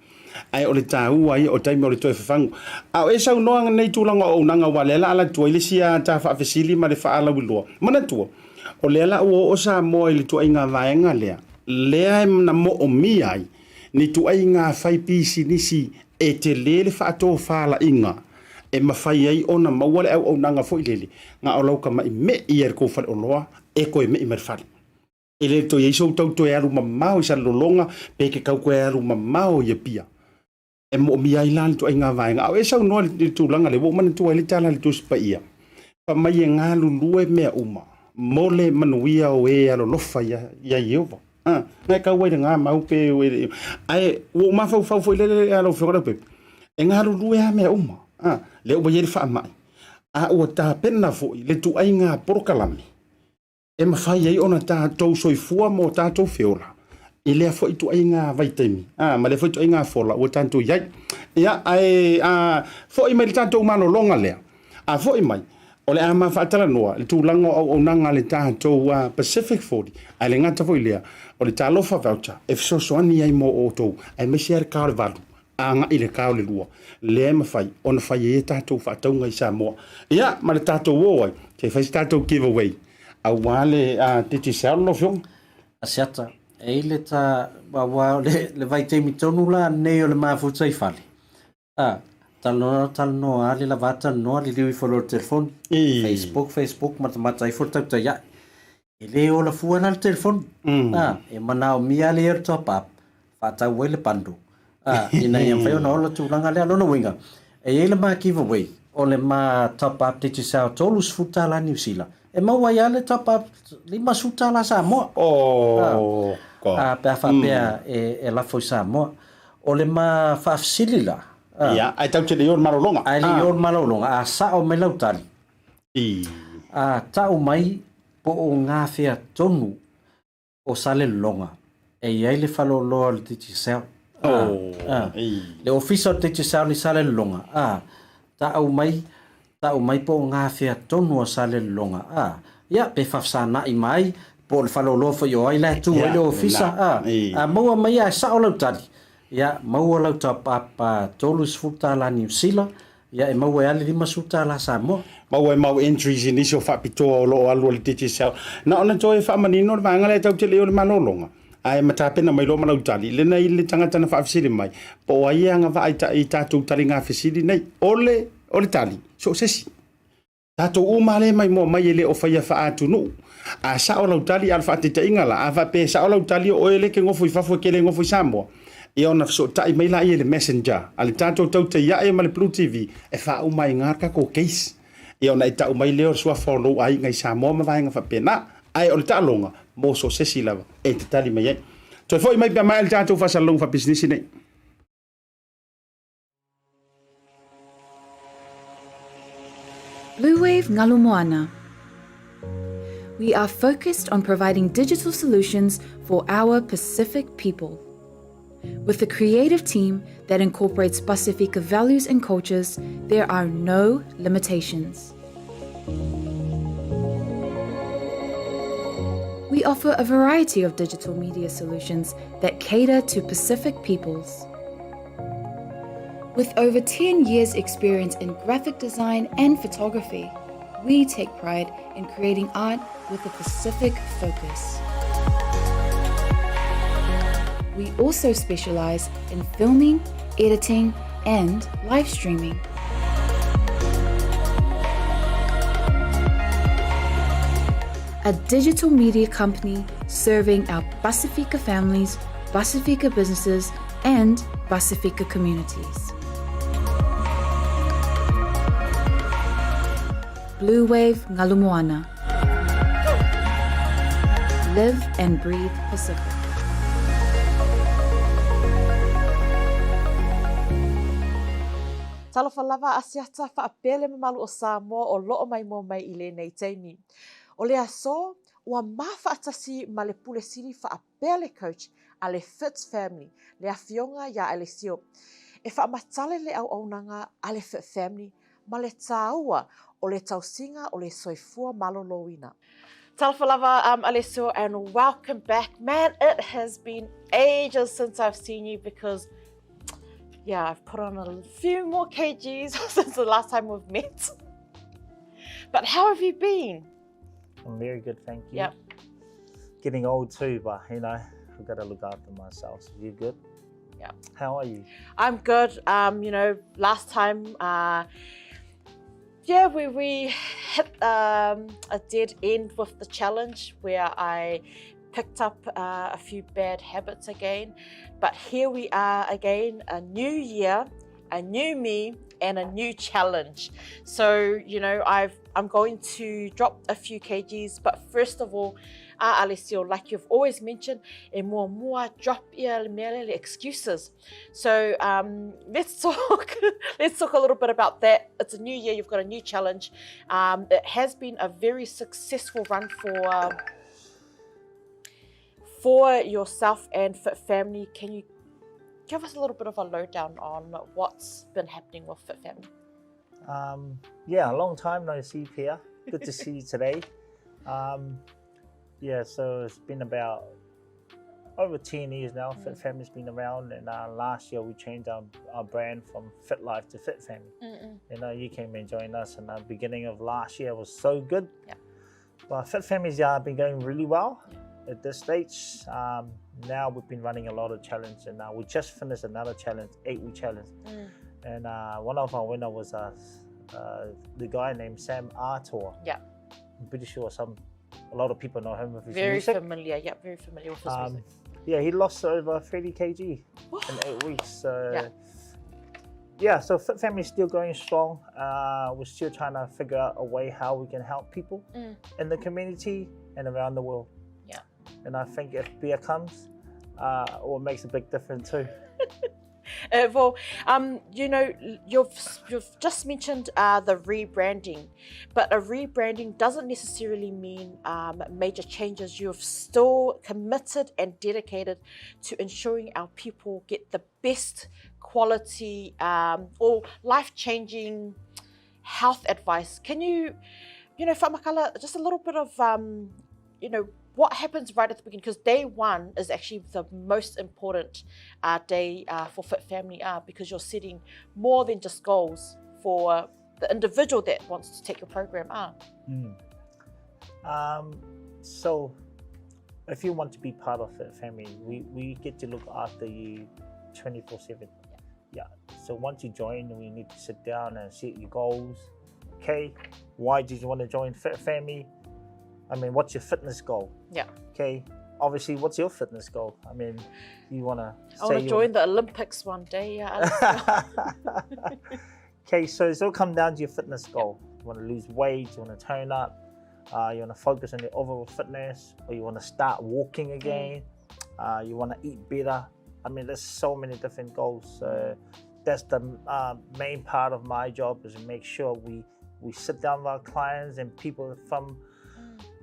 Speaker 2: Ae o le taua ia o taimi o le toe fafagu. A o e saunoa nei tulaga o auaunaga aua o lea la alu atu ai le isi ata faafesili ma le faalauiloa. Manatua, o lea la ua oo Samoa i le tuaiga vaega lea, lea na moomia ai ni tuaiga fai pisinisi e tele le faatofalaiga e mafai ai ona maua le auaunaga foi lele, na o lau tamai mei ia i le tou faleoloa e toe mei mai le fale. E le toe i ai sou tau toe alu mamao i Salelologa pe ke kau toe alu mamao i Apia. E moomia ai la le ituaiga vaega. A o e saunoa i le tulaga lea, ua ou manatua ai le tala a le Tusi Paia, fai mai e galulue mea uma mo le manuia o e alolofa ia Ieova. A, na e kau ai le gamau pe ae ua ou mafaufau foi lele ia lau Afioga Leaupepe, e galulue lava mea uma. A, lea ua i ai le faamai, a ua tapena foi le ituaiga polokalame e mafai ai ona tatou soifua ma o tatou feola i lea foi ituaiga vaitaimi a, ma lea foi ituaiga fola ua tatou i ai. Ia, ae a foi mai le tatou malologa lea, a foi mai, o le a ma faatalanoa le tulaga o auaunaga a le tatou Pacific 40, ae le gata foi i lea, o le Talofa Voucher e fesoasoani ai mo outou, aemaise lava le ka o le valu agai i le ka o le lua, lea e mafai ona fai ai a tatou faatauga i Samoa. Ia, ma le tatou o ai, se i fai se tatou giveaway aua le Digicel lau Afioga.
Speaker 10: Asiata, e i le ta, aua o le, le vaitaimi tonu la nei o le mafuta i fale. A, talanoa, talanoa le lava talanoa liliu ifo loa i le telefoni. Facebook, Facebook, matamata ifo le tautai ae. E le ola fua la le telefoni. A, e manaomia lava le ia o le top up, faatau ai le bundle. A, ina ia mafai ona ola tulaga lea. Lona uiga, e i ai le ma giveaway, o le ma top up Digicel $30 Niu Sila, e maua ai lava le top up $50 Samoa.
Speaker 2: Oh,
Speaker 10: God. A, pe a faapea e lafo i Samoa. O le ma faafesili la,
Speaker 2: a, Ia, ae tatou te le i o i le malologa.
Speaker 10: Ae le i o i le malologa, a sao mai lau tali, A tau mai po o gafea tonu o Salelologa e i ai le faleoloa o le Digicel. A, le ofisa o le Digicel i Salelologa, a, tau mai, tau mai po o gafea tonu o Salelologa, a, ia, pe faafesanai mai, po o le faleoloa foi o ai la e tu ai le ofisa, a, a maua mai ae sao lau tali, ia, maua lau top up $30 Niu Sila, Ia e maua ai lava le $50 Samoa.
Speaker 2: Maua e mau entries i nisi o faapitoa o lo o alu a le Digicel. Na ona toe faamanino le vaega lea tatou te le i o le malologa, ae ma tapena mai loa ma lau tali, lena i le tagata na faafesili mai, po o ai e agavaa i tatou taliga fesili nei. O le, o le tali, so o se isi. Tatou uma lea e maimoa mai e le o faia faaatunuu. A sao lau tali, a o le faataitaiga la, a faapea e sao lau tali o oe lea e te nofo i fafo e te le nofo i Samoa, ia ona fesootai mai laia i le messenger a le tatou Tautaiae ma le Blue TV e faauma ai i ina le tatou case. Ia ona e tau mai lea o le suafa o lou aiga i Samoa ma vaega faapena. Ae o le taaloga, mo so o se isi lava e te tali mai ai. Toe foi mai pe a maea le tatou faasalalauga faapisinisi nei.
Speaker 9: Bluewave Ngalu Moana. We are focused on providing digital solutions for our Pacific people. With a creative team that incorporates Pasifika values and cultures, there are no limitations. We offer a variety of digital media solutions that cater to Pacific peoples. With over 10 years' experience in graphic design and photography, we take pride in creating art with a Pacific focus. We also specialize in filming, editing, and live streaming. A digital media company serving our Pasifika families, Pasifika businesses, and Pasifika communities. Blue Wave Ngalu Moana. Live and breathe Pacific.
Speaker 12: Talofa lava Asiata faapea le mamalu o Samoa o loo maimoa mai i lenei taimi. O le aso, ua ma faatasi ma le Pule Sili faapea le coach a le Fit Family, le Afioga iā Alessio, e faamatale le auaunaga a le Fit Family ma le tāua o le tausiga o le soifua maloloina. Talofa lava, um, Alessio, and welcome back. Man, it has been ages since I've seen you because, yeah, I've put on a few more kgs since the last time we've met. But how have you been?
Speaker 13: I'm very good, thank you.
Speaker 12: Yep.
Speaker 13: Getting old too, but you know, I've got to look after myself. So you good?
Speaker 12: Yeah.
Speaker 13: How are you?
Speaker 12: I'm good. Um, you know, last time, uh, yeah, we, we hit um, a dead end with the challenge where I picked up uh, a few bad habits again. But here we are again, a new year, a new me, and a new challenge. So, you know, I've, I'm going to drop a few kgs, but first of all, ah, Alessio, like you've always mentioned, e mua mua drop ia le mea le excuses. So um, let's talk. let's talk a little bit about that. It's a new year. You've got a new challenge. Um, it has been a very successful run for um, for yourself and Fit Family. Can you give us a little bit of a lowdown on what's been happening with Fit Family?
Speaker 13: Um, yeah, a long time no see, Pia. Good to see you today. Um, yeah, so it's been about over 10 years now. Fit Family's been around, and uh, last year we changed our, our brand from Fit Life to Fit Family. Mm-mm. You know, you came and joined us in the beginning of last year was so good.
Speaker 12: Yeah.
Speaker 13: But Fit Family's uh, been going really well yeah. at this stage. Um, now we've been running a lot of challenge, and uh, we just finished another challenge, eight-week challenge. Mm. And uh, one of our winner was uh, uh, the guy named Sam Artor.
Speaker 12: Yeah.
Speaker 13: I'm pretty sure some a lot of people know him with his
Speaker 12: very
Speaker 13: music.
Speaker 12: familiar, yeah, very familiar with his um, music.
Speaker 13: Yeah, he lost over 30 kg in eight weeks. So yeah. yeah, so Fit Family is still going strong. Uh, we're still trying to figure out a way how we can help people mm. in the community and around the world.
Speaker 12: Yeah.
Speaker 13: And I think if beer comes, uh, it makes a big difference too.
Speaker 12: Uh, well, um, you know, you've you've just mentioned uh, the rebranding, but a rebranding doesn't necessarily mean um, major changes. You've still committed and dedicated to ensuring our people get the best quality um, or life-changing health advice. Can you, you know, Whamakala, just a little bit of, um, you know, what happens right at the beginning? Because day one is actually the most important uh, day uh, for Fit Family uh, because you're setting more than just goals for the individual that wants to take your program uh.
Speaker 13: Mm. Um, so if you want to be part of Fit Family, we, we get to look after you 24 7. Yeah. So once you join, we need to sit down and set your goals. Okay, why did you want to join Fit Family? I mean, what's your fitness goal?
Speaker 12: Yeah.
Speaker 13: Okay. Obviously, what's your fitness goal? I mean, you want to.
Speaker 12: I want to join the Olympics one day.
Speaker 13: Yeah. okay, so it's all come down to your fitness goal. You want to lose weight, you want to tone up, uh, you want to focus on your overall fitness, or you want to start walking again, mm. uh, you want to eat better. I mean, there's so many different goals. So that's the uh, main part of my job is to make sure we we sit down with our clients and people from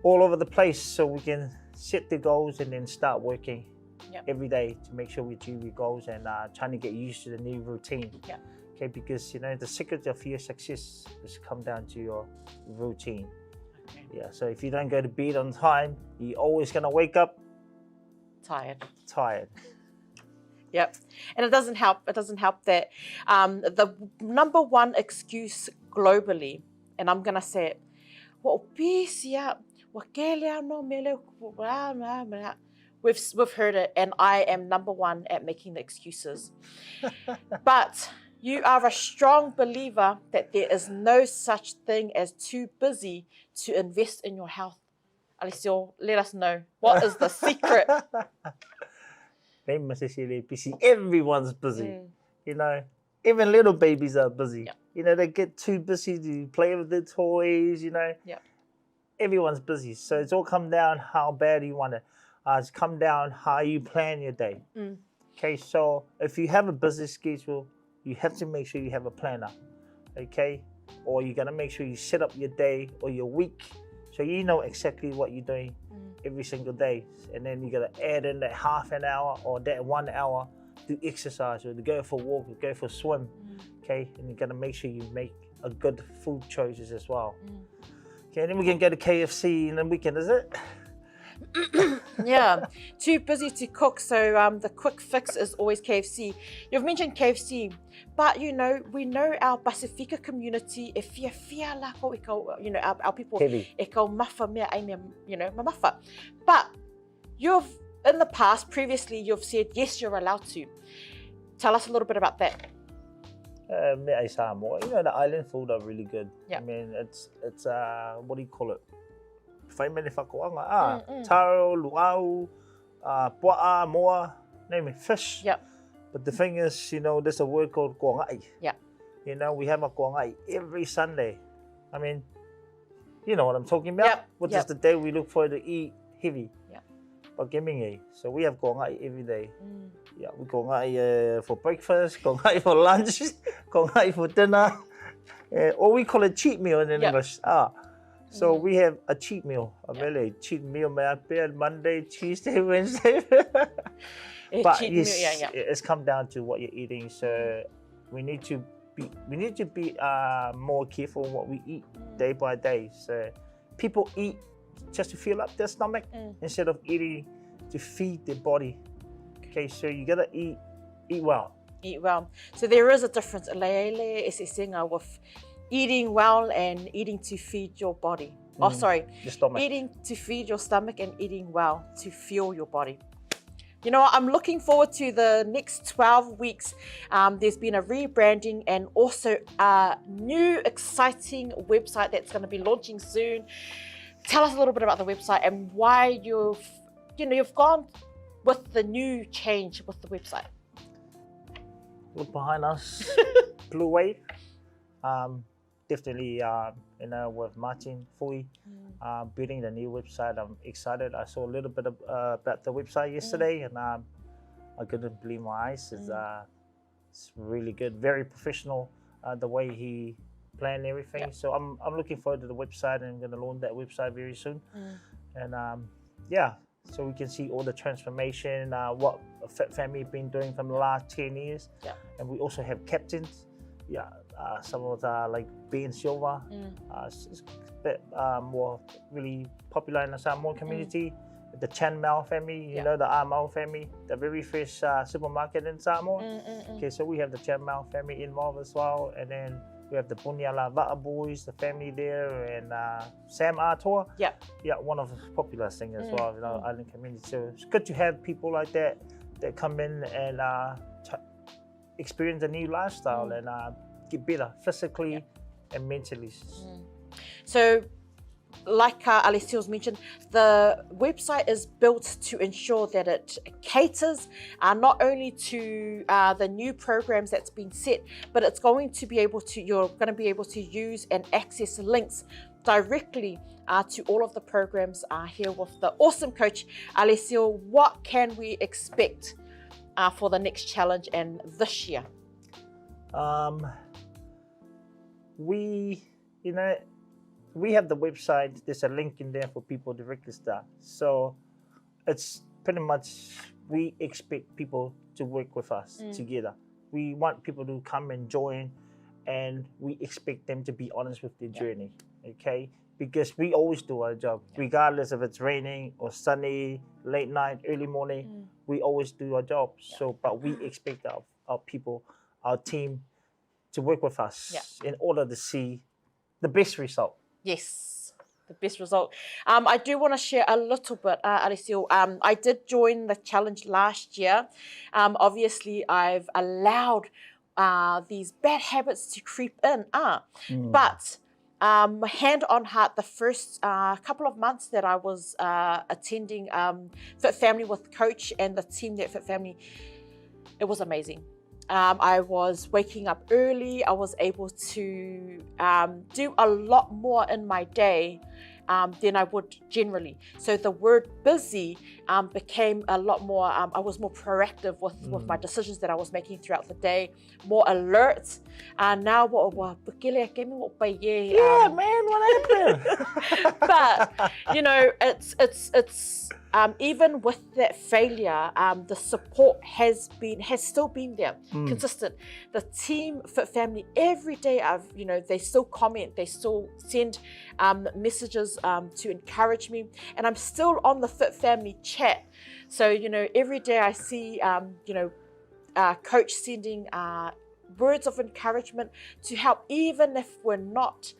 Speaker 13: all over the place so we can set the goals and then start working
Speaker 12: yep.
Speaker 13: every day to make sure we achieve your goals and uh, trying to get used to the new routine.
Speaker 12: Yeah.
Speaker 13: Okay, because you know the secret of your success is come down to your routine.
Speaker 12: Okay.
Speaker 13: Yeah, so if you don't go to bed on time, you're always gonna wake up
Speaker 12: tired.
Speaker 13: Tired.
Speaker 12: Yep. And it doesn't help. It doesn't help that um, the number one excuse globally, and I'm going to say it, We've, we've heard it, and I am number one at making the excuses. but you are a strong believer that there is no such thing as too busy to invest in your health. Alessio, let us know. What is the secret?
Speaker 13: busy. Everyone's busy. Mm. You know, even little babies are busy.
Speaker 12: Yeah.
Speaker 13: You know, they get too busy to play with their toys, you know.
Speaker 12: Yeah.
Speaker 13: Everyone's busy. So it's all come down how bad you want it. Uh, it's come down how you plan your day.
Speaker 12: Mm.
Speaker 13: Okay, so if you have a busy schedule, you have to make sure you have a planner. Okay? Or you gotta make sure you set up your day or your week so you know exactly what you're doing
Speaker 12: mm.
Speaker 13: every single day. And then you gotta add in that half an hour or that one hour to exercise or to go for a walk or go for a swim.
Speaker 12: Mm.
Speaker 13: Okay, and you gotta make sure you make a good food choices as well.
Speaker 12: Mm.
Speaker 13: Okay, and then we can go to KFC in the weekend, is it?
Speaker 12: yeah, too busy to cook, so um, the quick fix is always KFC. You've mentioned KFC, but you know, we know our Pasifika community, e fia fia lako i kau, you know, our, our people,
Speaker 13: Heavy.
Speaker 12: e kau mafa mea ai mea, you know, mamafa. But you've, in the past, previously, you've said, yes, you're allowed to. Tell us a little bit about that.
Speaker 13: Uh, mea ai Samoa. You know, the island food are really good.
Speaker 12: Yeah.
Speaker 13: I mean, it's, it's uh, what do you call it? Fai mai le faatoaga, ah, taro, luau, pua'a, moa, name it, fish.
Speaker 12: Yep.
Speaker 13: But the thing is, you know, there's a word called koanga'i.
Speaker 12: Yeah.
Speaker 13: You know, we have a koanga'i every Sunday. I mean, you know what I'm talking about?
Speaker 12: Yep.
Speaker 13: Which
Speaker 12: yep.
Speaker 13: is the day we look for to eat heavy.
Speaker 12: Yeah.
Speaker 13: But eh. So we have koanga'i every day. Yeah, we koanga'i for breakfast, koanga'i for lunch, koanga'i for dinner. Or we call it cheat meal in
Speaker 12: Yep.
Speaker 13: English. Ah. So we have a cheat meal, a really cheat meal may appear Monday, Tuesday, Wednesday.
Speaker 12: Eh,
Speaker 13: but
Speaker 12: cheat meal,
Speaker 13: yes,
Speaker 12: yeah, yeah.
Speaker 13: it's come down to what you're eating. So we need to be we need to be more careful what we eat day by day. So people eat just to fill up their stomach instead of eating to feed their body. Okay, so you gotta eat eat well.
Speaker 12: Eat well. So there is a difference, leele esesenga, with eating well and eating to feed your body. Oh, sorry.
Speaker 13: Your stomach.
Speaker 12: Eating to feed your stomach and eating well to fuel your body. You know, I'm looking forward to the next 12 weeks. There's been a rebranding and also a new exciting website that's going to be launching soon. Tell us a little bit about the website and why you've, you know, you've gone with the new change with the website.
Speaker 13: Look behind us, Blue Wave. Definitely, you know, with Martin Fui building the new website, I'm excited. I saw a little bit of, about the website yesterday, and I couldn't believe my eyes. It's, it's really good, very professional, the way he planned everything. So I'm looking forward to the website, and I'm going to launch that website very soon. And yeah, so we can see all the transformation, what Fit Family have been doing from the last 10 years.
Speaker 12: Yeah.
Speaker 13: And we also have captains. Yeah, some of the, like Ben Silva, it's a bit more really popular in the Samoan community. The Chan Mao family, you know, the Ah Mao family, the very first supermarket in Samoa. Okay, so we have the Chan Mao family involved as well. And then we have the Bunyala Va'a boys, the family there, and Sam Artoa.
Speaker 12: Yeah.
Speaker 13: Yeah, one of the popular singers as well in our island community. So it's good to have people like that that come in and experience a new lifestyle and get better physically and mentally.
Speaker 12: So, like Alesio's mentioned, the website is built to ensure that it caters not only to the new programs that's been set, but it's going to be able to, you're going to be able to use and access links directly to all of the programs here with the awesome coach, Alessio. What can we expect for the next challenge and this year?
Speaker 13: We, you know, we have the website. There's a link in there for people to register. So it's pretty much we expect people to work with us together. We want people to come and join, and we expect them to be honest with their journey, okay? Because we always do our job, regardless if it's raining or sunny, late night, early morning, we always do our job. So, but we expect our people, our team, to work with us in order to see the best result.
Speaker 12: Yes, the best result. I do want to share a little bit, Alessio. I did join the challenge last year. Obviously, I've allowed these bad habits to creep in. But hand on heart, the first couple of months that I was attending Fit Family with Coach and the team there at Fit Family, it was amazing. I was waking up early. I was able to do a lot more in my day than I would generally. So the word busy became a lot more, I was more proactive with my decisions that I was making throughout the day, more alert. Now,
Speaker 13: Yeah, man, what happened?
Speaker 12: But, you know, it's even with that failure, the support has still been there, consistent. The team Fit Family, every day, they still comment, they still send messages to encourage me, and I'm still on the Fit Family chat. So, you know, every day I see, Coach sending words of encouragement to help, even if we're not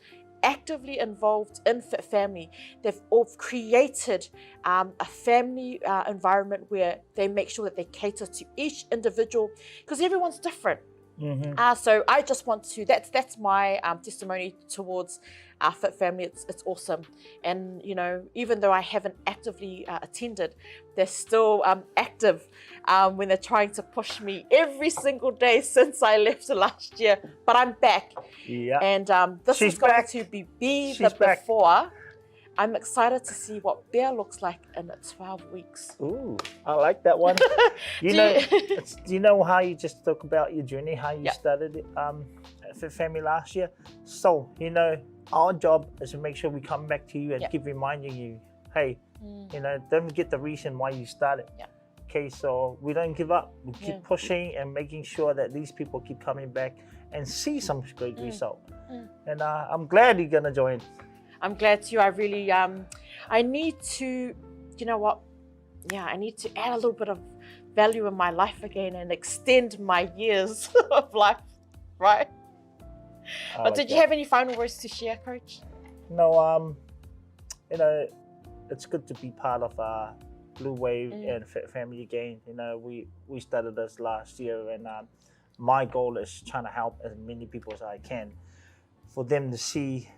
Speaker 12: actively involved in Fit Family. They've all created a family environment where they make sure that they cater to each individual, because everyone's different.
Speaker 13: Mm-hmm.
Speaker 12: So I just want to, that's, that's my um, testimony towards our Fit Family. It's, it's awesome. And, you know, even though I haven't actively uh, attended, they're still um, active um, when they're trying to push me every single day since I left last year. But I'm back.
Speaker 13: Yeah.
Speaker 12: And um, this
Speaker 13: She's
Speaker 12: is going
Speaker 13: back.
Speaker 12: to be, be
Speaker 13: She's
Speaker 12: the
Speaker 13: back.
Speaker 12: before. I'm excited to see what Bear looks like in 12 weeks.
Speaker 13: Ooh, I like that one. You
Speaker 12: Do
Speaker 13: know,
Speaker 12: you-
Speaker 13: it's, do you know how you just talk about your journey, how you
Speaker 12: Yeah.
Speaker 13: started um, at Fit Family last year? So, you know, our job is to make sure we come back to you and
Speaker 12: Yeah.
Speaker 13: keep reminding you, hey,
Speaker 12: Mm.
Speaker 13: you know, don't forget the reason why you started.
Speaker 12: Yeah.
Speaker 13: Okay, so we don't give up. We keep
Speaker 12: Yeah.
Speaker 13: pushing and making sure that these people keep coming back and see some great
Speaker 12: Mm.
Speaker 13: result.
Speaker 12: Mm.
Speaker 13: And uh, I'm glad you're gonna join.
Speaker 12: I'm glad too. I really, um, I need to, you know what? Yeah, I need to add a little bit of value in my life again and extend my years of life, right?
Speaker 13: I
Speaker 12: but
Speaker 13: like
Speaker 12: did you
Speaker 13: that.
Speaker 12: have any final words to share, Coach?
Speaker 13: No, um, you know, it's good to be part of uh, Blue Wave
Speaker 12: Mm.
Speaker 13: and Fit Family again. You know, we we started this last year, and um, my goal is trying to help as many people as I can, for them to see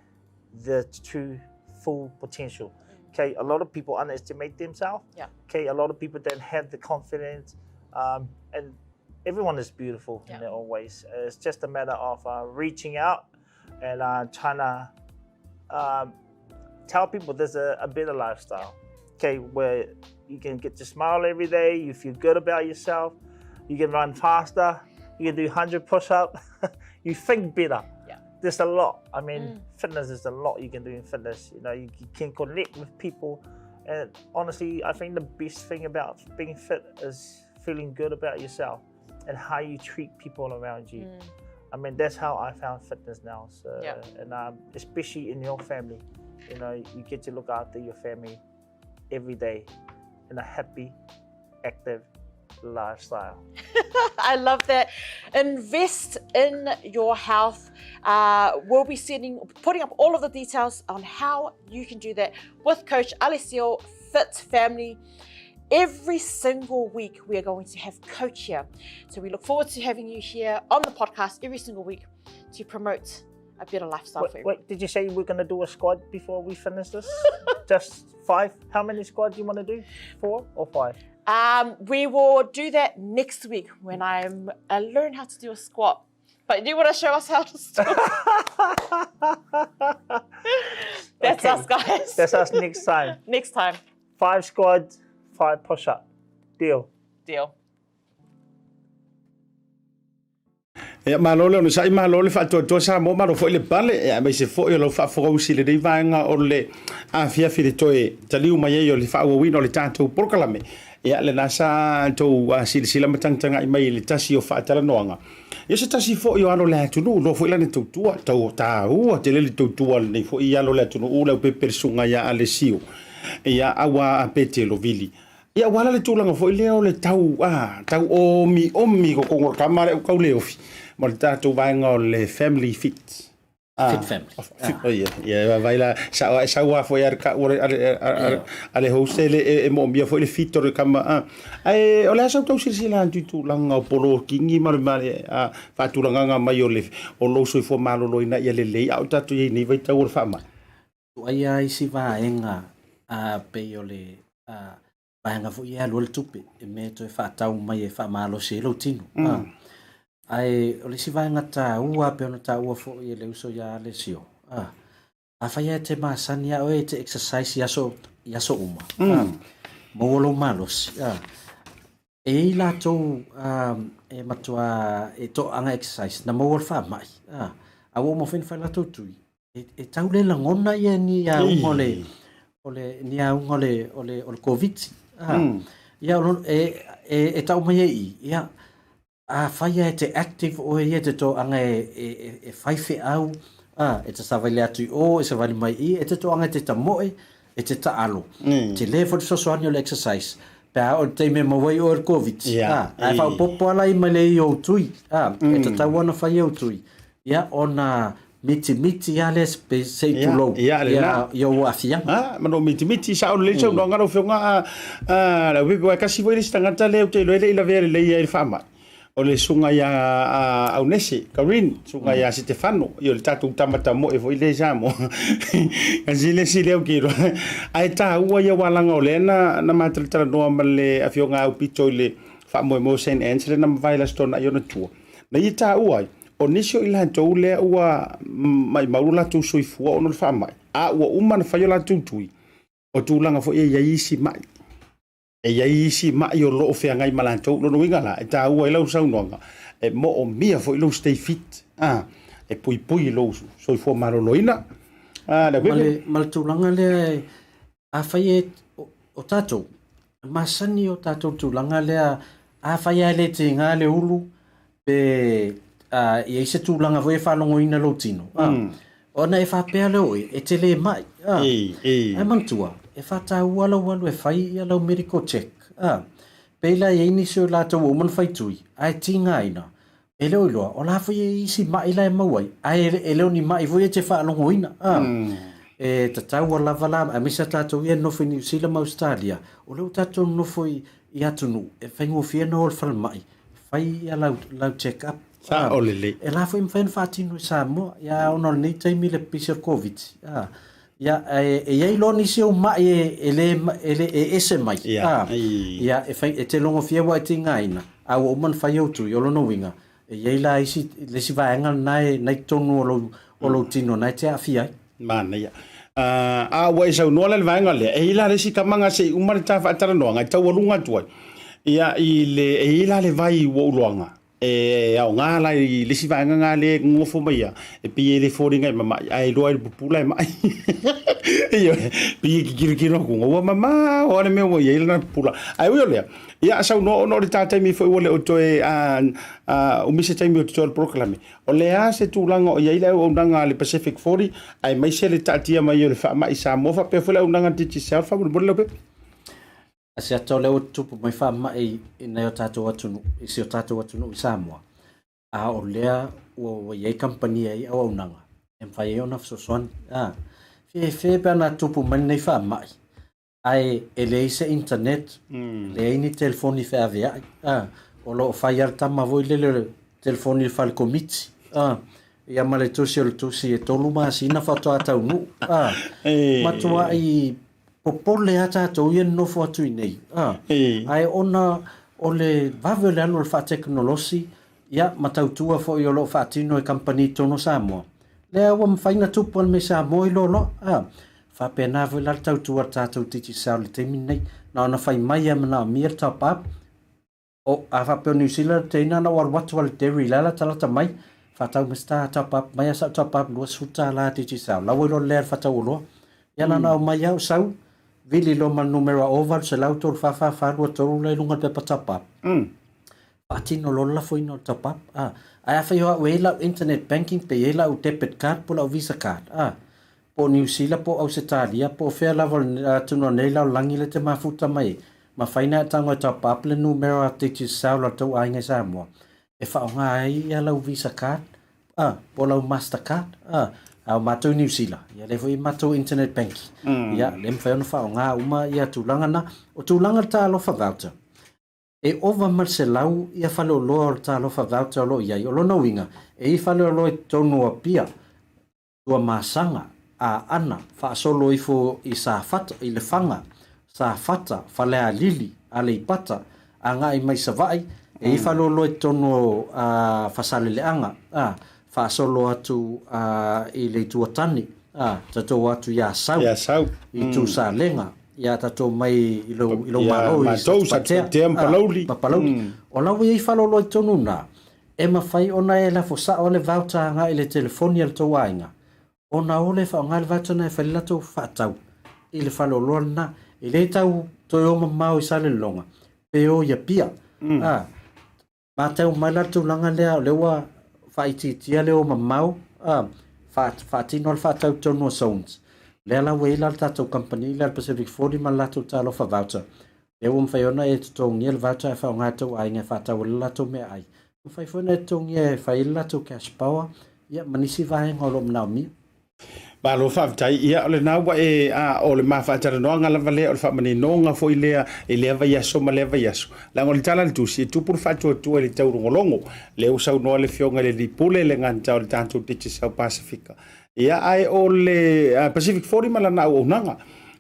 Speaker 13: the true full potential. Okay, a lot of people underestimate themselves.
Speaker 12: Yeah.
Speaker 13: Okay, a lot of people don't have the confidence, um, and everyone is beautiful
Speaker 12: Yeah.
Speaker 13: in their own ways. It's just a matter of uh, reaching out and uh, trying to um, tell people there's a, a better lifestyle. Okay, where you can get to smile every day, you feel good about yourself, you can run faster, you can do 100 push up, you think better.
Speaker 12: Yeah.
Speaker 13: There's a lot. I mean,
Speaker 12: Mm.
Speaker 13: fitness is a lot you can do in fitness. You know, you, you can connect with people. And honestly, I think the best thing about being fit is feeling good about yourself and how you treat people around you.
Speaker 12: Mm.
Speaker 13: I mean, that's how I found fitness now. So,
Speaker 12: Yeah.
Speaker 13: and um, especially in your family, you know, you get to look after your family every day in a happy, active lifestyle.
Speaker 12: I love that. Invest in your health. Uh, we'll be sending, putting up all of the details on how you can do that with Coach Alessio Fit Family. Every single week, we are going to have Coach here. So we look forward to having you here on the podcast every single week to promote a better lifestyle
Speaker 13: Wait,
Speaker 12: for everyone.
Speaker 13: wait, did you say we're gonna do a squat before we finish this? Just five? How many squats do you want to do? Four or five?
Speaker 12: Um, we will do that next week when I'm I learn how to do a squat. But do you want to show us how to do That's
Speaker 13: Okay.
Speaker 12: us, guys.
Speaker 13: That's us next time.
Speaker 12: Next time.
Speaker 13: Five squats, five push up. Deal.
Speaker 12: Deal.
Speaker 2: Ia, malo le onosai, malo le faatoatoa Samoa, malo foi le pale, ia, aemaise foi o lau faafogausi i lenei vaega o le afiafi i le toe taliu mai ai o le faaauauina o le tatou polokalame. Ia, lena sa tou silasila ma tagatagai mai i le tasi o faatalanoaga. Ia, se tasi foi o alo o le atunuu, iloa foi lana tautua, tau taua tele le tautua a lenei foi alo o le atunuu, le aupepe le susuga ia Alesio, ia, aua Petelo Vili. Ia, ua ala le tulaga foi lea o le tau, a, tau omiomi kokogo o le kama lea ua kau le ofi ma le tatou vaega o le family fit. Ah,
Speaker 10: Fit family.
Speaker 2: Fit, oh, ia, ia, vai la, sa, sau a foi a le ka, a le, a, a le host le e, e moomia foi le fit o le kama. Ah. Ae, o le a sau tau silasila atu i tulaga o polokigi ma le, ma le a, faatulagaga mai o le, o lou soifua maloloina ia lelei, a o tatou i ai nei vaitau o le faamai.
Speaker 10: Tuai lava isi vaega a pei o le vaega foi e alu ai le tupe i mea e toe faatau mai e faamalosi ai lou tino. Mm. Ae o le isi vaega taua pei ona taua foi e le uso ia Alessio, a, afai lava e te masani ia oe e te exercise i aso, i aso uma, mm. a, maua lou malosi, a, e i ai latou e matua e toaaga exercise na maua le faamai, a, a ua uma foi ona fai latou tui, e, e tau le lagona ia ni auga o le, o le, ni auga o le, o le, o le Koviti. A, mm. Ia, e, e, e tau mai ai i, ia, afai lava e te active oe ia te toaga e, e, e, e whai wheau, a, e te savali atu i o, e savali mai i, e te toaga e te tamoe, e te taalo. Mm. Te le fo le fesoasoani o le exercise. Pe a o le taimi e maua ai oe i le Covid.
Speaker 2: Yeah.
Speaker 10: A, ae faaopoopo ala i mai le i ou tui. A, mm. E tatau ona fai ou tui. Ia, ona mitimiti lava lea pe se i tulou
Speaker 2: Ia, lena.
Speaker 10: i ou aafiaga.
Speaker 2: A, ma no mitimiti sao lelei saunoaga lau Afioga a, a, le aupepe, aua e kasi foi le isi tagata lea ou te iloa e le i lavea lelei ai i le faamai. O le susuga ia Aunese, Karin, susuga ia Setefano, ia o le tatou tama tamoe foi lea i Samoa. Kasi le isi lea ou te iloa. Ae taua ia aua leaga o lea na, na ma talatalanoa ma le afioga ia Aupito i le faamoemoe o Saint Anne's lea na mavae i le Aso Toonai ona tua. Na ia taua ai, o nisi o i latou lea ua maimau lo latou soifua ona o le faamai, a ua uma ona fai o latou tui, o tulaga foi e i ai isi mai. E i ai isi ma'i o lo o feagai ma latou. Lona uiga la, e taua ai lau saunoaga, e moomia foi lou stay fit, a, e puipui i lou soifua maloloina. A, le
Speaker 10: Ma le, ma le tulaga lea, afai e, o, o tatou, e masani o tatou tulaga lea, afai lava e le tiga le ulu, pe a, i ai se tulaga foi e faalogoina lou tino, a, ona e faapea lea o oe, e te le mai, a.
Speaker 2: Ei, ei.
Speaker 10: Ae manatua, e faataua lou alu e fai ia lau medical check, a. Pei la e i ai nisi o latou ua uma ona fai tui, ae tigaina, e le o iloa, o la foi e i ai isi mai la e maua ai, ae e le o ni mai foi e te faalogoina, a. E tatau lava la, aemaise a tatou ia e nonofo i Niu Sila ma Ausetalia, o lea ua tatou nonofo i atunuu e faigofie ona o i le falemai, fai ia lau, lau check up.
Speaker 2: Sao lelei.
Speaker 10: E la foi mafai ona faatino i Samoa, ia ona o lenei taimi le pipisi o le Koviti. Ah, ia e, e i ai loa nisi ou mai e, e le, e le e ese mai.
Speaker 2: Ia,
Speaker 10: ah, ia e, fai, e te logofia ua e tigaina, a ua uma ona fai ou tui, o lona uiga, e i ai la isi, le isi vaega lena e na i totonu o lou, o lou tino na e te aafia ai.
Speaker 2: Manaia. A ua e saunoa la i le vaega lea, e i ai la le isi tamaga se i uma le ta faatalanoaga e taualuga atu ai. Ia, i le, e i ai la le vai ua ou iloaga, e aoga la i le isi vaega na lea e nonofo mai ia, e pei e le foliga e mamai, ae iloa e le pupula e mai. Ioe, pei e tilotilo atu, ua mamao lava le mea ua i ai lana pupula. Ae ui o lea, ia saunoa ona o le ta taimi foi ua le o toe umi se taimi o totoe o le polokalame, O le a se tulaga o i ai le auaunaga a le Pacific 40 aemaise le taatia mai o le faamai i Samoa faapea foi le auaunaga a le Digicel? Faamolemole Leaupepe.
Speaker 10: Se ata o lea ua tutupu mai faamai i nai o tatou atunuu, i si o tatou atunuu i Samoa, a o lea ua i ai kamupani e i ai auaunaga e mafai ai ona fesoasoani. A, fefe pe ana tupu mai lenei faamai, Ae e leai se internet, leai ni telefoni feaveai, a, o lo o fai lava le tama foi lele o le telefoni i le fale komiti, a, ia ma le tusi o le tusi e tolu masina faatoa taunuu, a, matuai popole lava tatou ia nonofo atu i inei, a, ae ona o le vave o le alu o le faatekonolosi, ia, ma tautua foi o lo o faatino e kamupani i totonu o Samoa, lea ua mafai ona tupu le mea i Samoa i loaloa, a. Faapena foi la le tautua a le tatou Digicel i le taimi lenei. Na ona fai mai lava e manaomia le top up. O, a faapea o Niu Sila le teina na ou alu atu lava i le dairy la e latalata mai, faatau mai se ta top up mai a sau top up $20 Digicel. La ua iloa lelei lava le faatau oloa. Ia na ona aumai lava ou sau, vili loa ma le numera o 800 3 4 4 4 2 3 la i luga o le pepa top up. Faatino loa le lafoina o le top up. A, ae afai o au e i ai lau internet banking pe i ai lau debit card po o lau visa card, a, po o Niu Sila po o Ausetalia po o fea lava o le atunuu o nei lalolagi lea te mafuta mai ai, mafai ona e tago e top up le numera Digicel a le tou aiga i Samoa e faaaoga ai ia lau Visa card a, po o lau Master card a. A o matou i Niu Sila, ia lea foi e matou internet banking. Ia, lea e mafai ona faaaoga uma ia tulaga na. O tulaga le Talofa Voucher, E ova ma le 100 ia faleoloa o le Talofa Voucher o lo o i ai. O lona uiga, e i ai faleoloa i totonu o Apia, Tuamasaga, Aana, faasolo ifo i Safata, i Lefaga, Safata, Falealili, Aleipata, agai mai Savaii, e i ai faleoloa i totonu o Fasaleleaga, a, faasolo atu i le Itu Atani, a, tatou o atu i Asau, i Tusalega, ia tatou mai i lou, i lou Malo i
Speaker 2: Satupaitea ma Palauli.
Speaker 10: Ma Palauli. O la ua i ai faleoloa i totonu i ina, E mafai ona e lafo sao le voucher agai i le telefoni a le tou aiga, ona o lea e faaaoga le voucher lena e fai le latou faatau i le faleoloa lena. E le tau toe o mamao i Salelologa pe o i Apia. A, matau mai la le tulaga lea o lea ua faaitiitia le o mamao, a, faatino le faatau i totonu o zones. Lea la ua i ai la le tatou kamupani lea le Pacific 40 ma le latou Talofa Voucher. Lea ua mafai ona e totogia le voucher e faaaoga e tou aiga e faatau ai le latou meaai. Mafai foi ona e totogia e fai ai le latou cash power, ia ma nisi vaega o lo o manaomia.
Speaker 2: Malo faafetai. Ia, o lena ua e, a, o le ma faatalanoaga lava lea, o le faamaninoga foi lea i lea vaiaso ma lea vaiaso. Leaga o le tala a le Tusi, e tupu le faatuatua i le taulogologo. Lea ua saunoa le Afioga i le Alii Pule i le gata o le tatou Digicel Pasifika. Ia, ae o le Pacific 40 ma lana auaunaga,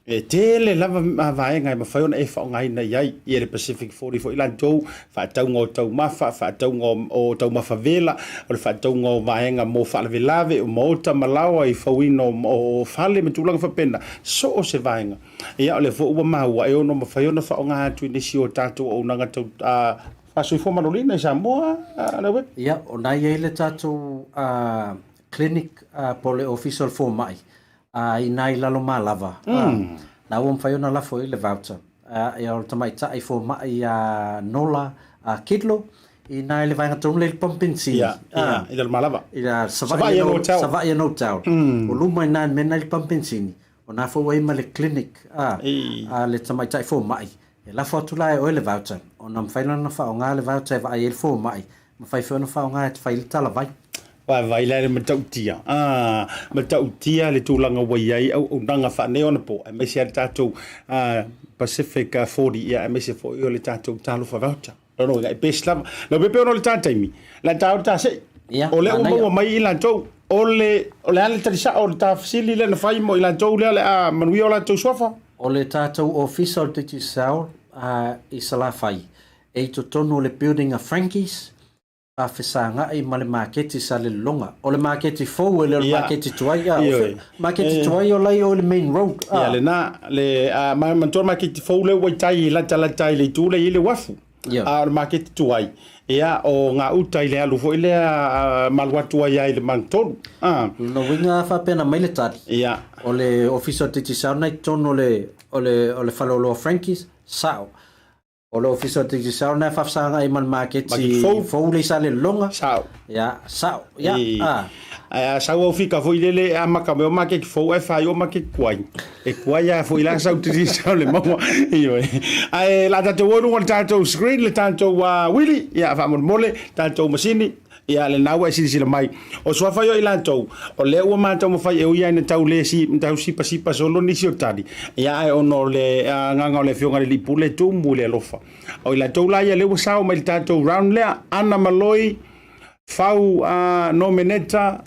Speaker 2: e tele lava vaega e mafai ona e faaaogaina i ai ia le Pacific 40 foi latou, faatauga o taumafa, faatauga o taumafa vela, o le faatauga o vaega mo faalavelave, o maota ma laoa i fauina o fale ma tulaga faapena, so o se vaega. Ia, o lea foi ua maua e ono mafai ona faaaoga atu i nisi o tatou auaunaga tau faasoifua maloloina i Samoa, Leaupepe.
Speaker 10: Ia, o na i ai le tatou clinic po o le ofisa o le fomai i nā i Lalomalava, na ua mafai ona lafo i ai le voucher. Ia, o le tamaitai fomai ia Nola Kidlo, i nā i le vaega tonu lea i le pamu penisini.
Speaker 2: Ia, ia, i Lalomalava.
Speaker 10: I la Savaii Hotel. Savaii Hotel. O luma i nā i le mea lena i le pamu penisini, o nā foi ua i ai ma le clinic a le tamaitai fomai. E lafo atu la e oe le voucher, ona mafai lea ona faaaoga le voucher e vaai ai le fomai, mafai foi ona faaaoga e fai ai le talavai.
Speaker 2: Vaivai la le matautia, ah, matautia le tulaga ua i ai auaunaga faaneionapo, aemaise lava le tatou Pacific 40, ia aemaise foi o le tatou Talofa Voucher. Lona uiga, e best lava. Leaupepe ona o le ta taimi, la ta o le ta sei.
Speaker 10: Ia,
Speaker 2: O lea ua
Speaker 10: manaia.
Speaker 2: maua mai i latou, o le, o le a le tali sao o le ta fesili lea na fai mo i latou lea o le a manuia o latou suafa?
Speaker 10: O le tatou ofisa o le Digicel i Salafai, e i totonu o le building a Frankie's, faafesagai ma le maketi Salelologa. O le maketi fou e le o le maketi tuai. A, o fea, maketi tuai o la i o i le main road.
Speaker 2: A. Ia lena, le, a, ma, manatua le maketi fou lea ua i tai i latalata i le itu lea e i ai le uafu.
Speaker 10: Ia.
Speaker 2: A o le maketi tuai, ia, o gauta i le alu foi lea a, malu atu ai lava i le magatolu.
Speaker 10: A. Lona uiga a faapena mai le tali.
Speaker 2: Ia.
Speaker 10: O le ofisa o Digicel na i totonu o le, o le, o le faleoloa Frankie's, sao. O le ofisa o Digicel na e faafesagai ma le maketi fou le i Salelologa.
Speaker 2: Sao.
Speaker 10: Ia, sao. Ia, a.
Speaker 2: Ae a sau au fika foi lele e amata mai o maketi fou ae faaiu o maketi tuai. E tuai lava foi la sau Digicel le maua. Ioe. Ae la tatou o i luga o le tatou screen le tatou wili, ia faamolemole tatou masini. Ia, lena ua e silasila mai. O suafa ia o i latou, o lea ua ma taumafai e ui lava ina tau le si, tau sipasipa solo nisi o tali, ia ae ona o le agaga o le Afioga i le Alii Pule e tumu i le alofa. O i latou la ia lea ua sao mai i le tatou round lea, Ana Maloi, Fau Nomeneta,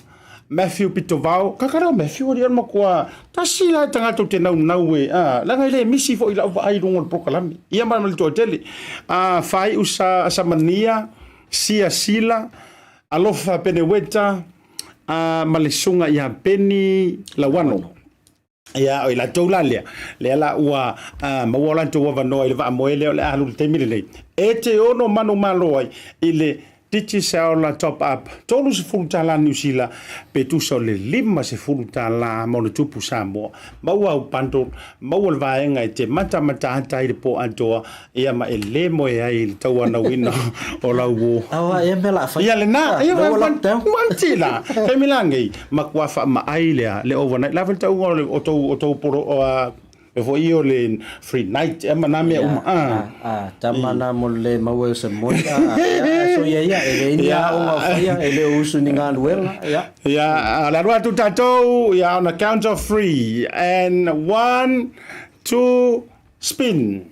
Speaker 2: Matthew Pitovao, kaka lea o Matthew alii o le matua tasi la e tagata ou te naunau e, a, leaga e le misi foi i lau vaai i luga o le polokalame. Ia ma le toatele. A, Faaiu Sa, Samania, Sia Sila, Alofa Peneweta, a, ma le susuga ia Peni Lauano. Ia, o i latou la lea, lea la ua a, maua o latou avanoa i le vaamoe lea o le a alu i le taimi lenei. E te ono manumalo ai i le Digicel Top Up $30 Niu Sila pe tusa o le $50 ma ona tupu Samoa. Maua au bundle, maua le vaega e te matamataata ai i le po atoa, ia ma e le moe ai i le tauanauina o lau uo.
Speaker 10: Aua ea mea la a fai.
Speaker 2: Ia lena, ia
Speaker 10: Lower lockdown.
Speaker 2: Manti la. Taimi la nei, matua faamaai lea le overnight. La foi le tauga o le o tou o tou polo o a e foi o le free night e ma na mea uma.
Speaker 10: Ah. Ah, tama na mo le le maua o se moe. Ah, ia, so ia ia, e le ini aoga o faia, e le o usu ni galuega, ia.
Speaker 2: Ia, le alu atu tatou, ia on a count of three and one, two, Spin.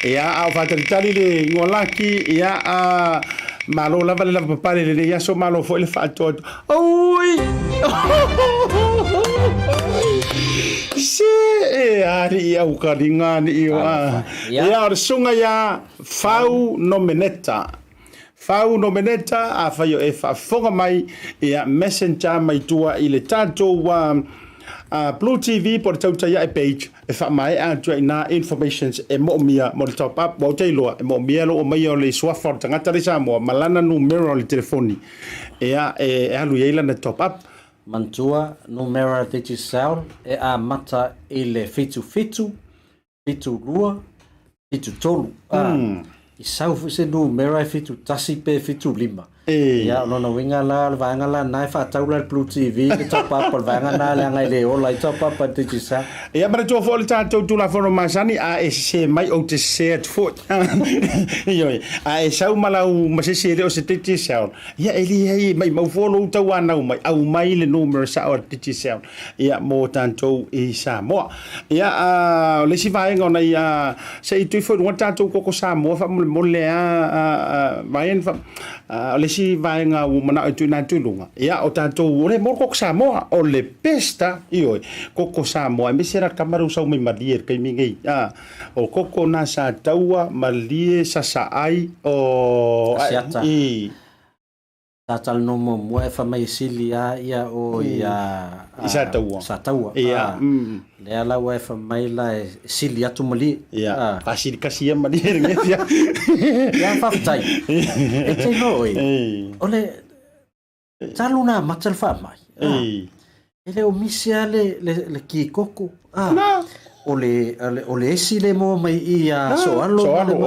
Speaker 2: Ia, a o faatalitali le igoa laki, ia, a, malo lava le lavapapale i lenei aso, malo foi le faatoa atu. Oi! Se e alii au kaliga alii o a. Ia, o le susuga ia Fau Nomeneta. Fau Nomeneta, afai o e faafofoga mai, ia messenger mai tua i le tatou Blue TV po o le Tautai Ae page e faamaea atu ai i ina informations e moomia mo le top up. Ua ou te iloa e moomia lou aumaia o le suafa o le tagata lea i Samoa ma lana numera o le telefoni ia e alu i ai lana top up.
Speaker 10: Manatua, numera Digicel e amata i le 77 72, 73, ā, i sau foi se numera e 71 pe 75. Ia, o lona uiga la, o le vaega la lena e faatau la i le Blue TV le top up o le vaega lena leaga e le ola ai top up a le Digicel.
Speaker 2: Ia, manatua foi le tatou Tulafono masani, a e sese mai ou te sese atu foi. Ioe, a e sau ma lau ma se isi e le o se Digicel, ia e leai e maimau fua lou tauanau mai, aumai le numera sao a le Digicel, ia mo tatou i Samoa. Ia, a, o le isi vaega ona ia, se i tui foi i luga le tatou koko Samoa faamolemole a, a, a, Ryan, fa, O le isi vaega ua manao e tuuina atu i luga, ia o tatou, o le mo koko Samoa, o le best a, ioe, koko Samoa, aemaise la tama lea ua sau mai Malie i le taimi nei, a, o koko na sa taua, Malie, Sasaai, o,
Speaker 10: Asiata. I. Sa talanoa muamua e fai mai e sili a ia o i a
Speaker 2: I Sataua.
Speaker 10: Sataua. Ia. Lea la ua e fai mai la e sili atu Malie.
Speaker 2: Ia. Faasili kasi ia Malie lenei fia.
Speaker 10: Ia faafetai. E te iloa oe. O le talu na amata le faamai. E le o misi lava le, le, le kikoko. Ah, Na. O le, o le, o le esi le moa mai i a Soalo.
Speaker 2: Soalo,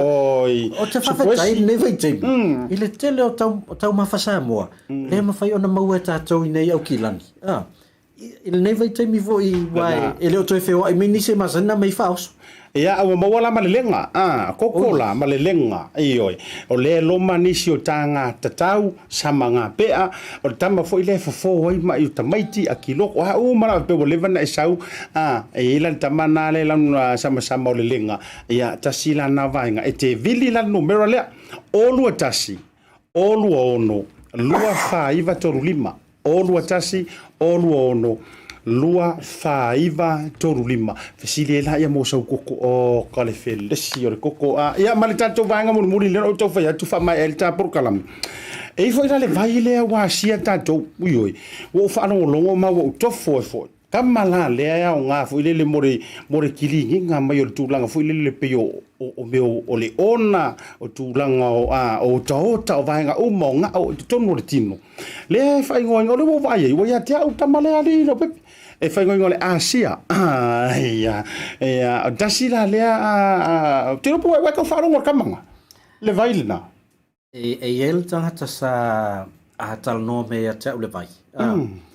Speaker 2: oi.
Speaker 10: O te faafetai i lenei vaitaimi, mm. i le tele o tau, o taumafa Samoa, mm. lea mafai ona maua e tatou i nei Aukilani. Ah, i, i lenei vaitaimi foi, ua e, e le o toe feoai mai nisi e masani na mai faaoso.
Speaker 2: Ia, ua maua la ma le lega, a, koko la ma le lega, ioe. O lea e loma nisi o taga tatau, sama gapea, o le tama foi lea e fofo ai ma'i o tamaiti a kiloko, o a uma lava pe ua leva ona e sau, a, e i ai la le tama na lea e lanu samasama o le lega, ia, tasi la na vaega. E te vili la le numera lea, o 21, o 26, 2 4 9 3 5. O 21, o 26, 2 4 9 3 5. Fesili ai laia mo sau koko. O ka le felesi o le koko. A, ia ma le tatou vaega mulimuli lea na ou tau fai atu faamaea ai le ta polokalame. E i foi la le vai lea ua asia tatou. Ui oi, ua ou faalogologo ma ua ou tofo ai foi. Tama la lea e aoga foi lele mo le, mo le kiligiga mai o le tulaga foi lele pei o, o, o mea o, o le ona, o tulaga o, a, o otaota, o vaega uma o gao i totonu o le tino. Lea e faaigoaina, o lea ua ou vaai ai, ua ia te au tama lea alii Leaupepe. E faaigoaina o le Asia. Ia, ia, tasi la lea, a, a, ou te iloa po ua e tau faalogo i le kamaga, le vai lena.
Speaker 10: E, e i ai le tagata sa a talanoa mea ia te au le vai. A, mm.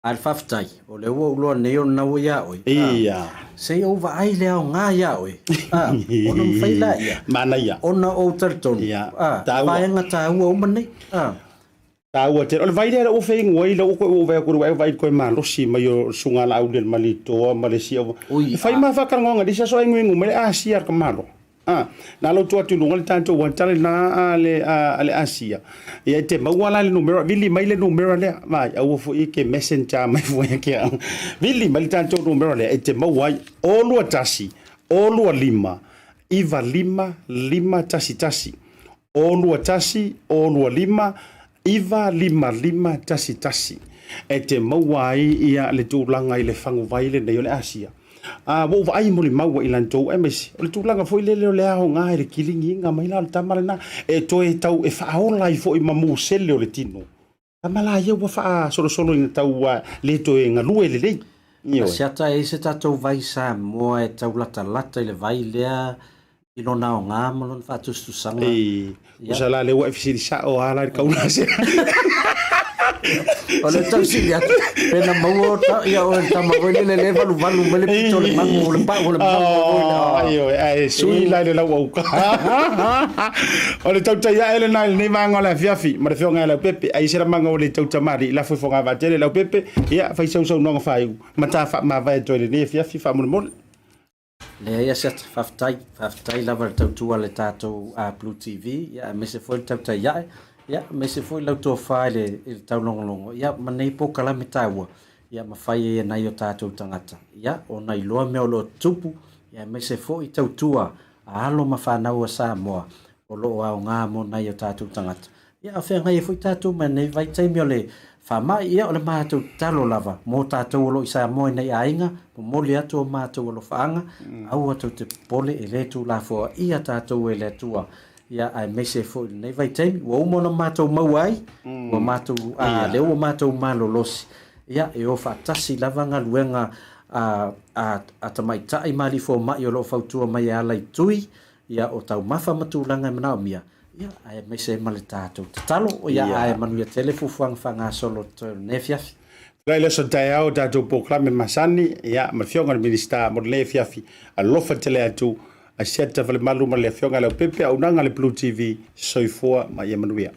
Speaker 10: A le faafetai, o lea ua ou iloa nei o lena ua ia oe.
Speaker 2: Ia.
Speaker 10: Se i ou vaai le aoga ia oe. A, ona mafai laia.
Speaker 2: Manaia.
Speaker 10: Ona ou talitonu.
Speaker 2: Ia.
Speaker 10: A, taua. Vaega taua uma nei. A.
Speaker 2: Taua tele. O le vai lea ua feigoa ai, lea ua koe ua vaai atu, ua vaai koe malosi mai o suga laau le malitoa ma le isi. E fai ma faatalanoaga i le isi aso ai nguengu mai le Asia le kamalo. A, na lau atu atu i luga le tatou uatale lena a le, a, a le Asia. Ia e te maua la le numera, vili mai le numera lea. Vai, aua foi e ke messenger mai foi e ke au. Vili mai le tatou numera lea e te maua ai. O 21, o 25, 95, 511. O 21, o 25, 955 11 e te maua ai ia le tulaga i le faguvai lenei o le Asia. A, ua ou vaai molimau i lantou aemaise o le tulaga foi lele o le aoga i le kiligiga mai la o le tama lena e toe tau e faaola ai foi ma musele o le tino. Tama la ia ua faasolosolo ina tau le toe galue lelei.
Speaker 10: Ioe. Asiata e i ai se tatou vai Samoa e tau latalata i le vai lea i lona aoga ma lona faatusatusaga.
Speaker 2: Ei, tusa la lea ua e fesili sao lava la i le kaula se.
Speaker 10: O le tau sili atu, pe na maua o ta, ia oe le tama foi lele le valuvalu mai le pito o le mago o le pau o le mago foi le.
Speaker 2: Oh, ioe, ae sui la i le lau auka. O le tautai ae lena i lenei vaega o le afiafi ma le afioga ia Leaupepe. Ai se lamaga ua le tautamali, lafo i Fogavatele Leaupepe, ia fai sau saunoaga faaiu ma ta faamavae atu ai i lenei afiafi faamolemole.
Speaker 10: Leai Asiata, faafetai, faafetai lava i le tautua a le tatou Blue TV, ia aemaise foi le tautai ae, ia aemaise foi lau tofa i le, i le taulogologo, ia ma nei polokalame taua, ia mafai ai e nai o tatou tagata, ia ona iloa mea o lo o tutupu, ia aemaise foi tautua a alo ma fanau a Samoa o lo o aoga mo nai o tatou tagata. Ia, a feagai ai foi tatou ma lenei vaitaimi o le faamai, ia o le matou tatalo lava mo tatou o lo o i Samoa i nei aiga, momoli atu o matou alofaaga, aua tou te popole e le tuulafoaia tatou e le Atua, ia aemaise foi i lenei vaitaimi, ua uma ona matou maua ai, ua matou, a, lea ua matou malolosi, ia e o faatasi lava galuega a, a, a tamaitai ma alii fomai o lo o fautua mai e ala i tui, ia o taumafa ma tulaga e manaomia. Ia, aemaise ai ma le tatou tatalo, ia ae manuia tele fuafuaga faagasolo o totoe o lenei afiafi.
Speaker 2: Tulai le aso taeao tatou polokalame masani, ia, ma le Afioga i le Minisita mo lenei afiafi. Alofa tele atu Asiata Falemalu ma le Afioga ia Leaupepe, auaunaga a le Blue TV. Soifua ma ia manuia.